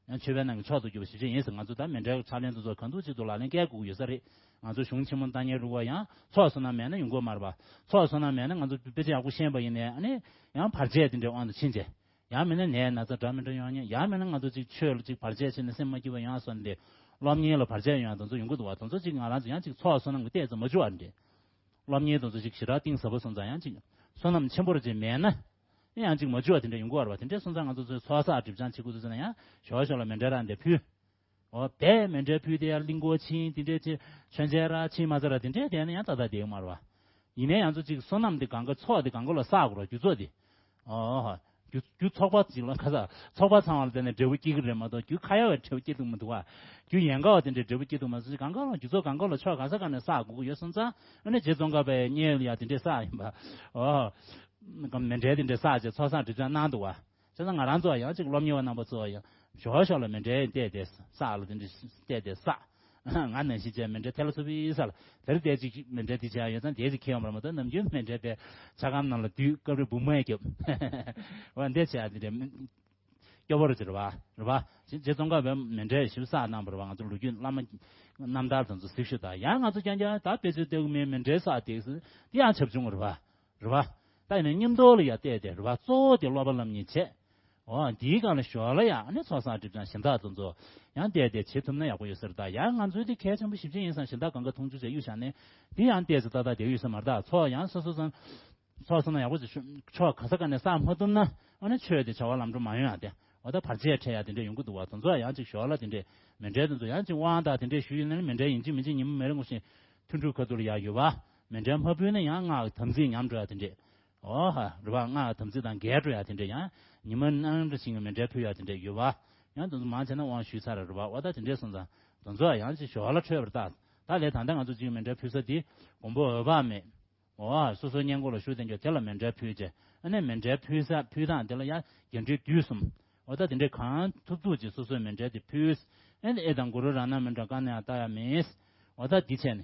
ཡང་མཆོད་པའི་ནང་གི་མཆོག་ཏུ་གྱུར་པ་ཞེས་བྱ་ཡིན་ཟེར། ང་ཚོ་ད་མཎྜལ་ཕྱག་ལེན་དེ་ཚོ་གང་ཐུབ་ཅིག་ཏུ་ལག་ལེན་བཀལ་དགོས་ཀྱི་ཡོད་ས་རེད། ང་ཚོ་གཞུང་ཆེན་མོ་བཏང་མཁན་རུ་བ་ཡང་ཚོགས་བསོད་ནམས་མེད་ན་ཡོང་གི་མ་རེད་པ། ཚོགས་བསོད་ནམས་མེད་ན་ང་ཚོ་དཔེ་ཆ་ཡག་པོ་ཤེས་པ་ཡིན་ནའི། ཨ་ནི་ཡང་བར་ཆད་དེ་འདྲའི་དབང་དུ་ཕྱིན་བྱས། ཡང་མིན་ན་ནད་ན་ཚ་འདྲ་མི་འདྲ་ཡོང་ཉེན། ཡང་མིན་ན་ང་ཚོ་ཅིག་ཆོས་ལ་ཅིག་བར་ཆད་ཕྱིན་ནས་སེམས་མ་སྐྱིད་པ་ཡོང་བཟོ་འདི། སློབ་གཉེར་ལ་བར་ཆད་ཡོང་ཡ་དེ་ཚོ་ཡོང་གི་འདུག་པ། དེ་ཚོ་ཅིག་ང་རང་ཚོ་ཡང་ཅིག་ཚོགས་བསོད་ནམས་ཀྱི་ལྟས་ཙམ་མ་བྱུང་བ་འདྲ། སློབ་གཉེར་དེ་ཚོ་ཅིག་ཞེ་དྲག་གཏིང་ཟབ་པོ་སོང་ཙང་ཡང་ཅིག་བསོད་ནམས་ཆེན་པོ་རུ་ཅིག་མེད་ན། ཡང་ཅིག་མ་བྱུང་བ་དེ་འདྲ་ཡོང་གི་ཡོད་རེད་པ། དེ་འདྲ་སོང་ཙང་ང་ཚོ་ཚོས་ཚོགས་བསགས་སྒྲིབ་སྦྱང་བྱེད་དགོས་དུས་ཙམ་ན་ཡང་ཞོག་ཞོག་ལ་མཎྜལ་རག་འདི་ཕུལ། འོ་དེ་མཎྜལ་ཕུལ་དེ་ཡར་གླིང་སྐོར་ཕྱིན། དེ་འདྲས་ཅིག་མཆོད་མཇལ་རག་ཕྱིན་མ་ཚར་ར་དེ་འདྲས་བསྡད་ན་ཡང་ཏག་ཏག་བསྡད་ཀྱི་མ་རེད་པ། ཡིན་ནའི་ཡང་ཚོ་ཅིག་བསོད་ནམས་དེ་གང་ག་ཚོགས་དེ་གང་ག་ལ་བསགས་དགོས་རེད། རྒྱུ་ཚོགས་དེ། ཨོ། རྒྱུ་རྒྱུ་ཚོགས་པ་ཅིག་ལ་ཁ་ས་ཚོགས་པ་ཚང་བ་ལ་བརྟེན་ནས་འབྲས་བུ་སྐྱེ་གི་རེད་མ་གཏོགས། རྒྱུ་ཁ་ཡ་བའི་འབྲས་བུ་སྐྱེ་ཐུབ་མི་འདུག་པ། རྒྱུ་ཡན་ག་བ་དེ་འདྲའི་འབྲས་བུ་སྐྱེ་ཐུབ་མ་སོང་ཅིག་གང་ག་ལ་རྒྱུ་ཚོགས་གང་ག་ལ་ཕྱོགས་གང་ས་གང་ནས་བསགས་དགོས་ཀྱི་ཡོད་སོང་ཙང་། ཨ་ནི་རྗེ་ཙོང་ཁ་པའི་བསྙེན་ཡ་དེ་འདྲས་བསགས་ཡིན་པ། ཨོ། མཎྜལ་དེ་འདྲས་བསགས་བྱས་ཚོགས་བསགས་སྒྲིབ་སྦྱང་གནང་འདུག་པ། བྱས་ཙང་ང་རང་ཚོ་ཡང་ཅིག་སློབ་གཉེར་བ་རྣམ་པ་ཚོ་ཡང་ཞོག་ཞོག་ལ་མཎྜལ་བལྟས་ཏེ་བསགས་ལ་དེ་འདྲ་བལྟས་ཏེ་བསགས། ང་ནང་བཞིན་བྱས་མཎྜལ་ཐལ་ལ་སོ་བི་ས་ལ་དེར་བལྟས་ཅིག་མཎྜལ་དེ་བྱས་ཡོད་ཙང་དེ་ཅིག་ཁྱེར་ཡོང་བར་མ་གཏོགས། ནམ་རྒྱུན་མཎྜལ་པའི་ཆ་སྒམ་ནང་ལ་དུས་སྐབས་རེ་འབུ་མོས་རྒྱབ། འོ་འདི་བྱས་དེ་འདྲ་སྐྱོ་བོ་རུ་ཅིག་རེད་པ། རེད་པ། རྗེ་ཙོང་ཁ་པའི་མཎྜལ་ཞིབ་བསགས་གནང་བ་རེད་པ། ང་ཚོ་ལོ་རྒྱུས་བླ་མ་རྣམ་ཐར་དང་ཚོ་གཟིགས་ཞུ་དང་། ཡང་ང་ཚོ་རྐྱང་རྐྱང་ད་དཔེ་ཆ་ལྟ་གི་མེད། མཎྜལ་བསགས་དེ་ཟེར་དེ་ཡང་བྱབ་ཆུང་རེད་པ། རེད་པ། ད་ཡིན་ན་མཉམ་དུ་ལ་ཡ་བལྟས་ཏེ་རེད་པ། གཙོ་བོ་དེ་སློབ་པ་སློབ་གཉེར་བྱས། འོ་འདིའི་སྒང་ལ་ཞོར་ལ་ཡ་ཨ་ནི་ཚོགས་བསགས་སྒྲིབ་སྦྱང་གཞན་དག་དེ་ཚོ་ཡང་བལྟས་ཏེ་བྱེད་ཐུབ་ན་ཡག་པོ་ཡོད་ས་རེད། ད་ཡང་ང་ཚོའི་དེ་གལ་ཆེན་པོ་ཞེ་པོ་ཅིག་ཡིན་ཙང་གཞན་དག་གང་ག་མཐོང་ཆུང་བྱས་གཡུག་བཞག་ནས་དེ་ཡང་བལྟས་ཚེ་ཏག་ཏག་བསྡད་ཡོད་ས་མ་རེད། ད་ཚོགས་ཡང་སོ་སོ་ཚང་ཚོགས་སོང་ན་ཡག་པོ་ཅིག་ཤོག་ཕྱོགས་ག་ས་ག་ནས་བསགས་མ་ཐུབ་ན་ཨ་ནི་ཆོས་དེ་བྱ་བ་ལམ་འགྲོ་མ་ཡོང་ཡ་དེ། འོ་ད་བར་ཆད་འཕྲད་ཡ་དེ་འདྲ་ཡོང་གི་འདུག་པ། དེ་ཚོ་ཡང་ཅིག་ཞོར་ལ་དེ་འདྲས་མཎྜལ་དེ་ཚོ་ཡང་ཅིག་དབང་དང་དེ་འདྲས་ཞུ་ཡིན་ན་མཎྜལ་ཡིན་གཅིག་མིན་གཅིག་ཉིན་མོ་མེ་རི་ངོ་ཤེས་ཐུན་དྲུག་ཁ་ཐུག་ལ་ཡ་ཡོད་པ། མཎྜལ་མ་ཕུལ་ན་ཡང་སྔགས་དམ་ཚིག་ཉམས་འགྲོ་ཡ་དེ་འདྲས། འོ་ཧ། རེད་པ། སྔགས་དམ་ཚིག་དང་འགལ་འགྲོ་ཡ་དེ་འདྲས། ཡང་ཉི་མ་གནམ་གྲུ་བཞིན་གྱི་མཎྜལ་ཕུལ་ཡ་དེ་འདྲས་ཡོད་པ། ཡང་དེ་ཚོ་མང་ཆེ་ན་དབང་ཞུས་ཚར་རེད་པ། འོ་ད་དེ་འདྲས་སོང་ཙང་དེ་ཚོ་ཡང་ཅིག་ཞོར་ལ་འཕྲོད་པར་ད། ད་ལས་ད་ལྟ་ང་ཚོ་གཅིག་མཎྜལ་ཕུལ་ས་དེ་མགོན་པོ་འོད་དཔག་མེད། འོ་སོ་སོའི་སྔས་མགོ་ལ་བཞུགས་བསྡད་རྒྱུ་དེ་ལ་མཎྜལ་ཕུལ་བྱས། ཨ་ནི་མཎྜལ་ཕུལ་ས་ཕུལ་སྟངས་དེ་ལ་ཡང་རྒྱས་འབྲིང་བསྡུས་གསུམ། འོ་ད་དེ་འདྲས་གང་ཐུབ་ཐུབ་ཅིག་སོ་སོའི་མཎྜལ་དེ་ཕུལ། ཨ་ནི་ཨེ་དཾ་གུ་རུ་རཏྣ་མཎྜ་ར་ཀཱ་ཎྱ་ཏཱ་ཡ་མི། འོ་ད་འདི་བྱས་ནས།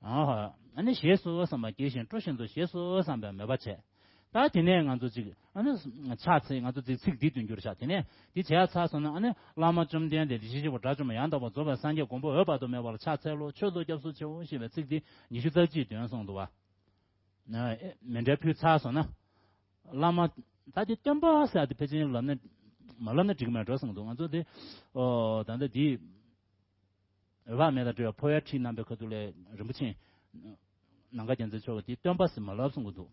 ཨ་ནི་བཞེས་སོ་བསམ་པ་དགྱེས་ཤིང་སྤྲོ་བཞིན་དུ་བཞེས་སོ་བསམ་པའི་མོས་པ་བྱས། ད་དེ་ནས་ང་ཚོ་ཅིག་ཨ་ནི་ཕྱག་འཚལ། ང་ཚོ་ཅིག་ཚིག་འདི་འདོན་རྒྱུ་རེད་ཤག་དེ་ནས་འདི་བྱས་ཚར་སོང་ན་ཨ་ནི་བླ་མ་བཅོམ་ལྡན་འདས་བདེ་གཤེགས་སྐྱེས་བུ་དགྲ་བཅོམ་པ་ཡང་དག་པར་རྫོགས་པའི་སངས་རྒྱས་མགོན་པོ་འོད་དཔག་ཏུ་མེད་པ་ལ་ཕྱག་འཚལ་ལོ། མཆོད་དོ་སྐྱབས་སུ་མཆིའོ་ཞེས་པའི་ཚིག་འདི་ཉི་ཤུ་རྩ་གཅིག་འདོན་གསུངས་འདུག་པ། མཎྜལ་ཕུལ་ཚར་སོང་ན། བླ་མ། ད་དེ་སྟོན་པ་ཟེར་དེ་ཕལ་ཆེར་ལབ་ན། མ་ལབ་ན་འགྲིག་མེད་འགྲོ་བསམ་འདུག་ང་ཚོ་དེ། ཨོ། ད་ལྟ་དེ། འོད་དཔག་མེད་དང་འབྲེལ་བའི་འཕོ་བའི་ཁྲིད་རྣམ་པའི་ཁ་ཐུག་ལས་རིན་པོ་ཆེ། ནམ་མཁའ་རྒྱལ་མཚན་མཆོག་གིས་དེ་སྟོན་པ་ཟེར་མ་ལབ་གསུང་གི་འདུག་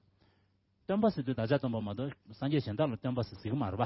སྟོན་པ་ཟེར་དུས་བདག་ཅག་སྟོན་པ་མ་གཏོགས་སངས་རྒྱས་གཞན་དག་ལ་སྟོན་པ་ཟེར་ཟེར་གི་མ་རེད་པ།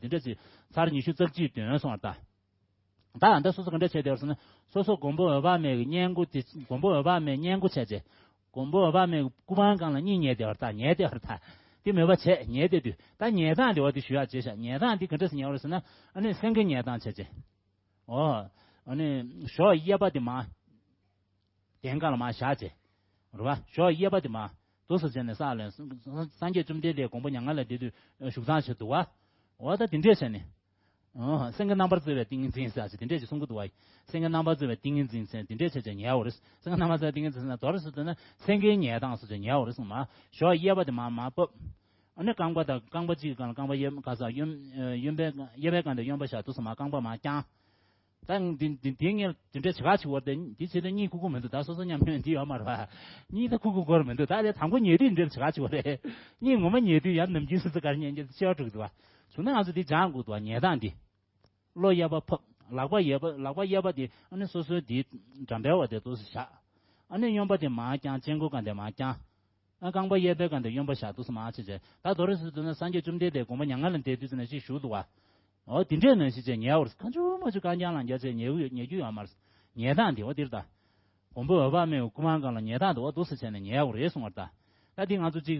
ཡ་དེ་འདྲ་ཅིག་ཚར་ཉི་ཤུ་རྩ་གཅིག་འདོན་སོང་བ་ད། ད་ད་སོ་སོ་ག་འདྲ་བྱས་བསྡད་པ་ཟེར་ན། སོ་སོ་མགོན་པོ་འོད་དཔག་མེད་ཀྱི་བསྙེན་བཀུར་དེ། མགོན་པོ་འོད་དཔག་མེད་བསྙེན་བཀུར་བྱས་རྗེས། མགོན་པོ་འོད་དཔག་མེད་ཀྱི་སྐུ་པང་སྒང་ལ་གཉིད་ཉལ་བསྡད་པ་ད། ཉལ་བསྡད་པ་ད། དེ་མོས་པ་བྱས་ཉལ་བསྡད་དུས་ད་ཉལ་སྟངས་དེ་བ་དེ་ཞུ་ཡག་བྱས་ཤག་ཉལ་སྟངས་དེ་ག་འདྲ་སེ་ཉལ་བ་རེད་ཟེར་ན། ཨ་ནི་སེང་གེ་ཉལ་སྟངས་བྱས་རྗེས། ཨོ། ཨ་ནི་གཞོགས་གཡས་པ་དེ་མར་གདན་སྒང་ལ་མར་བཞག་བྱས། རེད་བ། གཞོགས་གཡས་པ་དེ་མར་འདུག་སེ་བྱས་ནས་ས་ལ། སངས་རྒྱས་བཅོམ་ལྡན་འདས་དགོངས་པ་མྱ་ངན་ལས་འདས་དུས་བཞུགས་སྟངས་བྱས་འདུག་བ། འོ་ད་དེ་འདྲས་བྱས་ནས། ཨོ། སེང་གེ་རྣམ་པར་རྩེ་བའི་ཏིང་ངེ་འཛིན་ཟེར་ཅིག་དེ་འདྲས་ཅིག་གསུང་གི་འདུག་བ། སེང་གེ་རྣམ་པར་རྩེ་བའི་ཏིང་ངེ་འཛིན་ཟེར་དེ་འདྲས་བྱས་བྱས་ཉལ་བ་རེད། སེང་གེ་རྣམ་པར་རྩེ་བའི་ཏིང་ངེ་འཛིན་ཟེར་ན་མདོར་བསྡུས་ན་སེང་གེའི་ཉལ་སྟངས་སུ་བྱས་ཉལ་བ་རེད་གསུངས་མ། གཞོགས་གཡས་པ་དེ་མར་མར་ཕབ། ཨ་ནི་རྐང་པ་དང་རྐང་པ་གཅིག་གི་སྒང་ལ་རྐང་པ་གཡས་ག་ས་གཡོན་གཡོན་པའི་གཡས་པའི་སྒང་དེ་གཡོན་པ་བཞག་འདུག་སེ་མར་རྐང་པ་མར་བརྐྱངས། ད་འདི་འདི་འདི་ངས་དེ་འདྲ་བྱེད་ག་བྱེད་པ་རེད། འདི་བྱེད་དུས་གཉིད་ཁུག་ཁུག་མི་འདུག་ད་སོ་སོ་ཉམས་མྱོང་འདི་ཡོད་མ་རེད་བ། གཉིད་ད་ཁུག་ཁུག་ཁུག་མི་འདུག་ད་ལས་དང་པོ་ཉལ་དུས་འདི་འདྲ་བྱེད་ག་བྱེད་པ་རེད། གཉིད་ངོ་མ་ཉལ་དུས་ཡང་ནམ་རྒྱུན་སོ་སོ་ག་རེ་ཉལ་ཉལ་ཤེས་པ་འགྲོ་གི་འདུག་བ། བྱུང་ན་ང་ཚོ་འདི་སྦྱང་དགོས་འདུག་བ། ཉལ་སྟངས་འདི། གློ་གཡས་པ་ཕབ། ལག་པ་གཡས་པ། ལག་པ་གཡས་པ་འདི་ཨ་ནི་སོ་སོའི་འདི་འགྲམ་པའི་བ་དེ་འདུག་སེ་བཞག་ཨ་ནི་གཡོན་པ་དེ་མར་བརྐྱངས། དཔྱལ་མགོ་སྒང་དེ་མར་བརྐྱངས། ཨ་རྐང་པ་གཡས་པའི་སྒང་དེ་གཡོན་པ་བཞག་འདུག་སེ་མར་བྱས་བྱས། ད་མདོར་བསྡུས་ན་སངས་རྒྱས་བཅོམ་ལྡན་འདས་དགོངས་པ་མྱ་ངན་ལས་འདས་དུས་ཙམ་ནས་ཅིག་བཞུགས་འདུག་བ། འོ་དེ་འདྲས་ནང་བཞིན་བྱས་ཉལ་བ་རེད། གང་བྱུང་མང་བྱུང་རྐང་རྐྱང་ལངས་རྒྱག་བྱས་ཉལ་ཉལ་རྒྱུ་ཡོད་མ་རེད། ཉལ་སྟངས་དེ་འོ་དེ་རེད་ད། མགོན་པོ་འོད་དཔག་མེད་ཀྱི་སྐུ་པང་སྒང་ལ་ཉལ་སྟངས་དེ་འོ་འདུག་སེ་བྱས་ནས་ཉལ་བ་རེད་གསུངས་པ་རེད་ད། ད་འདི་ང་ཚོ་ཅིག་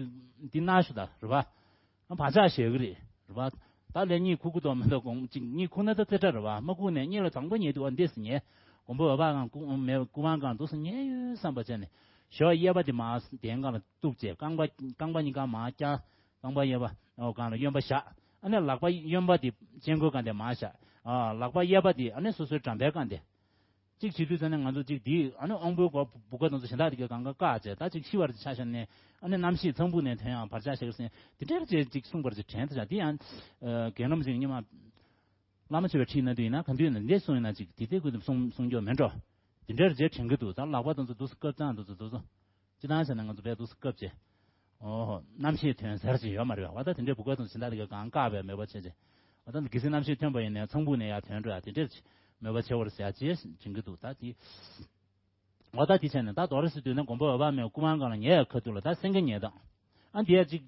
འདི་ན་ཞུ་ད་རེད་བ། བག་ཆགས་བཞག་གི་རེད། རེད་བ། ད་ལས་གཉིད་ཁུག་གི་འདུག་མི་འདུག་དགོངས་ཅིག་གཉིད་ཁུག་ན་ད་རྩེ་གྲ་རེད་བ། མ་ཁུག་ནས་གཉིད་ལ་དང་པོ་ཉལ་དུས་འོ་འདི་སེ་ཉལ། མགོན་པོ་འོད་དཔག་མེད་སྐུ་པང་སྒང་འདུག་སེ་ཉལ་ཡོད་བསམ་པ་བྱས་ནས། གཞོགས་གཡས་པ་དེ་མར་གདན་སྒང་ལ་གཏུགས་བྱས། རྐང་པ་རྐང་པ་གཉིས་ཀ་མར་བརྐྱངས། རྐང་པ་གཡས་པ་འོ་སྒང་ལ་གཡོན་པ་བཞག་ཨ་ནི་ལག་པ་གཡོན་པ་དེ་དཔྱལ་མགོའི་སྒང་དེ་མར་བཞག་ཨ་ལག་པ་གཡས་པ་དེ་ཨ་ནི་སོ་སོའི་འགྲམ་པའི་སྒང་དེ། གཅིག་བྱེད་དུས་ཙམ་ནས་ང་ཚོ་གཅིག་འདི་ཨ་ནི་དབང་པོའི་སྒོ་བུ་ག་དང་ཚོ་གཞན་དག་དེ་གའི་གང་ག་བཀག་བྱས། ད་གཅིག་ཤི་བར་ཆ་བཞག་ནས་ཨ་ནི་རྣམ་ཤེས་ཚངས་བུག་ནས་ཐོན་ཡང་བར་ཆ་བཞག་ཟིན་དེ་འདྲར་བྱས་གཅིག་གསུངས་པར་གཅིག་དྲན་ཐུབ་བྱ། དེ་ཡང་རྒན་རིན་པོ་ཆེ་སྔོན་མ་བླ་མ་མཆོད་པའི་ཁྲིད་གནང་དུས་ཡིན་ན་ག་དུས་ཡིན་ན་འདི་གསུངས་ཡིན་ན་གཅིག་དེ་དེ་ཀུན་ཏུ་གསུང་གསུང་རྒྱུ་མེད་འགྲོ། དེ་འདྲར་བྱས་དྲན་གྱི་འདུག་ད་ལག་པ་དང་ཚོ་འདུག་སེ་བཀབ་སྟངས་དང་ཚོ་འདུག་སེ། སྤྱིར་བཏང་བྱས་ན་ང་ཚོ་བས་འདུག་སེ་བཀབ་བྱས། ཨོ། རྣམ་ཤེས་ཐོན་ཟེར་གྱི་ཡོད་མ་རེད་བ། ད་དེ་འདྲའི་བུ་ག་དང་ཚོ་ཇི་ལྟར་གང་བཀག་པའི་མོས་པ་བྱས་བྱས། ད་གལ་སྲིད་རྣམ་ཤེས་ཐོན་པ་ཡིན་ནའི་ཚངས་བུག་ནས་ཡར་ཐོན་འགྲོ་ཡ་དེ་འདྲས་མོས་པ་བྱེད་པར་ཟེར་ཡ་ཅེས་དྲན་གྱི་འདུག་ད་དེ། འོ་ད་དེ་བྱས་ནས་ད་མདོར་བསྡུས་ན་མགོན་པོ་འོད་དཔག་མེད་སྐུ་པང་སྒང་ལ་ཉལ་ཡ་ཁ་ཐུག་ལ་ད་སེང་གེ་ཉལ་སྟངས། ཨ་འདི་ཡ་ཅིག་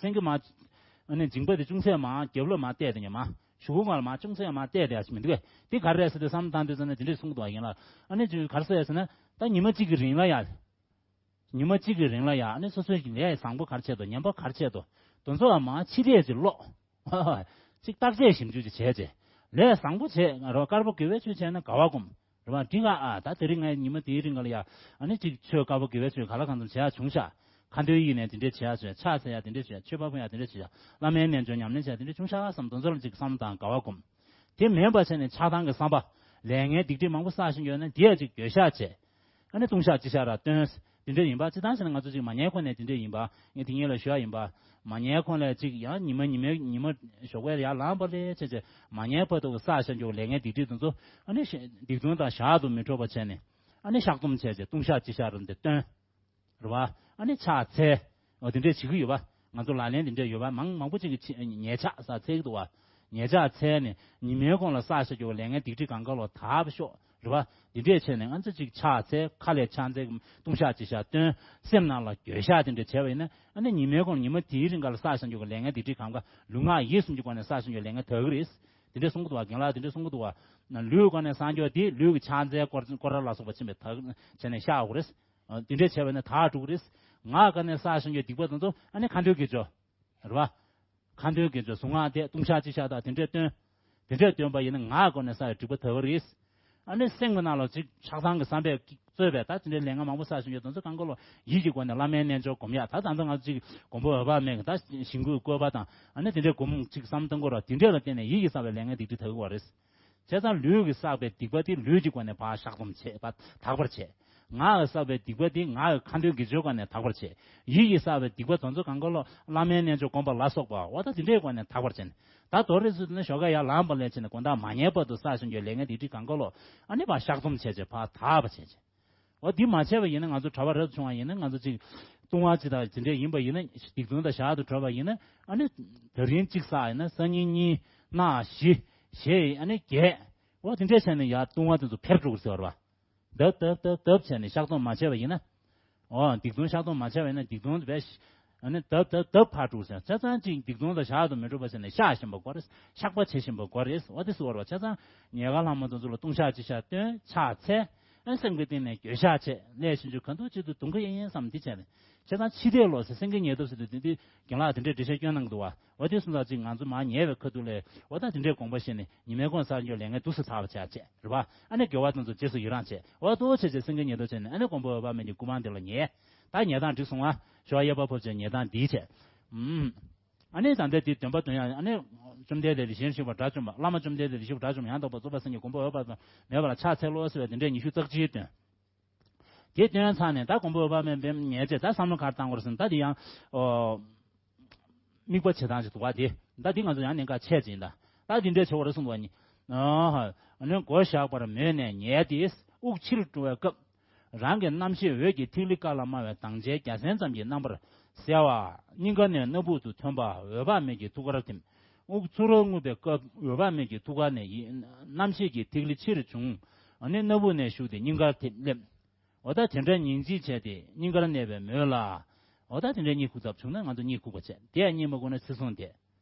སེང་གེ་མ། ཨ་ནི་མཇིང་པ་དེ་ཅུང་ཟད་མར་རྒྱབ་ལོགས་མར་བལྟས་ཏེ་ཉལ་མ། གཞུག་གུ་སྒང་ལ་མར་ཅུང་ཟད་མར་བལྟས་ཏེ་ཡ་ཞིག་མི་འདུག་གས། དེ་ག་རེ་རེད་ཟེར་དུས་བསམ་བློ་བཏང་དུས་ཙམ་ནས་དེ་འདྲས་གསུང་གི་འདུག་ཡིན་ལ། ཨ་ནི་ཅིག་ག་རེ་ཟེར་ཡ་ཟེར་ན། ད་ཉི་མ་གཅིག་གི་རིང་ལ་ཡ། ཉི་མ་གཅིག་གི་རིང་ལ་ཡ་ཨ་ནི་སོ་སོའི་ལས་བཟང་པོ་ག་རེ་བྱས་འདུག་ཉམས་པ་ག་རེ་བྱས་འདུག་དེ་ཚོ་ཡ་མར་ཕྱི་བལྟས་ཅིག་ཀློག་ཅིག་བརྟག་དཔྱད་ཞིབ་འཇུག་ཅིག་བྱས་རྗེས། ལས་བཟང་པོ་བྱས་རེད་བ། དཀར་པོ་དགེ་བའི་ཆོས་བྱས་ན་དགའ་བ་སྒོམ། རེད་བ། འགྲིག་ག་ཨ་ད་དེ་རིང་ངས་ཉི་མ་དེའི་རིང་ག་ལ་ཡ། ཨ་ནི་ཅིག་ཆོས་དཀར་པོ་དགེ་བའི་ཆོས་ག་ལ་གང་འཚམ་བྱས་ཡ་བྱུང་ཤག་ཁ་འདོན་ཡིན་ནས་དེ་འདྲས་བྱས་ཡ་བྱུང་ཤག་ཕྱག་འཚལ་ཡ་དེ་འདྲས་བྱས་ཤག་མཆོད་པ་ཕུལ་ཡ་དེ་འདྲས་བྱས་ཤག་བླ་མའི་རྣལ་འབྱོར་ཉམས་ལེན་བྱས་ཡ་དེ་འདྲས་བྱུང་ཤག་བསམ་དེ་ཚོ་ལ་ཅིག་བསམ་བློ་བཏང་དགའ་བ་སྒོམ། དེ་མིན་པ་བྱས་ནས་ཆགས་སྡང་གི་བསམ་པ། ལས་ངན་སྡིག་སྒྲིབ་མང་པོ་བསགས་བཞིན་ཡོད་ན་དེ་ཡ་ཅིག་འགྱོད་བཤགས་བྱས། ཨ་ནི་ལྟུང་བཤགས་སྤྱི་བཤགས་ར་བཏོན། དེ་འདྲ་ཡིན་པ་སྤྱིར་བཏང་བྱས་ན་ང་ཚོ་ཅིག་མ་ཉལ་གོང་ནས་དེ་འདྲ་ཡིན་པ། ངས་དེ་ངེད་ལ་ཞུ་ཡ་ཡིན་པ། མ་ཉལ་གོང་ལ་ཅིག་ཡང་ཉི་མ་ཉི་མའི་ཉི་མ་ཞོགས་པའི་ཡར་ལངས་པ་ལས་བྱས་བྱས་མ་ཉལ་བར་དུ་གི་བསགས་བཞག་རྒྱུ་ལས་ངན་སྡིག་སྒྲིབ་དེ་ཚོ་ཨ་ནི་ཤ་སྡིག་ལྟུང་དང་ཞག་ཏུ་མི་འགྲོ་བ་བྱས་ནས་ཨ་ནི་བཤགས་སྡོམ་བྱས་བྱས་ལྟུང་བཤགས་སྤྱི་བཤགས་ར་འདི་བཏོན། རེད་བ། ཨ་ནི་ཕྱག་འཚལ། འོ་དེ་འདྲས་བྱེད་ཀྱི་ཡོད་པ། ང་ཚོ་ལག་ལེན་དེ་འདྲས་ཡོད་པ་མང་མང་པོ་ཅིག་གིས་ཕྱི་ཉལ་ཕྱག་ས་འཚལ་གྱི་འདུག་བ། ཉལ་ཕྱག་འཚལ་ནས་ཉི་མའི་གོང་ལ་བསགས་བཞག་རྒྱུ་ལས་ངན་སྡིག་སྒྲིབ་གང་ག་ལོ་དག་པ་ཤོག་རེད་བ། འདི་འདྲས་བྱས་ནས་ང་ཚོ་ཅིག་ཕྱག་འཚལ། ཁ་ལས་ཕྱག་འཚལ་གྱི་ལྟུང་བཤགས་སྤྱི་བཤགས་བཏོན། སེམས་ནང་ལ་འགྱོད་བཤགས་དེ་འདྲས་བྱས་པ་ཡིན་ན་ཨ་ནི་ཉི་མའི་གོང་ཉི་མ་དེའི་རིང་ག་ལ་བསགས་བཞག་རྒྱུ་གི་ལས་ངན་སྡིག་སྒྲིབ་གང་ག་ལུས་ངག་ཡིད་གསུམ་གྱི་སྒོ་ནས་བསགས་བཞག་རྒྱུ་ལས་ངན་དག་གི་རེད། དེ་འདྲས་གསུང་གི་འདུག་བ། རྒན་ལགས་དེ་འདྲས་གསུང་གི་འདུག་བ། ལུས་སྒོ་ནས་བསགས་འགྱོ་དེ་ལུས་ཀྱི་ཕྱག་མཚལ་སྐོར་སྐོར་ར་ལ་སོགས་པ་ཕྱིན་པས་དག་བྱས་ནས་བཤགས་དགོས་རེད། དེ་འདྲས་བྱས་པ་ནས་དག་འགྲོ་གི་རེད། ངག་སྒོ་ནས་བསགས་བཞིན་གྱི་སྡིག་པ་དེ་ཚོ་ཨ་ནི་ཁ་འདོན་དགེ་སྦྱོར། རེད་བ། ཁ་འདོན་དགེ་སྦྱོར་གཟུངས་སྔགས་བཟླས་ལྟུང་བཤགས་སྤྱི་བཤགས་དང་དེ་འདྲས་བཏོན། དེ་འདྲས་བཏོན་པ་ཡིན་ན་ངག་སྒོ་ནས་བསགས་པའི་སྡིག་པ་དག་གི་རེད། ཨ་ནི་སེམས་ཀྱི་ནང་ལ་ཅིག་ཆགས་སྡང་གི་བསམ་པས་གཙོས་པའི་ད་དེ་འདྲའི་ལས་ངན་མང་པོ་བསགས་བཞིན་ཡོད་དོན་ཚོ་གང་གོ་ལོ། ཡིད་ཀྱི་སྒོ་ནས་བླ་མའི་རྣལ་འབྱོར་སྒོམ་ཡག་ད་ད་ལྟ་ང་ཚོ་ཅིག་མགོན་པོ་འོད་དཔག་མེད་ཀྱི་ད་ཞིང་བཀོད་བཀོད་པ་དང་ཨ་ནི་དེ་འདྲའི་སྒོམ་ཅིག་བསམ་གཏོང་གོ་ར་དེ་འདྲས་ལ་བརྟེན་ནས་ཡིད་ཀྱིས་བསགས་པའི་ལས་ངན་སྡིག་སྒྲིབ་དག་གི་བ་རེད། བྱས་ཙང་ལུས་ཀྱིས་བསགས་པའི་སྡིག་པ་དེ་ལུས་ཀྱི་སྒོ་ནས་ཕར་བཤགས་སྡོམ་བྱེད་པ་དག་པར་བྱེད། ངག་གིས་བསགས་པའི་སྡིག་པ་དེ་ངག་གི་ཁ་འདོན་དགེ་སྦྱོར་སྒོ་ནས་དག་པར་བྱེད། ཡིད་ཀྱིས་བསགས་པའི་སྡིག་པ་དེ་ཚོ་གང་གོ་ལོ། བླ་མའི་རྣལ་འབྱོར་སྒོམ་པ་ལ་སོགས་པ་འོ་ད་དེ་འདྲའི་སྒོ་ནས་དག་པར་བྱེད། ད་དོ་རེ་ཚོ་དེ་ནས་ཞོགས་ཀ་ཡར་ལངས་པ་ལས་བྱས་ནས་དགོང་དག་མ་ཉལ་བར་དུ་བསགས་བཞིན་གྱི་ལས་ངན་སྡིག་སྒྲིབ་གང་གོ་ལོ། ཨ་ནི་ཕར་བཤགས་སྡོམ་བྱས་བྱས་ཕར་དག་པ་བྱས་བྱས། འོ་འདི་མ་བྱས་པ་ཡིན་ན་ང་ཚོ་གྲྭ་པ་རབ་ཏུ་བྱུང་བ་ཡིན་ན་ང་ཚོ་ཅིག་ལྟུང་བ་ཅིག་དང་དེ་འདྲས་ཡིན་པ་ཡིན་ན་སྡིག་ལྟུང་དང་ཞག་ཏུ་གྲོལ་བ་ཡིན་ན་ཨ་ནི་དེ་རིང་གཅིག་བསགས་ཡིན་ན་སང་ཉིན་གཉིས་གནངས་བཞི་ཞེས་ཨ་ནི་བརྒྱད། འོ་དེ་འདྲས་བྱས་ནས་ཡར་ལྟུང་བ་དེ་ཚོ་འཕེལ་འགྲོ་གི་ཟེར་བ་རེད་བ། ལྡབ་ལྡབ་ལྡབ་ལྡབ་བྱས་ནས་བཤགས་སྡོམ་མ་བྱས་པ་ཡིན་ན། འོ་སྡིག་ལྟུང་བཤགས་སྡོམ་མ་བྱས་པ་ཡིན་ན་སྡིག་ལྟུང་དེ་བས་ཨ་ནི་ལྡབ་ལྡབ་ལྡབ་འཕར་འགྲོ་གི་ཟེར་བ་ཆ་ཚང་ཅིག་སྡིག་ལྟུང་དང་ཞག་ཏུ་མི་འགྲོ་བ་བྱས་ནས་བཤགས་བཞིན་པ་དགོས་རེད། བཤགས་པ་བྱེད་བཞིན་པ་དགོས་རེད། འོ་དེ་ཟེར་བ་རེད་བ། ཆ་ཚང་ཉལ་ཁ་ལྷག་མ་དེ་ཚོ་ལ་ལྟུང་བཤགས་ཅི་བྱ་སྟོན་ཕྱག་འཚལ། ཨ་སེམས་ཀྱི་གཏིང་ནས་འགྱོད་བཤགས་བྱས་ལས་བྱེད་རྒྱུ་ག་འདུག་ཅི་འདུག་དུང་གི་ཡིན་ཡིན་བསམ་འདི་བྱས་ནས་བྱས་ཙང་ཕྱི་བལྟས་ལོག་ཟེར་སེང་གེ་ཉལ་སྟབས་ཟེར་དུས་འདི་འདི་རྒན་ལགས་དེ་འདྲའི་འགྲེལ་བཤད་སྐྱོན་གནང་འདུག་བ། འོ་དེ་སོང་ཙང་ཅིག་ང་ཚོ་མར་ཉལ་བའི་ཁ་ཐུག་ལས་འོ་ད་དེ་འདྲའི་དགོངས་པ་བཞེས་ནས་ཉི་མའི་གུང་གསར་འགྱུར་ལས་ངན་དུས་སུ་ཚར་བ་བྱས་བྱས་རེད་བ། ཨ་ནི་དགེ་བ་དང་ཚོ་རྗེས་སུ་ཡི་རང་བྱས་འོ་ཏོ་བྱས་བྱས་སེང་གེ་ཉལ་སྟབས་བྱས་ནས་ཨ་ནི་མགོན་པོ་འོད་དཔག་མེད་ཀྱི་སྐུ་པང་དེ་ལ་ཉལ། ད་ཉལ་སྟངས་འགྲིག་སོང་ང་། ཞོགས་གཡས་པ་ཕོབ་བྱས་ཉལ་སྟངས་འདི་བྱས། ཨུམ། ཨ་ནི་ད་ལྟ་དེ་འདོན་པ་འདོན་ཡང་ཨ་ནི་བཅོམ་ལྡན་འདས་དེ་བཞིན་གཤེགས་པ་དགྲ་བཅོམ་པ་བླ་མ་བཅོམ་ལྡན་འདས་དེ་བཞིན་གཤེགས་པ་དགྲ་བཅོམ་ཡང་དག་པར་རྫོགས་པའི་སངས་རྒྱས་མགོན་པོ་འོད་དཔག་མེད་པ་ལ་ཕྱག་འཚལ་ལོ་ཟེར་བའི་དེ་འདྲའི་ཉི་ཤུ་རྩ་གཅིག་འདོན། དེ་འདོན་ཚར་ནས་ད་མགོན་པོ་འོད་དཔག་མེད་པའི་ཉལ་བྱས་ད་བསམ་བློ་ག་རེ་བཏང་དགོས་རེད་ཟེར་ན་ད་དེ་ཡང་ཨོ། དམིགས་པ་བྱེད་སྟངས་ཅིག་འདུག་བ་དེ། ད་དེ་ང་ཚོ་ཡང་གནད་འགག་ཆེ་ཅིག་ཡིན་ད། ད་དེ་འདྲའི་བྱེད་དགོས་རེད་གསུངས་པ་ཡིན། ཨ་ནི་མགོ་བཞག་པར་མོས་ནས་ཉལ་ཏེ་དབུགས་ཕྱིར་འགྲོ་བའི་སྐབས། རང་གི་རྣམ་ཤེས་འོད་ཀྱི་ཐིག་ལེ་ཀ་ལ་དམར་བའི་དྭངས་ཆའི་རྒྱ་སྲན་ཙམ་གྱི་རྣམ་པར་གསལ་བ། སྙིང་ག་ནས་སྣ་བུག་ཏུ་ཐོན་པ་འོད་དཔག་མེད་ཀྱི་ཐུགས་ཀར་ཐིམ། དབུགས་ཚུར་རྔུབ་པའི་སྐབས་འོད་དཔག་མེད་ཀྱི་ཐུགས་ཀ་ནས་ཡི་རྣམ་ཤེས་ཀྱི་ཐིག་ལེ་ཕྱིར་བྱུང་། ཨ་ནི་སྣ་བུག་ནས་ཞུགས་ཏེ་སྙིང་གར་ཐིམ་སླེབས། འོ་ད་དེ་འདྲ་ཉིན་གཅིག་བྱས་ཏེ་སྙིང་གར་གནས་པའི་མོད་ལ། འོ་ད་དེ་འདྲ་གཉིད་ཁུག་ཐབས་བྱུང་ན་ང་ཚོ་གཉིད་ཁུག་པ་བྱས་དེ་ཡང་གཉིད་མ་ཁུག་ན་ཚེ་བཟུང་དེ།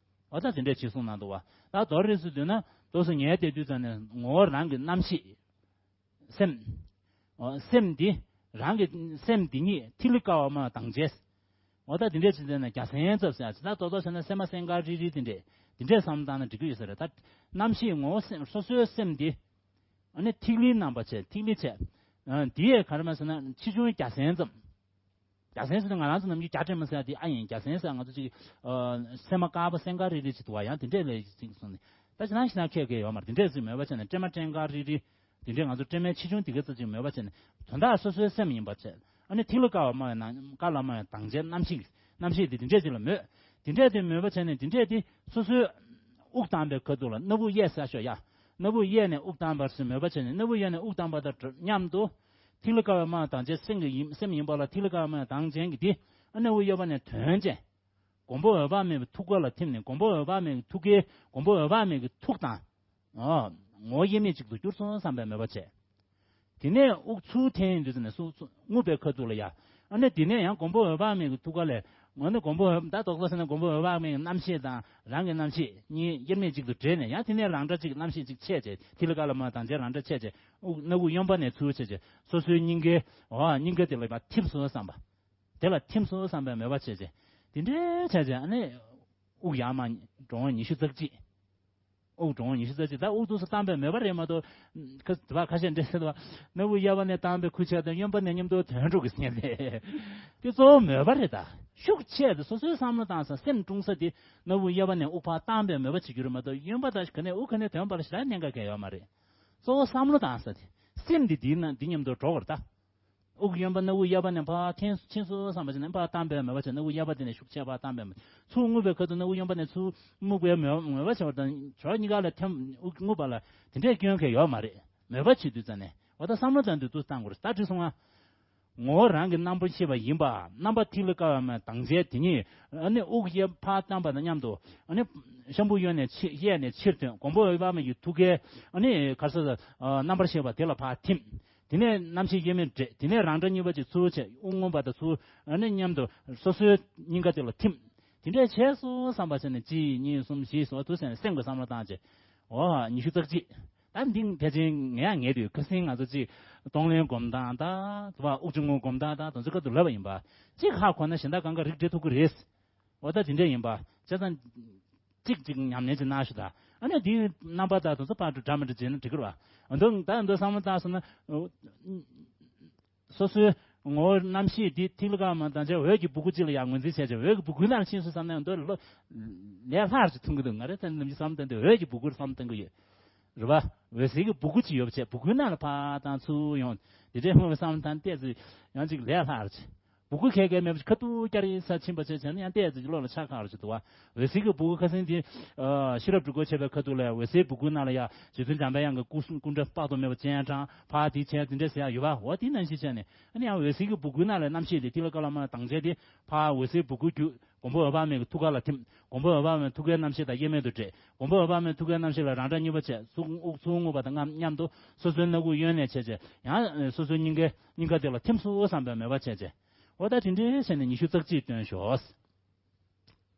འོ་ད་དེ་འདྲ་ཅིག་གསུངས་གནང་འདུག་བ། ད་མདོར་རེ་སུ་འདོད་ན་ཏོག་ཙམ་ཉལ་བསྡད་དུས་ཙམ་ནས་ངོ་བོ་རང་གི་རྣམ་ཤེས། སེམས། འོ་སེམས་འདི། རང་གི་སེམས་འདི་ཉིད་ཐིག་ལེ་ཀ་བ་མ་དྭངས་བྱས། འོ་ད་དེ་འདྲས་ཅིག་བྱས་ན་རྒྱ་སེང་ཙབ་ཟེར་ཡ་ཅིག་ད་ཏོག་ཏོག་བྱས་ན་སེམས་མ་སེང་དཀར་རིལ་རིལ་དེ་འདྲས་དེ་འདྲས་བསམ་བློ་བཏང་ན་འགྲིག་གི་ཡོད་ས་རེད་ད། རྣམ་ཤེས་ངོ་བོ་སེམས་སོ་སོའི་སེམས་འདི། ཨ་ནི་ཐིག་ལེའི་རྣམ་པ་བྱས་ཐིག་ལེ་བྱས། ཨ་འདི་ཡས་ག་རེ་མ་ཟེར་ན་ཆེ་ཆུང་རྒྱ་སེང་ཙམ། རྒྱ་སེང་ཟེར་ན་ང་རང་ཚོ་ནམ་རྒྱུན་རྒྱ་སྤྲེལ་མ་ཟེར་ཡ་དེ་ཨ་ཡིན་རྒྱ་སེང་ཟེར་ང་ཚོ་ཅིག་ཨ་སེམས་མ་དཀར་པོ་སེང་དཀར་རིལ་རིལ་ཅིག་འདུག་བ་ཡང་དེ་འདྲས་ལས་ཅིག་གསུངས་ནས། ད་ཅི་ན་ཞིག་ན་ཁྱད་ཁྱད་ཡོད་མ་རེད་དེ་འདྲས་ཅིག་མོས་པ་བྱས་ནས་སྤྲེལ་མ་སྤྲེལ་དཀར་རིལ་རིལ། དེ་འདྲས་ང་ཚོ་སྤྲེལ་མའི་ཆེ་ཆུང་དེ་ག་ཙམ་ཅིག་མོས་པ་བྱས་ནས་དོན་དག་སོ་སོའི་སེམས་ཡིན་པ་བྱས། ཨ་ནི་ཐིག་ལེ་ཀ་བ་མ་ཡི་ནང་ཀ་ལ་མ་ཡི་དྭངས་ཆའི་རྣམ་ཤེས། རྣམ་ཤེས་དེ་དེ་འདྲས་ཅིག་ལ་མོས། དེ་འདྲས་དེ་མོས་པ་བྱས་ནས་དེ་འདྲས་དེ་སོ་སོའི་དབུགས་བཏང་པའི་ཁ་ཐུག་ལ་སྣ་བུག་གཡས་ཟེར་ཤོག་ཡ། སྣ་བུག་གཡས་ནས་དབུགས་བཏང་བར་སོ་མོས་པ་བྱས་ནས་སྣ་བུག་གཡས་ནས་དབུགས་བཏང་པ་དང་མཉམ་དུ། ཐིག་ལེ་ཀ་བ་མ་དྭངས་ཆའི་སེམས་ཀྱི་ཡིན་སེམས་ཡིན་པ་ལ་ཐིག་ལེ་ཀ་བ་མ་དྭངས་ཆའི་གི་དེ། ཨ་སྣ་བུག་གཡས་པ་ནས་དོན་ཅན། མགོན་པོ་འོད་དཔག་མེད་པའི་ཐུགས་ཀ་ལ་ཐིམ་ནས་མགོན་པོ་འོད་དཔག་མེད་ཀྱི་ཐུགས་ཀའི་མགོན་པོ་འོད་དཔག་མེད་ཀྱི་ཐུགས་དང་། ཨ། ངོ་བོ་དབྱེར་མེད་གཅིག་ཏུ་གྱུར་སོང་བསམ་པའི་མོས་པ་བྱས། དེ་ནས་དབུགས་ཚུར་འཐེན་ཡོང་དུས་ཙམ་ནས་སུ་སུ་རྔུབ་པའི་ཁ་ཐུག་ལ་ཡ། ཨ་ནི་དེ་ནས་ཡང་མགོན་པོ་འོད་དཔག་མེད་ཀྱི་ཐུགས་ཀ་ལས། ང་ནི་མགོན་པོ་འོད་ད་རྡོག་རྡོག་ཟེར་ན་མགོན་པོ་འོད་དཔག་མེད་ཀྱི་རྣམ་ཤེས་དང་རང་གི་རྣམ་ཤེས་གཉིས་དབྱེར་མེད་གཅིག་ཏུ་འདྲེས་ནས་ཡང་དེ་ནས་རང་འདྲ་གཅིག་རྣམ་ཤེས་གཅིག་ཆད་བྱས་ཐིག་ལེ་ཀ་ལ་མ་དྭངས་ཆའི་རང་འདྲ་ཆད་བྱས་དབུགས་སྣ་བུག་གཡོན་པ་ནས་ཚུར་ཆད་བྱས་སོ་སོའི་སྙིང་གའི་འོ་སྙིང་ག་དེ་ལ་ཡ་ཐིམ་སོང་བསམ་པ། དེ་ལ་ཐིམ་སོང་བསམ་པའི་མོས་པ་བྱས་བྱས། དེ་འདྲའི་བྱས་བྱས་ཨ་ནི། དབུགས་ཡར་མར་འགྲོ་འོང་ཉི་ཤུ་རྩ་གཅིག་དབུགས་འགྲོ་འོང་ཉི་ཤུ་རྩ་གཅིག་ད་དབུགས་དུས་སུ་བཏང་པའི་མོས་པ་རེད་མ་གཏོགས། ཁ་དེ་བ་ཁ་ཤས་འདྲེ་ཟེར་བ། སྣ་བུག་གཡས་པ་ནས་བཏང་པའི་ཁུ་ཆ་དང་གཡོན་པ་ནས་མཉམ་དུ་དོན་འགྲོ་གི་སྙན་པས། དེ་གཙོ་བོ་མོས་པ་རེད་ད། ཤུགས་ཆེ་དེ་སོ་སོའི་བསམ་བློ་བཏང་ས་སེམས་དཀྲུང་ས་དེ་སྣ་བུག་གཡས་པ་ནས་དབུགས་ཕར་བཏང་པའི་མོས་པ་བྱེད་རྒྱུ་རེད་མ་གཏོགས་གཡོན་པ་དང་ག་ནས་དབུགས་ག་ནས་དོན་པར་ཞེ་དྲག་གནད་འགག་གལ་ཡོད་མ་རེད། གཙོ་བོ་བསམ་བློ་བཏང་ས་དེ། སེམས་དེ་འདི་ན་འདི་མཉམ་དུ་འགྲོ་བར་ད། དབུགས་གཡོན་པ་སྣ་བུག་གཡས་པ་ནས་ཕར་འཐེན་ཕྱིན་སོང་བསམ་པ་ཅིག་ནས་ཕར་བཏང་པའི་མོས་པ་བྱས་སྣ་བུག་གཡས་པ་དེ་ནས་ཤུགས་ཆེ་ཕར་བཏང་པའི་མོས། ཚུར་རྔུབ་པའི་ཁ་ཐུག་སྣ་བུག་གཡོན་པ་ནས་ཚུར་རྔུབ་པའི་མོས་མོས་པ་བྱས་པ་དང་ཕྱོགས་གཉིས་ཀ་ལ་ཐེམ་དབུགས་རྔུབ་པ་ལ་དེ་འདྲས་སྐྱོན་གལ་ཡོད་མ་རེད། མོས་པ་བྱེད་དུས་ཙམ་ནས་འོ་ད་བསམ་བློ་ཙམ་དུ་དུ་བཏང་དགོས་རེད་ད་དྲིས་སོང་ང་། ངོ་བོ་རང་གི་རྣམ་པར་ཤེས་པ་ཡིན་པ་རྣམ་པ་ཐིག་ལེ་ཀ་བ་མའི་དྭངས་ཆའི་དེ་ཉིད་ཨ་ནི་དབུགས་གཡས་ཕར་བཏང་པ་དང་མཉམ་དུ་ཨ་ནི་ཤམ་བུ་གཡོན་ནས་ཕྱི་གཡས་ནས་ཕྱིར་ཐོན་མགོན་པོ་འོད་དཔག་མེད་ཀྱི་ཐུགས་ཀའི་ཨ་ནི་གར་ས་རྣམ་པར་ཤེས་པ་དེ་ལ་ཕར་ཐིམ། དེ་ནས་རྣམ་ཤེས་དབྱེར་མེད་འདྲེས་དེ་ནས་རང་འདྲ་གཉིས་པ་ཅིག་ཚུར་བྱས་དབུགས་རྔུབ་པ་དང་ཚུར་ཨ་ནི་མཉམ་དུ་སོ་སོའི་སྙིང་ག་དེ་ལ་ཐིམ། དེ་འདྲས་བྱས་སོང་བསམ་པ་བྱས་ནས་གཅིག་གཉིས་གསུམ་བཞི་སོགས་དུ་ཟེར་ནས་སེམས་ཀྱི་བསམ་བློ་བཏང་བྱས། འོ་ཉི་ཤུ་རྩ་གཅིག་ད་འདི་ཕལ་ཆེར་ངས་ཡང་ངེས་འདུག་ཁ་སང་ང་ཚོ་ཅིག་གཏོང་ལེན་སྒོམ་སྟངས་དང་དབུགས་འབྱུང་རྔུབ་སྒོམ་སྟངས་དང་དེ་ཚོ་ཁ་ཐུག་ལབ་པ་ཡིན་པ། ཅིག་ཧ་གོ་ན་གཞན་དག་གང་ག་རིགས་འགྲེ་ཐུབ་ཀྱི་རེད། འོ་ད་དེ་འདྲས་ཡིན་པ། བྱས་ཙང་། ཅིག་ཅིག་ཉམས་ལེན་ཅིག་གནང་ཤོག་ད། ཨ་ནི་དེའི་རྣམ་པ་དང་དེ་ཚོ་ཕར་འགྲོ་འདྲ་མི་འགྲོ་བྱས་ན་འགྲིག་གི་རེད་བ། འོ་འདུག་ད་འདུག་བསམ་བློ་བཏང་སོང་ན། སོ་སོའི་ངོ་བོ་རྣམ་ཤེས་འདི་ཐིག་ལེ་དཀར་དམར་དང་བཅས་འོད་ཀྱི་སྦུ་གུ་གཅིག་ལ་ཡང་ངོས་འཛིན་བྱས་བྱས་འོད་ཀྱི་སྦུ་གུའི་ནང་ལ་ཕྱིན་སོང་བསམ་ན་འདོད་ལོ། ལས་སླ་རུ་ཅིག་མཐོང་གི་འདུག་ང་རེ་ད་ནམ་རྒྱུན་བསམ་བློ་བཏང་དུས་འོད་ཀྱི་སྦུ་གུར་བསམ་བློ་གཏོང་གི་ཡོད། རེད་བ། འོད་ཟེར་གྱི་སྦུ་གུ་ཅིག་ཡོད་པ་བྱས་སྦུ་གུའི་ནང་ལ་ཕར་བཏང་ཚུར་ཡོང་། དེ་འདྲའི་སྔོན་བསམ་བློ་བཏང་བལྟས་ཚེ་ཡང་ཅིག་ལས་སླ་རུ་ཅིག་སྦུ་གུ་ཁལ་ཁལ་མེད་པ་ཁ་ཐུག་བསྐྱར་ཡིན་ས་ཕྱིན་པ་བྱས་བྱས་ན་ཡང་བལྟས་ཚེ་བློ་ལ་ཆགས་ཁག་རུ་ཅིག་འདུག་བ། འོད་ཟེར་གྱི་སྦུ་གུ་ཁ་སང་དེ། ཤེས་རབ་སྒྲུབ་སྐོར་བྱས་པའི་ཁ་ཐུག་ལ་འོད་ཟེར་སྦུ་གུའི་ནང་ལ་ཡ་རྗེ་བཙུན་འཇམ་པའི་དབྱངས་ཀྱི་སྐུ་སྐུ་འདྲ་དཔག་ཏུ་མེད་པ་སྤྱན་དྲངས་ཕར་དེ་བྱས་དེ་འདྲ་ཟེར་ཡ་ཡོད་པ། འོ་དེ་ནང་བཞིན་བྱས་ནས་ཨ་ནི་ཡང་འོད་ཟེར་གྱི་སྦུ་གུའི་ནང་ལ་རྣམ་ཤེས་དེ་ཐིག་ལེ་དཀར་ལ་དམར་ལ་དྭངས་བྱས་དེ་ཕར་འོད་ཟེར་སྦུ་གུ་བརྒྱུད། མགོན་པོ་འོད་དཔག་མེད་ཀྱི་ཐུགས་ཀ་ལ་ཐིམ། མགོན་པོ་འོད་དཔག་མེད་ཐུགས་ཀའི་རྣམ་ཤེས་དང་དབྱེར་མེད་དུ་འདྲེས། མགོན་པོ་འོད་དཔག་མེད་ཐུགས་ཀའི་རྣམ་ཤེས་ལ་རང་སྒྲ་གཉིས་པ་བྱས་གཟུགས་དབུགས་ཚུར་རྔུབ་པ་དང་མཉམ་དུ་སོ་སོའི་སྣ་ཁུག་གཡོན་ནས་བྱས་བྱས་ཡང་སོ་སོའི་སྙིང་གའི་སྙིང་ག་དེ་ལ་ཐིམ་སོང་བསམ་པའི་མོས་པ་བྱས་བྱས། འོ་ད་དེ་འདྲའི་བྱས་ནས་ཉི་ཤུ་རྩ་གཅིག་བཏོན་ཤོག་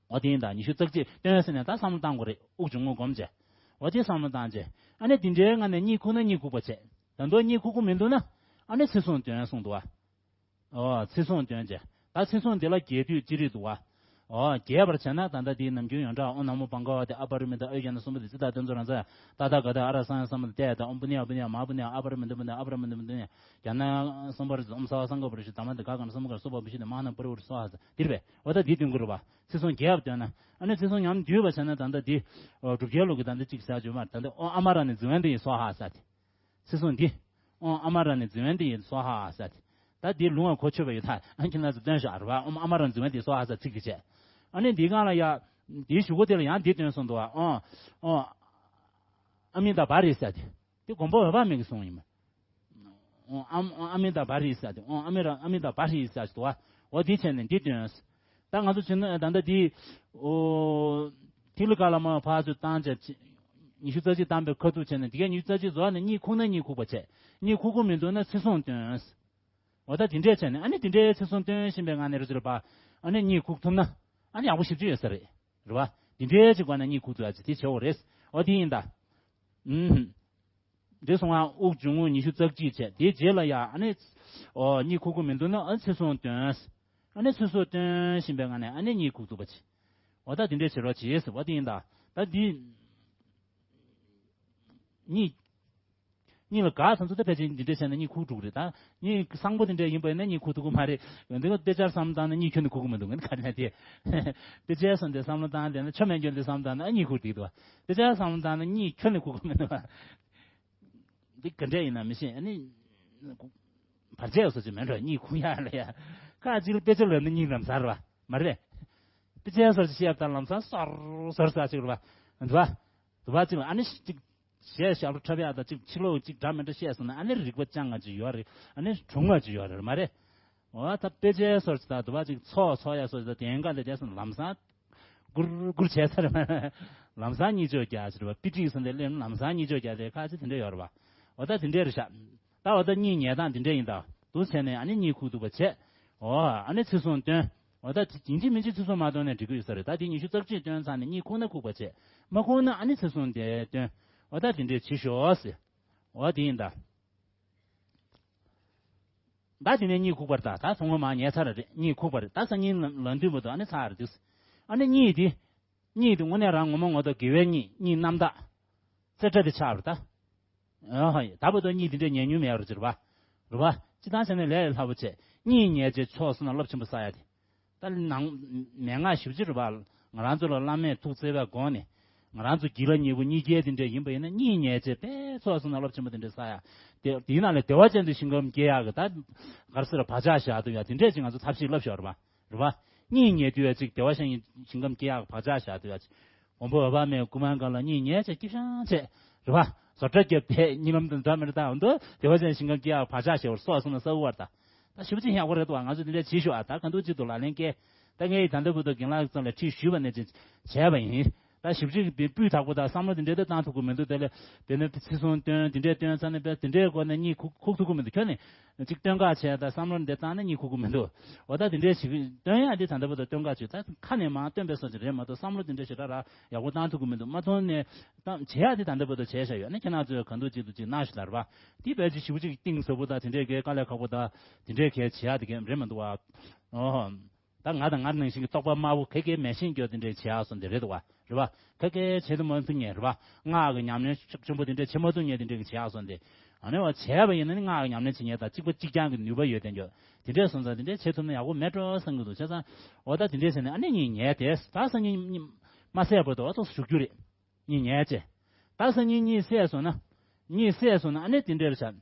འོ་དེ་ཡིན་ད་ཉི་ཤུ་རྩ་གཅིག་བཏོན་ཟེར་ནས་ད་བསམ་བློ་བཏང་དགོས་རེད། དབུགས་འབྱུང་རྔུབ་སྒོམ་བྱས། འོ་དེ་བསམ་བློ་བཏང་བྱས། ཨ་ནི་དེ་འདྲའི་ངང་ནས་གཉིད་ཁུག་ན་གཉིད་ཁུག་པ་བྱས། ད་དུང་གཉིད་ཁུག་གི་མི་འདུག་ན། ཨ་ནི་ཚེ་བཟུང་བཏོན་གསུངས་འདུག་བ། ཨོ་ཚེ་བཟུང་བཏོན་བྱས། ད་ཚེ་བཟུང་དེ་ལ་རྒྱས་བསྡུས་ཅི་རིགས་འདུག་བ། ཨོ་རྒྱས་པར་བྱས་ན་ད་ལྟ་དེའི་ནམ་རྒྱུན་ཡོངས་གྲགས་ཨོ་ན་མོ་བྷ་ག་ཝ་ཏི་ཨ་པ་རི་མི་ཏ་ཨོ་རྒྱན་ན་གསུམ་པོ་དེ་ཇི་ལྟར་སྟོན་ཚུལ་རང་ཚ་ཡ་ཏ་ཐཱ་ག་ཏ་ཨ་ར་སཾ་ཡ་སཾ་མ་ཏ་ཏེ་ཡ་ཏ་ཨོམ་པུ་ཎི་ཡ་པུ་ཎི་ཡ་མ་ཧཱ་པུ་ཎི་ཡ་ཨ་པ་རི་མི་ཏ་པུ་ཎི་ཡ་ཨ་པ་རི་མི་ཏ་པུ་ཎི་ཡ་རྒྱ་ན་སཾ་བྷ་རི་ཨོམ་སརྦ་སཾ་ཀ་པུ་རི་ཤུ་དྷརྨ་ཏེ་ག་ག་ན་སཾ་མ་ཀ་ར་སོ་བྷ་བི་ཤུ་དྷི་མ་ཧཱ་ན་པུ་རི་བུ་ཏི་སྭཱ་ཧཱ་ཟེར་འདིར་བས། འོ་ད་འདི་དོན་གུ་རུ་བ། ཚེ་བཟུང་རྒྱས་པར་བཏོན་ན། ཨ་ནི་ཚེ་བཟུང་ཉམས་བསྡུས་པ་བྱས་ན་ད་ལྟ་འདི། སྒྲུབ་བརྒྱའི་ལུགས་ཀྱི་ད་ལྟ་གཅིག་བྱ་བརྗོད་མར་ད་ལྟ་ཨོ་ཨ་མ་ར་ནི་ཛི་ཝན་ཏི་ཡི་སྭཱ་ཧཱ་ཟེར་ཏེ། ཚེ་བཟུང་འདི། ཨོ་ཨ་མ་ར་ནི་ཛི་ཝན་ཏི་ཡི་སྭཱ་ཧཱ་ཟེར་ཏེ། ད་འདི་ལུང་བ་གོ་ཆོད་པ་ཡོད་ཐ་ཨ་ཁྱེད་རྣམ་ཚོ་སྟོན་ཤོག་རེད་བ། ཨོ་ཨ་མ་ར་ནི་ཛི་ཝན་ཏི་ཡི་སྭཱ་ཧཱ་ཟེར་ཚིག་འདི་བྱས། ཨ་ནི་འདི་སྒང་ལ་ཡ། འདིའི་གཞུག་གུ་དེ་ལ་ཡང་འདི་སྟོན་སོང་འདུག་བ། ཨོ། ཨོ། ཨ་མི་ཏཱ་བྷ་རི་ཟེར་ཏེ། འདི་མགོན་པོ་འོད་དཔག་མེད་ཀྱིས་གསུངས་ཡིན་མ། ཨོ་ཨ་ཨ་མི་ཏཱ་བྷ་རི་ཟེར་ཏེ། ཨོ་ཨ་མི་ར་ཨ་མི་ཏཱ་བྷ་རི་ཟེར་ཏེ་འདུག་བ། འོ་འདི་བྱས་ནས་འདི་སྟོན། ད་ང་ཚོ་བྱས་ན་ད་ལྟ་འདི། ཨོ། ཐིག་ལེ་དཀར་ལ་དམར་ཕར་ཚུར་བཏང་བྱས། ཉི་ཤུ་རྩ་གཅིག་བཏང་པའི་ཁ་ཐུག་བྱས་ནས་འདི་ག་ཉི་ཤུ་རྩ་གཅིག་རྫོགས་ནས་གཉིད་ཁུག་ན་གཉིད་ཁུག་པ་བྱས། གཉིད་ཁུག་གི་མི་འདུག་ན་ཚེ་བཟུང་སྟོན། འོ་ད་དེ་འདྲས་བྱས་ནས་ཨ་ནི་དེ་འདྲའི་ཚེ་བཟུང་སྟོན་བཞིན་པའི་ངང་ནས་རུ་ཅིར་པ། ཨ་ནི་གཉིད་ཁུག་ཐུབ་ན། ཨ་ནི་ཡག་པོ་ཞེ་པོ་ཅིག་ཡོད་ས་རེད། རེད་བ། དེ་འདྲའི་ཅིག་སྒོ་ནས་གཉིད་ཁུག་ཐུབ་ཡ་ཅིག་དེ་བྱེད་འོ་རེད། འོ་དེ་ཡིན་ད། ཨུམ། འདི་སོང་ང་དབུགས་འབྱུང་རྔུབ་ཉི་ཤུ་རྩ་གཅིག་བྱས་དེའི་རྗེས་ལ་ཡ་ཨ་ནི། ཨོ་གཉིད་ཁུག་གི་མི་འདུག་ན་ཨ་ཚེ་བཟུང་སྟོན། ཨ་ནི་ཚེ་བཟུང་སྟོན་བཞིན་པའི་ངང་ནས་ཨ་ནི་གཉིད་ཁུག་ཐུབ་པ་ཅིག་འོ་ད་དེ་འདྲས་བྱེད་རོགས་བྱེད་ཟེར་བ་དེ་ཡིན་ད། ད་འདི། གཉིད། གཉིད་ལ་དགའ་ཚང་ཚོ་ད་ཕལ་ཆེར་འདི་འདྲ་བྱས་ན་གཉིད་ཁུག་འགྲོ་གི་རེད་ད། གཉིད་བཟང་པོ་དེ་འདྲ་ཡིན་པ་ཡིན་ན་གཉིད་ཁུག་ཐུབ་ཀྱི་མ་རེད། འདི་ག་དཔེ་ཆ་བསམ་བློ་བཏང་ན་གཉིད་ཁྱོན་ནས་ཁུག་གི་མི་འདུག་ངས་ག་རེ་ན་དེ། དཔེ་ཆ་བསམ་དེ་བསམ་བློ་བཏང་དེ་ན་ཆོ་མེད་འགྱོ་འདི་བསམ་བཏང་ན་གཉིད་ཁུག་འགྲིག་འདུག་དཔེ་ཆ་བསམ་བློ་བཏང་ན་གཉིད་ཁྱོན་ནས་ཁུག་གི་མི་འདུག་འདི་ག་འདྲ་ཡིན་ན་མི་ཤེས་ཨ་ནི། བར་ཆད་སོགས་ཅིག་མེད་འགྲོ་གཉིད་ཁུག་ཡ་ལ་ཡ། ཁ་ཅིག་ལ་དཔེ་ཆ་ལབ་ན་གཉིད་ལམ་སང་རེད་བ། མ་རེད། དཔེ་ཆ་སོགས་ཅིག་བཤད་པ་དང་ལམ་སང་སོར་སོར་ས་ཅིག་རེད་བ། འདུག་བ། དུ་བ་གཅིག་ལ་ཨ་ནི་གཅིག་གཞས་ཞབས་བྲོ་འཁྲབ་ཡག་དང་གཅིག་ཕྱི་ལོགས་གཅིག་འདྲ་མི་འདྲ་བཤད་སོང་ན་ཨ་ནི་རིག་པ་ཅང་ང་ཅིག་ཡོད་རེད། ཨ་ནི་སྒྲུང་ང་ཅིག་ཡོད་རེད་མ་རེད། འོ་ད་དཔེ་ཆའི་སོར་ཅིག་དང་དུ་བ་གཅིག་ཚོགས་ཚོགས་ཡག་སོར་ཅིག་དང་དེ་འགའ་ལས་བསྡད་སོང་ན་ལམ་སང་སྒུར་སྒུར་བྱས་ཚར་རེད་མ། ལམ་སང་གཉིད་ཆོག་རྒྱག་ཅིག་རེད་བ། པི་ཏྲིག་སོང་དེ་སླེབས་ན་ལམ་སང་གཉིད་ཆོག་རྒྱག་དེ་ཁ་ཅིག་དེ་འདྲ་ཡོད་རེད་བ། འོ་ད་དེ་འདྲ་རེད་ཤག་ད་འོ་ད་གཉིད་ཉལ་སྟངས་དེ་འདྲ་ཡིན་ད། འདུག་བྱས་ནས་ཨ་ནི་གཉིད་ཁུག་ཐུབ་པ་བྱས། འོ་ཨ་ནི་ཚེ་བཟུང་སྟོན། འོ་ད་ཡིན་གཅིག་མིན་གཅིག་ཚེ་བཟུང་མ་སྟོན་ནས་འགྲིག་གི་ཡོད་ས་རེད། ད་དེ་ཉི་ཤུ་རྩ་གཅིག་སྟོན་ཚར་ནས་གཉིད་ཁུག་ན་ཁུག་པ་བྱས། མ་ཁུག་ན་ཨ་ནི་ཚེ་བཟུང་དེ་སྟོན། འོ་ད་དེ་འདྲས་བྱེད་ཤོག་ཟེར། འོ་དེ་ཡིན་ད། ད་དེ་ནས་གཉིད་ཁུག་པ་རེད་ད། ད་སོང་ངོ་མ་ཉལ་ཚར་རེད། གཉིད་ཁུག་པ་རེད། ད་སང་ཉིན་ལ་ལ་འདུས་པ་དུ་ཨ་ནི་ཚར་རེད་འདུག་ཨ་ནི་གཉིད་དེ། གཉིད་དེ་དངོས་གནས་རང་ངོ་མ་ངོ་ཐོག་དགེ་བའི་གཉིད་གཉིད་རྣམ་དག་རྩེ་གྲ་དེ་ཆགས་རེད་ད། ཨ་ཧ་ཡ། ད་བར་དུ་གཉིད་དེ་འདྲས་ཉལ་མྱོང་མེད་རེད་ཅེས་རེད་བ། རེད་བ། སྤྱི་བཏང་བྱས་ན་ལས་སླ་པོ་བྱས། གཉིད་ཉལ་བྱས་ཆོག་སོང་ན་རླབས་ཆེན་པོ་བསགས་ཡ་དེ། ད་ནང་མན་ངག་ཞེ་པོ་ཅིག་རེད་བ། ང་རང་ཚོ་ལ་བླ་མས་ཐུགས་བརྩེ་བའི་སྒོ་ནས། ང་རང་ཚོ་སྒྱིད་ལ་ཉེ་པོ་གཉིད་སྐྱེལ་དེ་འདྲས་ཡིན་པ་ཡིན་ན་གཉིད་ཉལ་བྱས་དཔེ་ཚོགས་སོང་ན་རླབས་ཆེན་པོ་དེ་འདྲས་བསགས་ཡ། དེ་དེའི་ནང་ལས་བདེ་བ་ཅན་དུ་ཞིང་ཁམས་སྐྱེ་ཡག་གི་ད། ག་རེ་ཟེར་བག་ཆགས་བཞག་འདུག་ཡ་དེ་འདྲས་ཅིག་ང་ཚོ་ཐབས་ཤེས་བསླབ་ཤོག་རེད་བ། རེད་བ། གཉིད་ཉལ་དུས་ཡ་ཅིག་བདེ་བ་ཅན་ཞིང་ཁམས་སྐྱེ་ཡག་གི་བག་ཆགས་བཞག་འདུག་ཡ་ཅིག་མགོན་པོ་འོད་དཔག་མེད་སྐུ་མའི་སྒང་ལ་གཉིད་ཉལ་བྱས་སྐྱིད་ཤང་བྱས། རེད་བ། བཟོ་གྲྭ་བརྒྱབ་སྟེ་གཉིད་ལམ་དང་འདྲ་མི་འདྲ་དང་འདུག་བདེ་བ་ཅན་ཞིང་ཁམས་སྐྱེ་ཡག་བག་ཆགས་བཞག་པར་སོགས་སོང་ན་གསལ་བོ་བར་ད། ད་ཞེ་པོ་ཅིག་ཡག་པོ་རེད་འདུག་ང་ཚོ་འདི་འདྲ་བྱེད་ཤོག་ཨ། ད་ག་འདུག་ཅིག་འདུག་ལག་ལེན་བཀལ། ད་ངས་ད་ལྟ་བུ་དུ་རྒན་ལགས་ཚང་ལ་ཁྲིད་ཞུས་པ་ནས་ཅིག་བྱས་པ་ཡིན། ད་ཞིབ་ཅིག་དེ་སྤུས་དག་པོ་དང་བསམ་བློ་དེ་འདྲས་དེ་བཏང་ཐུབ་ཀྱི་མི་འདུག་དེ་ལས་དེ་ནས་ཚིག་གསུམ་བཏོན་དེ་འདྲས་བཏོན་ཙང་ནས་དཔེ་དེ་འདྲས་སྐོར་ནས་གཉིད་ཁུག་ཁུག་ཐུབ་ཀྱི་མི་འདུག་ཁྱོད་ནས་ཅིག་བཏོན་ག་བྱས་ད་བསམ་བློ་འདི་བཏང་ན་གཉིད་ཁུག་གི་མི་འདུག་འོ་ད་དེ་འདྲས་ཞིག་བཏོན་ཡག་འདི་ད་ལྟ་བར་དུ་བཏོན་ག་བྱོས། ད་ཁ་ནས་མར་བཏོན་པའི་སོ་ཅིག་རེད་མ་གཏོགས་བསམ་བློ་དེ་འདྲས་ཞེ་དྲག་ར་ཡག་པོ་བཏང་ཐུབ་ཀྱི་མི་འདུག་མ་མཐོང་ནས་ད་བྱེད་ཡག་འདི་ད་ལྟ་བར་དུ་བྱས་བཞག་ཡོད་ནས་ཁྱེད་རང་ཚོས་གང་འདུག་ཅི་འདུག་ཅིག་གནང་ཞིག་ལ་རེད་པ། དེ་བས་ཅིག་ཞིབ་པོ་ཅིག་གཏིང་ཟབ་པོ་ད་དེ་འདྲས་གའི་དཀའ་ལས་ཁག་པོ་ད་དེ་འདྲས་གའི་བྱེད་ཡག་དེ་གའི་རེད་མི་འདུག་བ། ཨོ། ད་ང་དང་ང་ནང་བཞིན་གྱི་རྟོག་པ་དམར་པོ་ག་གེ་མེད་ཤེས་སྐྱོ་དེ་འདྲའི་བྱེད་ཡག་སོང་དེ་རེད་འདུག་བ་རེད་པ། ག་གེ་བྱེད་དུ་མ་ཐུབ་ངེས་རེད་པ། སྔགས་ཀྱི་ཉམས་ལེན་ཤུགས་ཆེན་པོ་དེ་འདྲའི་བྱེད་མ་ཐུབ་ངེས་དེ་འདྲའི་གི་བྱེད་ཡག་སོང་དེ། ཨ་ནི་བ་བྱས་པ་ཡིན་ན་ནི་སྔགས་ཀྱི་ཉམས་ལེན་བྱེད་ངེས་དང་གཅིག་པ་གཅིག་རྐྱང་གི་ནུས་པ་ཡོད་དེ་འགྱོ། དེ་འདྲས་སོང་ཙང་དེ་འདྲས་བྱེད་ཐུབ་ན་ཡག་པོ་མེད་འགྲོ་བསམ་གྱི་འདུག་བྱས་ཙང་འོ་ད་དེ་འདྲས་བྱས་ནས་ཨ་ནི་གཉིད་ཉལ་དེ་ད་སང་ཉིན་མ་སད་བར་དུ་འོ་ཐོག་བཞུགས་རྒྱུ་རེད། གཉིད་ཉལ་བྱས། ད་སང་ཉིན་གཉིད་སད་སོང་ན། གཉིད་སད་སོང་ན་ཨ་ནི་དེ་འདྲས་བྱ།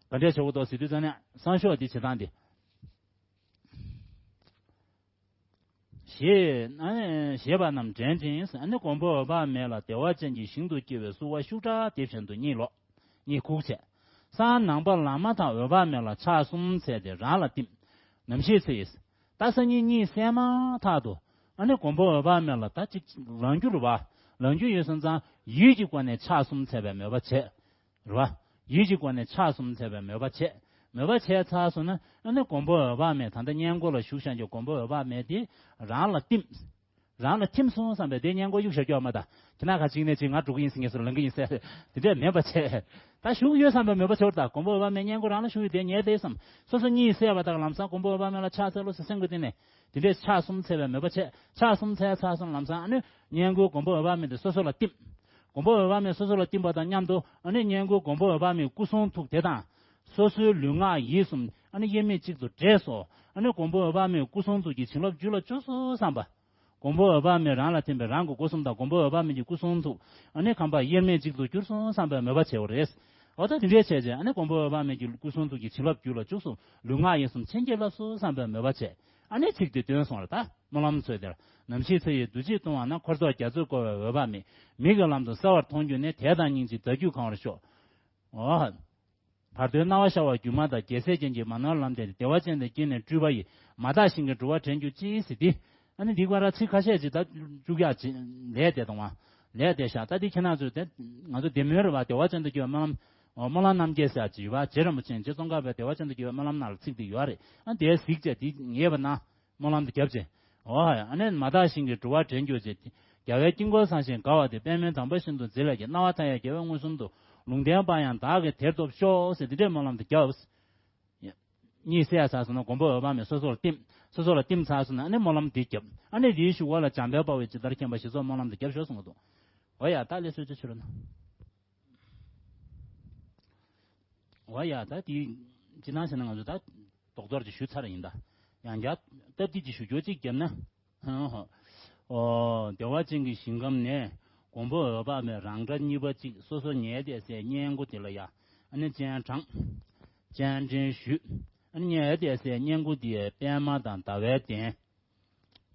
ག་འདྲས་བྱ་དགོས་འདུག་ཟེར་དུས་ཙང་ནས་སང་ཞོགས་དེ་བྱེད་སྟངས་དེ། ཞེས་ཨ་ནི་ཞེས་པ་རྣམས་དྲན་ཅིང་ཨ་ནི་མགོན་པོ་འོད་དཔག་མེད་ལ་བདེ་བ་ཅན་གྱི་ཞིང་དུ་སྐྱེ་བའི་བསུ་བ་ཤུགས་དྲག་དེ་བཞིན་དུ་གཉིད་ལོག་གཉིད་ཁུག་བྱས། སང་ནངས་པ་བླ་མ་དང་འོད་དཔག་མེད་ལ་ཕྱག་གསུམ་འཚལ་ཏེ་རང་ལ་བསྟིམ། ནམ་ཞིག་ཚེ་ཡིས། ད་སང་ཉིན་གཉིད་སད་མ་ཐག་ཏུ། ཨ་ནི་མགོན་པོ་འོད་དཔག་མེད་ལ་ད་ཅིག་ལངས་རྒྱུ་རེད་བ། ལངས་རྒྱུ་ཡོད་སོང་ཙང་ཡིད་ཀྱི་སྒོ་ནས་ཕྱག་གསུམ་འཚལ་བའི་མོས་པ་བྱས། རེད་བ། ཡིད་ཀྱི་སྒོ་ནས་ཕྱག་གསུམ་འཚལ་བའི་མོས་པ་བྱས། མོས་པ་བྱས་ཚར་སོང་ན་ཨ་ནི་མགོན་པོ་འོད་དཔག་མེད་ད་ལྟ་སྔས་མགོ་ལ་བཞུགས་བཞག་རྒྱུ་མགོན་པོ་འོད་དཔག་མེད་དེ་རང་ལ་བསྟིམ། རང་ལ་ཐིམ་སོང་བསམ་པས་དེ་སྔས་མགོ་གཡུག་བཞག་རྒྱུ་ཨ་མ་ད། ཁྱེད་རང་ཁ་ཅིག་ནས་ཅིག་ང་འགྲོ་གི་ཡིན་ཟེར་ངེས་སོ་ལངས་གི་ཡིན་ཟེར། དེ་འདྲས་མེད་པ་བྱས། ད་བཞུགས་ཡོད་བསམ་པའི་མོས་པ་བྱས་པ་ད་མགོན་པོ་འོད་དཔག་མེད་སྔས་མགོ་རང་ལ་བཞུགས་ཡོད་དེ་ཉལ་དེ་བསམ། སོ་སོ་གཉིད་སད་པ་དག་ལམ་སང་མགོན་པོ་འོད་དཔག་མེད་ལ་ཕྱག་འཚལ་ལོ་ཟེར་སེམས་ཀྱི་སྟེང་ནས། དེ་འདྲས་ཕྱག་གསུམ་འཚལ་བའི་མོས་པ་བྱས། ཕྱག་གསུམ་འཚལ་ཚར་སོང་ལམ་སང་ཨ་ནི་སྔས་མགོའི་མགོན་པོ་འོད་དཔག་མེད་དེ་སོ་སོ་ལ་བསྟིམ། མགོན་པོ་འོད་དཔག་མེད་སོ་སོ་ལ་བསྟིམ་པ་དང་མཉམ་དུ་ཨ་ནི་སྔས་མགོའི་མགོན་པོ་འོད་དཔག་མེད་སྐུ་གསུང་ཐུགས་དེ་དང་། སོ་སོའི་ལུས་ངག་ཡིད་གསུམ་ཨ་ནི་དབྱེར་མེད་གཅིག་ཏུ་འདྲེས་སོ། ཨ་ནི་མགོན་པོ་འོད་དཔག་མེད་སྐུ་གསུང་ཐུགས་ཀྱི་བྱིན་རླབས་རྒྱུད་ལ་བཅུག་སོང་བསམ་པ། མགོན་པོ་འོད་དཔག་མེད་རང་ལ་ཐིམ་པས་རང་གི་སྒོ་གསུམ་དང་མགོན་པོ་འོད་དཔག་མེད་ཀྱི་སྐུ་གསུང་ཐུགས་ཨ་ནི་ཁམས་པ་དབྱེར་མེད་གཅིག་ཏུ་གྱུར་སོང་བསམ་པའི་མོས་པ་བྱེད་པ་རེད། འོ་ད་དེ་འདྲས་བྱས་རྗེས་ཨ་ནི་མགོན་པོ་འོད་དཔག་མེད་ཀྱི་སྐུ་གསུང་ཐུགས་ཀྱི་བྱིན་རླབས་རྒྱུད་ལ་བཅུག་སོང་། ལུས་ངག་ཡིད་གསུམ་བྱིན་གྱིས་བརླབས་སོང་བསམ་པའི་མོས་པ་བྱས། ཨ་ནི་ཚིག་དེ་འདོན་སོང་ར་ད་སྨོན་ལམ་ཚོས་དེར། ནམ་ཞིག་ཚེ་ཡི་འདུ་བྱེད་ལྟུང་བ་ན། འཁོར་ཚོགས་རྒྱ་མཚོས་བསྐོར་བའི་འོད་དཔག་མེད། མིག་གི་ལམ་དུ་གསལ་བར་མཐོང་གྱུར་ནས། དད་དང་སྙིང་རྗེའི་མཛའ་བརྒྱུད་གང་བར་ཤོག་འོ། བར་དོའི་སྣང་བ་ཤར་བ་སྒྱུ་མ་དང་། རྒྱལ་སྲས་རྒྱན་གྱི་མ་ནོར་ལམ་བདེ་སྟེ། བདེ་བ་ཅན་དང་སྐྱེས་ནས་སྤྲུལ་པ་ཡི། མ་དག་ཞིང་གི་འགྲོ་བ་འདྲེན་གྱུར་ཅིག་ཟེར་ཏེ། ཨ་ནི་འདི་བར་ཚིག་ཁ་ཤས་ཅིག་ད་བཅུག་ཡག་ཅིག་ལས་དེ་དང་བ། ལས་དེ་ཤག་ད་འདི་ཁྱེད་རང་ཚོས་དེ་ང་ཚོ་བདེ་སྨོན་རེད་བ། བདེ་བ་ཅན་དུ་སྐྱེ་བའི་སྨོན་ལམ། འོ་སྨོན་ལམ་རྣམ་བརྒྱད་ཟེར་ཡག་ཅིག་ཡོད་བ། རྗེ་རིན་པོ་ཆེ་རྗེ་ཙོང་ཁ་པའི་བདེ་བ་ཅན་དུ་སྐྱེ་བའི་སྨོན་ལམ་ནང་ལ་ཚིག་དེ་ཡོད་རེད། ཨ་དེ་གཟིགས་བྱས་དེ་ངེས་པ་ན། སྨོན་ལམ་དུ་བརྒྱབ་ཅིང་། འོ་ཡ། ཨ་ནི་མ་དག་ཞིང་གི་འགྲོ་བ་འདྲེན་གྱུར་ཅིག་རྒྱལ་བའི་དཀྱིལ་འཁོར་བཟང་ཞིང་དགའ་བ་དེ། པདྨའི་དམ་པ་བཞིན་དུ་མཛེས་ལས་སྐྱེས། སྣང་བ་མཐའ་ཡས་རྒྱལ་བས་མངོན་སུམ་དུ། ལུང་བསྟན་པ་ཡང་བདག་གིས་དེར་ཐོབ་ཤོག་ཟེར་དེ་འདྲའི་སྨོན་ལམ་དུ་བརྒྱབ། གཉིད་སད་ཚར་སོང་ན་མགོན་པོ་འོད་དཔག་མེད་སོ་སོར་བསྟིམ། སོ་སོ་ལ་བསྟིམ་ཚར་སོང་ན་ཨ་ནི་སྨོན་ལམ་དེ་བརྒྱབ། ཨ་ནི་དེའི་གཞུག་གུ་ལ་འཇམ་དཔལ་དཔའ་བོས་ཇི་ལྟར་མཁྱེན་པ་ཞེས་སོགས་སྨོན་ལམ་དུ་བརྒྱབ་ཤོག་གསུང་གི་འདུག་འོ་ཡ། ད་ལས་སོ་ཅི་ཆུ་རུ་ན། འོ་ཡ། ད་དེ་ཅི་ནང་བྱས་ན་ང་ཚོ་ད་རྡོག་རྡོག་ཅིག་ཞུས་ཚར་ཡིན་ད། ཡང་བསྐྱར་སྟབས་བདེ་ཅིག་ཞུ་རྒྱུ་ཅིག་བརྒྱབ་ན། ཨོ། བདེ་བ་ཅན་གྱི་ཞིང་ཁམས་ནས་མགོན་པོ་འོད་དཔག་མེད་རང་འདྲ་གཉིས་པ་གཅིག་སོ་སོ་ཉལ་བསྡད་སའི་སྔས་མགོ་དེ་ལ་ཡ། ཨ་ནི་སྤྱན་དྲངས། སྤྱན་འདྲེན་ཞུས། ཨ་ནི་ཉལ་བསྡད་སའི་སྔས་མགོ་དེ་པདྨ་དང་ཟླ་བའི་གདན།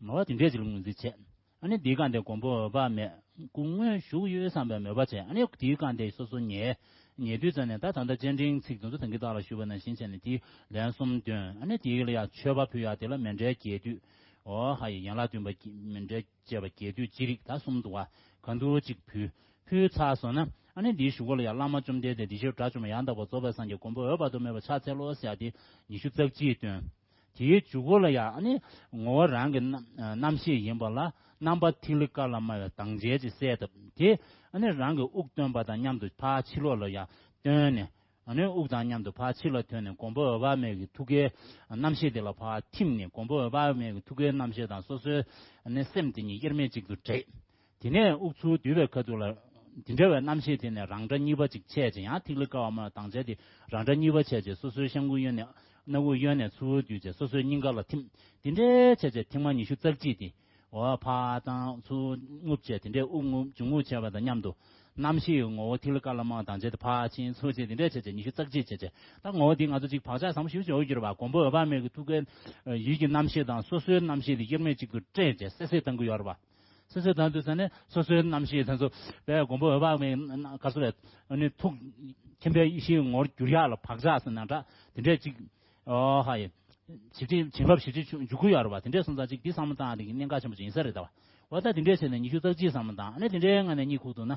མ་བ་དེ་འདྲས་ཅིག་ལ་ངོས་འཛིན་བྱས། ཨ་ནི་དེའི་སྒང་དེ་མགོན་པོ་འོད་དཔག་མེད་སྐུ་དངོས་བཞུགས་ཡོད་བསམ་པའི་མོས་པ་བྱས། ཨ་ནི་དེའི་སྒང་དེ་སོ་སོ་ཉལ། ཉལ་དུས་ཙམ་ནས་ད་ད་ལྟ་སྤྱན་འདྲེན་ཚིག་དེ་ཚོ་ད་གིན་བདག་ལ་ཞུས་པ་ནང་བཞིན་བྱས་ནས་དེ་ལན་གསུམ་འདོན། ཨ་ནི་དེའི་ལ་ཡ་མཆོད་པ་ཕུལ་ཡ་དེ་ལ་མཎྜལ་རྒྱས་བསྡུས། ཨོ་ཧ་ཡི་ཡན་ལག་བདུན་པ་མཎྜལ་བཅས་པ་རྒྱས་བསྡུས་ཅི་རིགས་ད་གསུམ་འདུག་བ། ག་འདུག་ཅིག་ཕུལ། ཕུལ་ཚར་སོང་ན་ཨ་ནི་དེའི་གཞུག་གུ་ལ་ཡ་བླ་མ་བཅོམ་ལྡན་འདས་བདེ་གཤེགས་དགྲ་བཅོམ་པ་ཡང་དག་པར་རྫོགས་པའི་སངས་རྒྱས་མགོན་པོ་འོད་དཔག་ཏུ་མེད་པར་ཕྱག་འཚལ་ལོ་ཟེར་ཡ་དེ་ཉི་ཤུ་རྩ་གཅིག་བཏོན། དེའི་མཇུག་གུ་ལ་ཡང་ཨ་ནི་ངོ་བོ་རང་གི་རྣམ་རྣམ་ཤེས་ཡིན་པ་ལ་རྣམ་པ་ཐིག་ལེ་ཀ་ལ་མ་ཡི་དྭངས་བྱེད་ཅིག་གསལ་བཏབ་དེ། ཨ་ནི་རང་གི་དབུགས་བཏོན་པ་དང་མཉམ་དུ་ཕར་ཕྱི་ལོགས་ལ་ཡང་བཏོན་ནས། ཨ་ནི་དབུགས་དང་མཉམ་དུ་ཕར་ཕྱི་ལ་ཐོན་ནས་མགོན་པོ་འོད་དཔག་མེད་ཀྱི་ཐུགས་ཀའི་རྣམ་ཤེས་དེ་ལ་ཕར་ཐིམ་ནས་མགོན་པོ་འོད་དཔག་མེད་ཀྱི་ཐུགས་ཀའི་རྣམ་ཤེས་དང་སོ་སོའི་ཨ་ནི་སེམས་དེ་གཉིས་དབྱེར་མེད་གཅིག་ཏུ་འདྲེས། དེ་ནས་དབུགས་ཚུར་བསྡུ་བའི་ཁ་ཐུག་ལ། དེ་འདྲ་བའི་རྣམ་ཤེས་དེ་ནས་རང་འདྲ་གཉིས་པ་ཅིག་ཆད་ཅིང་ཡང་ཐིག་ལེ་ཀ་བ་མ་དང་བཅས་ཏེ་རང་འདྲ་གཉིས་པ་ཆད་ཅིང་སོ་སོའི་ཤངས་ཀུན་གཡོན་ནས་སྣ་བུག་གཡོན་ནས་ཚུར་བསྡུས་ཅིང་སོ་སོའི་སྙིང་ག་ལ་ཐིམ། དེ་འདྲའི་ཆད་ཅིང་ཐེངས་མ་ཉི་ཤུ་རྩ་གཅིག་དེ། འོ་ཕར་བཏང་ཚུར་རྔུབ་བྱས་དེ་འདྲའི་དབུགས་རྔུབ་འབྱུང་རྔུབ་བྱས་པ་དང་མཉམ་དུ། རྣམ་ཤེས་ཀྱི་ངོ་བོ་ཐིག་ལེ་ཀ་ལ་མ་དང་བཅས་ཏེ་ཕར་ཕྱིན་ཚུར་ཕྱིན་དེ་འདྲའི་ཆད་ཅིང་ཉི་ཤུ་རྩ་གཅིག་ཆད་ཅིང་ད་ངོ་བོ་འདི་ང་ཚོ་ཅིག་བག་ཆགས་བཟང་པོ་ཞེ་པོ་ཅིག་ཡོད་ཀྱི་རེད་པ། མགོན་པོ་འོད་དཔག་མེད་ཀྱི་ཐུགས་ཀའི་ཡིད་ཀྱི་རྣམ་ཤེས་དང་སོ་སོའི་རྣམ་ཤེས་དེ་དབྱེར་མེད་གཅིག་ཏུ་སྤྲད་བྱས་སད་སད་བཏང་གི་ཡོད་རེད་པ། སོ་སོའི་དང་དུ་ཟ་ནས་སོ་སོའི་རྣམ་ཤེས་དེ་ཚོ་དཔེ་མགོན་པོ་འོད་དཔག་མེད་ག་སོ་རེད། ཨ་ནི་ཐུགས་མཁྱེན་པའི་ཡེ་ཤེས་ངོ་བོར་གྱུར་ཡག་ལ་བག་ཆགས་ཟེར་ན་འདྲ་དེ་འདྲས་ཅིག་ཨོ་ཧ་ཡེ། ཞིབ་ཕྲའི་བྱིན་རླབས་ཞིབ་ཕྲའི་འཇུག་གི་ཡོད་རེད་པ། དེ་འདྲས་སོང་ཙང་ཅིག་འདི་བསམ་བློ་བཏང་ཡག་གི་གནད་འགག་ཆེན་པོ་ཅིག་ཡིན་ས་རེད་ད་བ། འོ་ད་དེ་འདྲས་བྱས་ནས་ཉི་ཤུ་རྩ་གཅིག་བསམ་བློ་བཏང་། ཨ་ནི་དེ་འདྲའི་ངང་ནས་གཉིད་ཁུག་ཐུབ་ན།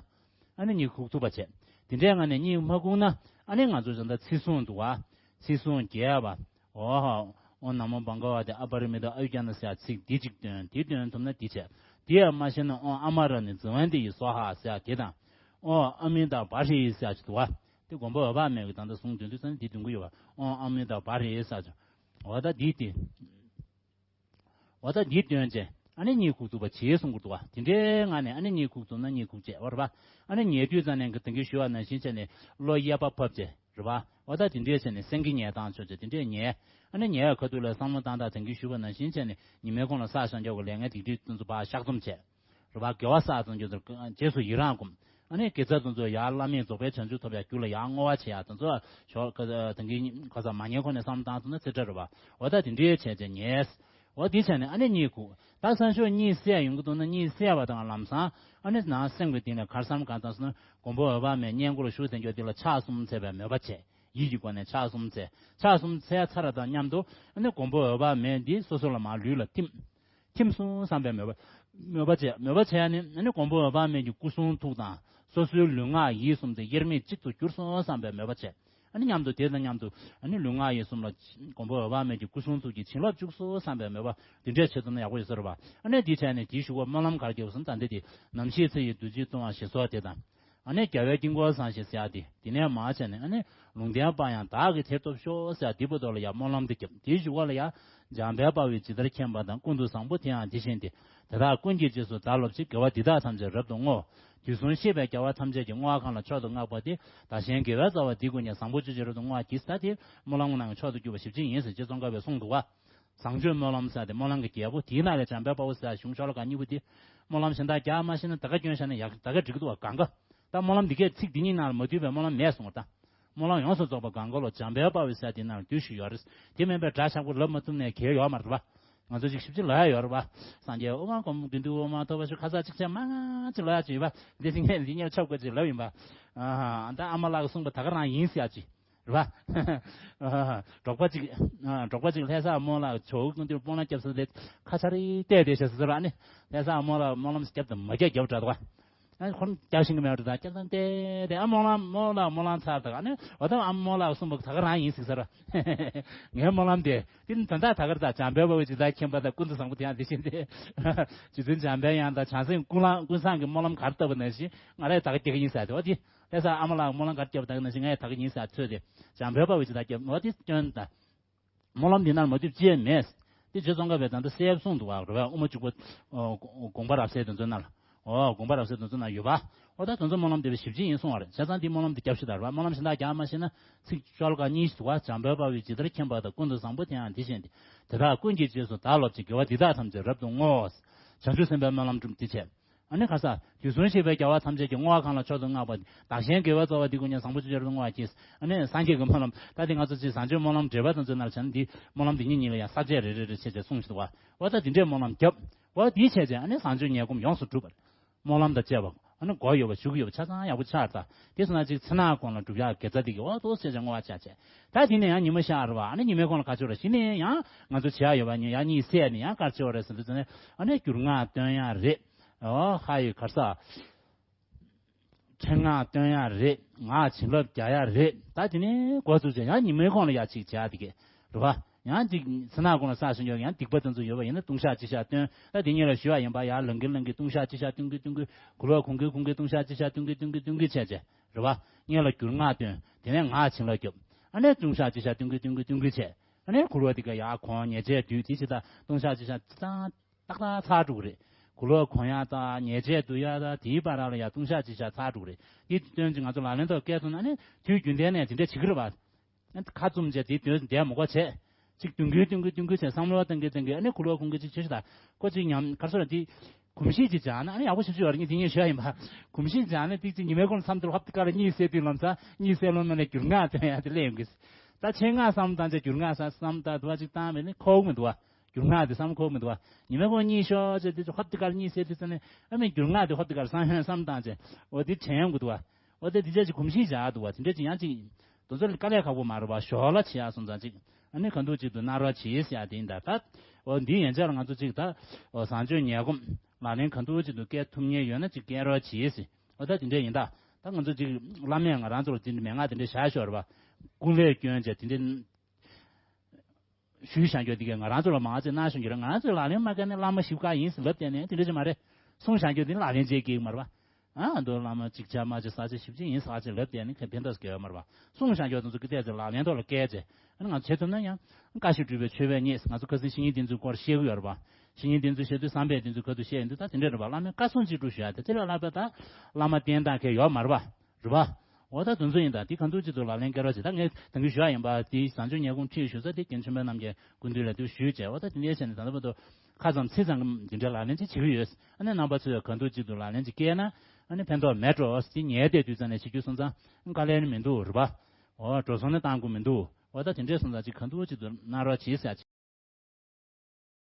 ཨ་ནི་གཉིད་ཁུག་ཐུབ་པ་བྱས། དེ་འདྲའི་ངང་ནས་གཉིད་མ་ཁུག་ན། ཨ་ནི་ང་ཚོ་ད་ལྟ་ཚིག་ཟུང་འདུག་བ། ཚིག་ཟུང་རྒྱས་པ། ཨོ་ཧ། ཨོཾ་ན་མོ་བྷ་ག་ཝ་ཏེ་ཨ་པ་རི་མི་ཏ་ཨ་ཡུ་ཛ་ན་ཟེར་ཡ་ཚིག་འདི་གཅིག་འདོན། འདི་འདོན་ཐུབ་ན་འདི་བྱས། འདི་ཡང་མ་ཤེས་ན་ཨོཾ་ཨ་མ་ར་ཎི་ཛི་ཝན་ཏི་ཡེ་སྭཱ་ཧཱ་ཟེར་ཡ་དེ་དང་། ཨོཾ་ཨ་མི་ཏཱ་བྷ་རི་ཡེ་ཟེར་ཡ་ཅིག་འདུག་བ། དེ་མགོན་པོ་འོད་དཔག་མེད་ཀྱི་ད་ལྟ་གསུང་འདོན་དུས་ཙམ་ནས་འདི་འདོན་གྱི་ཡོད་བ། ཨོཾ་ཨ་མི་ཏཱ་བྷ་རི་ཡེ་ཟེར་ཡ་ཅིག་འོ་ད་འདི་དེ། འོ་ད་འདི་འདོན་བྱས། ཨ་ནི་གཉིད་ཁུག་ཐུབ་པ་བྱེད་གསུང་གི་འདུག་བ། དེ་འདྲའི་ངང་ནས་ཨ་ནི་གཉིད་ཁུག་ཐུབ་ན་གཉིད་ཁུག་བྱས། འོ་རེད་པ། ཨ་ནི་ཉལ་དུས་ཙམ་ནས་གི་དེང་གི་ཞུ་བ་ནང་བཞིན་བྱས་ནས་གློ་གཡས་པ་ཕབ་བྱས། རེད་པ། འོ་ད་དེ་འདྲའི་བྱས་ནས་སེང་གེ་ཉལ་སྟངས་ཆོག་བྱས་དེ་འདྲའི་ཉལ། ཨ་ནི་ཉལ་ཁ་ཐུག་ལ་བསམ་བློ་བཏང་སྟངས་དེང་གི་ཞུ་བ་ནང་བཞིན་བྱས་ནས་ཉི་མའི་གུང་ལ་བསགས་བཞག་རྒྱུ་གི་ལས་ངན་སྡིག་སྒྲིབ་དེ་ཚོ་ཕར་བཤགས་སྡོམ་བྱས། རེད་པ། དགེ་བ་བསགས་ཙམ་གྱི་ཚོར་རྗེས་སུ་ཡི་རང་སྒོམ། ཨ་ནི་དགེ་རྩ་དེ་ཚོ་ཡར་བླ་མེད་རྫོགས་པའི་བྱང་ཆུབ་ཐོབ་པའི་རྒྱུ་ལ་ཡར་བསྔོ་བ་བྱེད་ཡ་དེ་ཚོ་ཞོག་ག་དེང་གི་ག་ས་མ་ཉལ་གོང་ནས་བསམ་བློ་བཏང་ཐུབ་ན་ཚེ་འཕྲལ་རེད་པ། འོ་ད་དེ་འདྲའི་བྱས་བྱས་ཉལ། འོ་དེ་བྱས་ནས་ཨ་ནི་གཉིད་ཁུག་ད་སང་ཞོགས་གཉིད་སད་ཡོང་གི་འདུག་ན་གཉིད་སད་པ་དང་ལམ་སང་ཨ་ནི་ནང་སེམས་ཀྱི་གཏིང་ལ་ག་རེ་བསམ་ག་བཏང་སོང་ན་མགོན་པོ་འོད་དཔག་མེད་བསྙེན་བཀུར་ཞུ་ཟེར་རྒྱུ་དེ་ལ་ཕྱག་གསུམ་འཚལ་བའི་མོས་པ་བྱས། ཡིད་ཀྱི་སྒོ་ནས་ཕྱག་གསུམ་འཚལ། ཕྱག་གསུམ་འཚལ་ཚར་བ་དང་མཉམ་དུ་ཨ་ནི་མགོན་པོ་འོད་དཔག་མེད་འདི་སོ་སོ་ལ་མར་ལུས་ལ་ཐིམ། ཐིམ་སོང་བསམ་པའི་མོས་པ། མོས་པ་བྱས། མོས་པ་བྱས་ནས་ཨ་ནི་མགོན་པོ་འོད་དཔག་མེད་ཀྱི་སྐུ་གསུང་ཐུགས་དང་སོ་སོའི་ལུས་ངག་ཡིད་གསུམ་དེ་དབྱེར་མེད་གཅིག་ཏུ་གྱུར་སོང་བསམ་པའི་མོས་པ་བྱས། ཨ་ནི་མཉམ་དུ་དེ་དང་མཉམ་དུ་ཨ་ནི་ལུས་ངག་ཡིད་གསུམ་ལ་མགོན་པོ་འོད་དཔག་མེད་ཀྱི་སྐུ་གསུང་ཐུགས་ཀྱི་བྱིན་རླབས་བཅུག་སོང་བསམ་པའི་མོས་པ་འདི་འདྲས་བྱེད་ཐུབ་ན་ཡག་པོ་ཡོད་ས་རེད་པ། ཨ་ནི་འདི་བྱས་ནས་དེའི་གཞུག་གུ་སྨོན་ལམ་ག་རེ་རྒྱབ་སོང་ད་འདི་དེ་ནམ་ཞིག་ཚེ་ཡི་བདུད་རྩི་བཏུང་བ་ཞེས་སོགས་དེ་དང་། ཨ་ནི་རྒྱལ་བའི་དཀྱིལ་འཁོར་བཟང་ཞེས་ཟེར་ཡ་དེ་དེ་ནས་མར་བྱས་ནས་ཨ་ནི་ལུང་བསྟན་པ་ཡང་བདག་གིས་དེར་ཐོབ་ཤོག་ཟེར་ཡ་དེ་བར་དུ་ལ་ཡང་སྨོན་ལམ་འདི་བརྒྱབ། དེའི་གཞུག་གུ་ལ་ཡང་འཇམ་དཔལ་དཔའ་བོས་ཇི་ལྟར་མཁྱེན་པ་དང་། ཀུན་ཏུ་བཟང་པོ་དེ་ཡང་དེ་བཞིན་ཏེ། དེ་དག་ཀུན་གྱི་རྗེས་སུ་བདག་སློབ་ཅིང་། དགེ་བ་འདི་དག་ཐམས་ཅད་རབ་ཏུ་བསྔོ། དུས་གསུམ་གཤེགས་པའི་རྒྱལ་བ་ཐམས་ཅད་ཀྱིས། བསྔོ་བ་གང་ལ་མཆོག་ཏུ་བསྔགས་པ་དེ། བདག་གཞན་དགེ་བའི་རྩ་བ་འདི་ཀུན་ཀྱང་། བཟང་པོ་སྤྱོད་ཕྱིར་རབ་ཏུ་བསྔོ་བར་བགྱི། ད་དེ་སྨོན་ལམ་ནང་གི་མཆོག་ཏུ་གྱུར་པ་ཞེ་པོ་ཅིག་ཡིན་ཟེར་རྗེ་ཙོང་ཁ་པས་གསུངས་འདུག་བ། བཟང་སྤྱོད་སྨོན་ལམ་ཟེར་ཏེ་སྨོན་ལམ་གྱི་རྒྱལ་པོ་དེའི་ནང་ལས་འཇམ་དཔལ་དཔའ་བོ་ཟེར་གཞུང་ཤོ་ལོ་ཀ་གཉིས་པོ་དེ། སྨོན་ལམ་གཞན་དག་རྒྱག་མ་ཤེས་ན་ད་ག་སྐྱོན་བཞག་ན་ཡག་ད་ག་འགྲིག་གི་འདུག་བ་གང་ག་ད་སྨོན་ལམ་འདི་གས་ཚིག་འདི་གཉིས་ནང་ལ་མ་འདུས་པའི་སྨོན་ལམ་མེད་གསུངས་པ་ད། སྨོན་ལམ་ཡོངས་སུ་རྫོགས་པ་གང་ག་ལོ་འཇམ་དཔལ་དཔའ་བོ་ཟེར་དེ་ནང་ལ་འདུས་ཤིག་ཡོད་རེད། དེ་མིན་པའི་སྒྲ་ཆག་པོ་ལབ་མ་ཐུབ་ནས་གལ་ཡོད་མ་རེད་བ། ང་ཚོ་ཅིག་ཞིབ་ཅིག་ལབ་ཡ་ཡོད་རེད་བ། སངས་རྒྱས་དབུ་མ་གོང་མ་དགེ་འདུན་དབུ་མ་ཐོབ་པ་ཞུ་ཁ་ཚ་གཅིག་བྱས་མ་ང་ཅིག་ལབ་ཡ་ཅིག་ཡོད་བ། འདི་ཚིག་ངས་འདི་ངས་ཆོབ་དགོས་ཅིག་ལབ་ཡིན་པ། ཨ་ད་ཨ་མ་ལགས་གསུངས་པ་ད་ག་རང་ཡིན་ཟེར་ཡ་ཅིག་རེད་བ། འབྲོག་པ་གཅིག་འབྲོག་པ་གཅིག་ལྷ་ས་རྨོ་ལགས་ཇོ་བོ་ཀུན་འདུས་སྤོང་ལམ་སྐྱབས་ས་དེ་ཁ་ཆ་རེ་བལྟས་བསྡད་ཤག་ཟེར་ཟེར་བ་ནི། ལྷ་ས་རྨོ་ལགས་སྨོན་ལམ་སྐྱབས་དང་མ་སྐྱབས་རྒྱབ་འདྲ་འདུག་བ། ཨ་ཁོ་རང་སྐྱབས་ཤིང་གི་མེད་འགྲོ་ད་སྐྱབས་དང་བལྟས་བསྡད། ཨ་རྨོ་ལགས་རྨོ་ལགས་སྨོན་ལམ་ཚར་ད་ཨ་ནི་འོ་ད་ཨ་རྨོ་ལགས་གསུངས་པ་ད་ག་རང་ཡིན་ཟིག་ཟེར་བ། ངའི་སྨོན་ལམ་དེ་དེ་ནི་ད་ད་ད་ག་རེ་ད་འཇམ་དཔལ་དཔའ་བོས་ཇི་ལྟར་མཁྱེན་པ་དང་། ཀུན་ཏུ་བཟང་པོ་དེ་ཡང་དེ་བཞིན་ཏེ། རྗེ་བཙུན་འཇམ་དཔལ་དབྱངས་དང་བྱང་སེམས་ཀུན་ལ་ཀུན་བཟང་གི་སྨོན་ལམ་ག་རེ་བཏབ་པ་ནང་བཞིན་ང་རས་ད་ག་རྒྱག་གི་ཡིན་ཟེར་ཏེ་འོ་དེ། ལྷ་ས་ཨ་མ་ལགས་སྨོན་ལམ་ག་རེ་བརྒྱབ་ད་ག་ནང་བཞིན་ངས་ད་ག་ཡིན་ཟེར་ཚོད་དེ། འཇམ་དཔལ་དཔའ་བོས་ཇི་ལྟར་བརྒྱབ་འོ་དེ་སྐྱོན་ད། སྨོན་ལམ་འདི་ནང་མ་འདུས་ཅི་ཡང་མེད། དེ་རྗེ་ཙོང་ཁ་པས་ད་ལྟ་གསལ་གསུངས་འདུག་བ། རེད་བ། དབུ་མ་འཇུག་པ། དགོངས་པ་རབ་གསལ་དེ་ཚོའི་ནང་ལ། ཨོ་དགོངས་པ་རབ་གསལ་དེ་ཚོའི་ནང་ཡོད་པ། ཨོ་ད་དེ་ཚོ་སྨོན་ལམ་འདེབས་པའི་ཞིབ་ཅིག་ཡིན་གསུང་བ་རེད། བྱས་ཙང་འདི་སྨོན་ལམ་འདི་རྒྱབ་ཤིག་ད་རེད་བ། སྨོན་ལམ་གཞན་དག་རྒྱག་མ་ཤེས་ན་ཚིག་ཤོ་ལོ་ཀ་གཉིས་ཤིག་འདུག་བ། འཇམ་དཔལ་དཔའ་བོས་ཇི་ལྟར་མཁྱེན་པ་དང་། ཀུན་ཏུ་བཟང་པོ་དེ་ཡང་དེ་བཞིན་ཏེ། དེ་དག་ཀུན་གྱི་རྗེས་སུ་བདག་སློབ་ཅིང་། དགེ་བ་འདི་དག་ཐམས་ཅད་རབ་ཏུ་བསྔོ། བྱང་ཆུབ་སེམས་དཔའི་སྨོན་ལམ་སྒྲུབ་འདི་བྱས། ཨ་ནི་ཁ་ས་དུས་གསུམ་གཤེགས་པའི་རྒྱལ་བ་ཐམས་ཅད་ཀྱིས། བསྔོ་བ་གང་ལ་མཆོག་ཏུ་བསྔགས་པ། བདག་གཞན་དགེ་བའི་རྩ་བ་འདི་ཀུན་ཀྱང་། བཟང་པོ་སྤྱོད་ཕྱིར་རབ་ཏུ་བསྔོ་བར་བགྱི། ཨ་ནི་སངས་རྒྱས་ཀྱི་སྨོན་ལམ་ད་འདི་ང་ཚོ་ཅིག་བཟང་སྤྱོད་སྨོན་ལམ་འགྲེལ་པ་དང་ཚོའི་ནང་ལ་བྱས་ན་འདི་སྨོན་ལམ་འདི་གཉིས་གཉིས་ལ་ཡང་ས་བཅད་རེ་རེ་རེ་བྱས་བྱས་གསུངས་ཤིག་འདུག་བ། འོ་ད་འདི་འདྲའི་སྨོན་ལམ་བརྒྱབ། འོ་འདི་བྱས་བྱས་ཨ་ནི་བཟང་སྤྱོད་ཉེས་ལྔ་ཡོངས་སུ་གྲུབ་པ། སྨོན་ལམ་དང་བཅས་པ་ཨ་ནི་སྒོ་ཡོད་པ་ཞུགས་ཡོད་པ་ཆ་ཚང་ཡག་པོ་ཆགས་ད། དེ་སོང་ན་ཅིག་མཚན་ནག་གུང་ལ་སྒྲུབ་ཡག་དགེ་རྩ་འདི་གི་འོ་ཏོག་ཙམ་བྱས་བྱས་བསྔོ་བ་བྱས་བྱས། ད་འདི་ནས་ཡང་ཉི་མ་ཤར་བ། ཨ་ནི་ཉི་མའི་གུང་ལ་ག་ཅོ་ར་གཞི་ནས་ཡང་ང་ཚོ་བྱེད་ཡག་ཡོད་པ་ཉིན་ཡང་གཉིད་སད་ནས་ཡང་ག་ཅོ་ར་ཟེར་དུས་ཙམ་ནས་ཨ་ནི་རྒྱུར་སྔགས་བཏོན་ཡག་རེད། ཨོ་ཧ་ཡི་གར་ས། ཕྲེང་སྔགས་བཏོན་ཡག་རེད། ངག་བྱིན་རླབས་རྒྱག་ཡག་རེད། ད་དེ་ནས་འགོ་བཙུགས་བྱས་ཡང་ཉི་མའི་གུང་ལ་ཡག་ཅིག་བྱེད་ཡག་དེ་གས་རེད་བ། ཡང་ཅིག་མཚན་ནག་གུང་ལ་ས་ཞིང་ཡོད་ཡང་སྡིག་པ་དེ་ཚོ་ཡོད་པ་ཡིན་ན་ལྟུང་བཤགས་ཅི་བྱ་བཏོན། ད་དེ་གཉིས་ལ་ཞུ་བ་ཡིན་པ། ཡར་ལང་གི་ལང་གི་ལྟུང་བཤགས་ཅི་བྱ་བཏོན་གི་བཏོན་གི། གུར་ལོག་གུང་གི་གུང་གི་ལྟུང་བཤགས་ཅི་བྱ་བཏོན་གི་བཏོན་གི་བཏོན་གི་བྱས་བྱས་རེད་བ། སྔོན་ལ་རྒྱུར་སྔགས་བཏོན། དེ་ནས་ངག་བྱིན་རླབས་རྒྱོབ། ཨ་ནས་ལྟུང་བཤགས་ཅི་བྱ་བཏོན་གི་བཏོན་གི་བཏོན་གི་བྱས། ཨ་ནས་གུར་ལོག་དེ་ག་ཡར་གོང་ཉལ་ཆས་དུས་དེ་ཅི་ད་ལྟུང་བཤགས་ཅི་བྱ་ཅི་ཙང་། ཏག་ཏག་ཚར་འགྲོ་གི་རེད། གུར་ལོག་གོན་ཡག་དང་ཉལ་ཆས་འདུག་ཡག་དང་དེའི་བར་ལ་ཡང་ལྟུང་བཤགས་ཅི་བྱ་ཚར་འགྲོ་གི་རེད། དེ་སྟོན་ཅིག་ང་ཚོ་ལག་ལེན་ཐོག་བཀལ་ཐུབ་ན་ནི་དུས་རྒྱུན་ལྡན་ནས་དེ་འདྲ་བྱེད་ཀྱི་རེད་བ། ཁ་བཙུམ་བྱས་དེ་སྟོན་བསྡད་མི་དགོས་བྱས། ཅིག་སྟོན་གི་སྟོན་གི་སྟོན་གི་བྱས་བསམ་བློ་བཏང་གི་བཏང་གི་ཨ་ནི་གུར་ལོག་གོན་གི་ཅིག་བྱེད་ཤི་ད། ཁོ་ཅིག་ཉམས་ག་རེ་ཟེར་དེ། གོམས་གཤིས་ཅིག་སྦྱངས་ན་ཨ་ནི་ཡག་པོ་ཞེ་པོ་ཅིག་ཡོད་རེད། ངས་དེ་ངས་ཤོད་ཡ་ཡིན་པ། གོམས་གཤིས་སྦྱངས་ན་དེ་ཅིག་ཉི་མའི་གུང་མཚམས་དེར་ཧོབ་ཏེ་ཀ་ལ་གཉིད་སད་དུས་ལམ་སང་གཉིད་སད་ལོང་མེད་ན་རྒྱུར་སྔགས་བཏོན་ཡ་དེ་ལས་ཡོང་གི། ད་ཆེད་མངགས་བསམ་བཏང་བྱས་རྒྱུར་མངགས་བསམ་བཏང་དུ་བ་ཅིག་བཏང་བས་ནི་ཁོག་མི་འདུག་བ། རྒྱུར་མངགས་དེ་བསམ་ཁོག་མི་འདུག་བ། ཉི་མའི་གུང་གཉིད་ཤོར་བྱས་དེ་ཚོ་ཧོབ་ཏེ་ཀར་གཉིད་སད་དུས་ཙམ་ནས་ཨ་མའི་རྒྱུར་མངགས་དེ་ཧོབ་ཏེ་ཀར་སང་ཧོན་བསམ་བཏང་བྱས་འོ་དེ་དྲན་ཡོང་གི་འདུག་བ། འོ་དེ་དེ་ཅག་ཅིག་གོམས་གཤིས་བཞག་འདུག་བ། དེ་འདྲ་ཅིག་ཡང་ཅིག་ དེ་ཚོ་དཀའ་ལས་ཁག་པོ་མ་རེད་པ། ཞོར་ལ་བྱེད་ཡག་སོང་ཙང་ཅིག་ཨ་ནི་ག་འདུག་ཅིག་ཏུ་གནང་རོགས་བྱེད་ཟེར་ཡག་དེ་ཡིན་ད། ད་འོ་འདི་ཡན་ཆད་ལ་ང་ཚོ་ཅིག་ད་འོ་བཟང་སྤྱོད་ཉལ་སྒོམ་ལག་ལེན་ག་འདུག་ཅིག་ཏུ་སྐྱེལ་ཐུབ་མཁན་ཡོད་ན་ཅིག་སྐྱེལ་རོགས་བྱེད་ཟེར། འོ་ད་དེ་འདྲ་ཡིན་ད། ད་ང་ཚོ་ཅིག་བླ་མས་ང་རང་ཚོ་ལ་དེ་འདྲ་མན་ངག་དེ་འདྲ་བཞག་ཤོར་བ། ཀུན་ལེགས་སྐྱོན་བྱས་དེ་འདྲ་ཞུས་བཞག་རྒྱུ་དེ་གས་ང་རང་ཚོ་ལ་མང་ཙེ་གནང་བཞག་རྒྱུ་རེད། ང་རང་ཚོས་ལག་ལེན་མ་བཀལ་ནས་བླ་མ་ཞིབ་ཁ་ཡིན་ཟེར་ལབ་བསྡད་ནས་དེ་འདྲ་ཅིག་མ་རེད། གསུངས་བཞག་རྒྱུ་དེ་ལག་ལེན་བྱེད་ཀྱི་མ་རེད་པ། ཨ་འདུག་བླ་མ་གཅིག་ཆ་མ་གཅིག་ས་ཆ་ཞིབ་ཅིག་ཡིན་ས་ཆ་ལབ་བསྡད་ནས་ཁེ་ཕན་ཐོགས་སྐྱེ་བ་མ་རེད་པ། གསུངས་བཞག་རྒྱུ་དེ་ཚོ་གི་ཏོག་ཙམ་ལག་ལེན་ཐོག་ལ་བཀལ་བྱས་ཨ་ནི་ང་ཚོ་བྱེད་ཐུབ་ན་ཡང་། བཀའ་བཞིན་སྒྲུབ་པའི་མཆོད་པས་མཉེས། ང་ཚོ་ཁ་སང་བཤེས་གཉེན་བསྟེན་ཚུལ་སྐོར་བཤད་ཀྱི་ཡོད་རེད་པ། བཤེས་གཉེན་བསྟེན་ཚུལ་བཤད་དུས་བསམ་པས་བསྟེན་ཚུལ་ཁ་ཐུག་བཤད་ཡོང་དུས་ད་དེ་འདྲ་རེད་པ། བླ་མས་བཀའ་གསུང་ཅིག་སྒྲུབ་ཞུ་ཡ་དེ་དེ་ལས་ལྷག་པའི་ད་བླ་མ་བསྟེན་སྟངས་གང་ཡང་ཡོད་མ་རེད་པ། རེད་པ། འོ་ད་དེ་ཚོ་ཡིན་ད། དེ་ག་འདུག་ཅིག་ཏུ་ལག་ལེན་བཀལ་རོགས་བྱེད། ད་ངས་ད་གིན་ཞུ་ཡ་ཡིན་པ། དེ་བཟང་སྤྱོད་ཉལ་སྒོམ་ཁྲིད་ཞུ་ས་དེ་རྒན་ཆེན་པོ་རྣམ་རྒྱལ་སྐུ་མདུན་ལ་དུ་ཞུས་བྱས། འོ་ད་དེ་འདྲ་བྱས་ནས་ད་ལྟ་བར་དུ་ཁ་ཙམ་ཚིག་ཙམ་འདི་འདྲའི་ལག་ལེན་ཅིག་བྱེད་ཀྱི་ཡོད། ཨ་ནི་རྣམ་པ་ཚོས་ག་འདུག་ཅིག་ཏུ་ལག་ལེན་ཅིག་བཀལ་ན་ཨ་ནི་ཕན་ཐོགས་མེད་འགྲོ་ཟེར། ཉལ་བསྡད་དུས་ཙམ་ནས་བྱེད་རྒྱུ་སོང་ཙང་དཀའ་ལས་ནི་མི་འདུག་རེད་པ། འོ་འགྲོ་སོང་ནི་བཏང་དགོས་མི་འདུག་འོ་ད་དེ་འདྲས་སོང་ཙང་ཅིག་ག་འདུག་ཅིག་ཏུ་གནང་རོགས་བྱེད་ཟེར།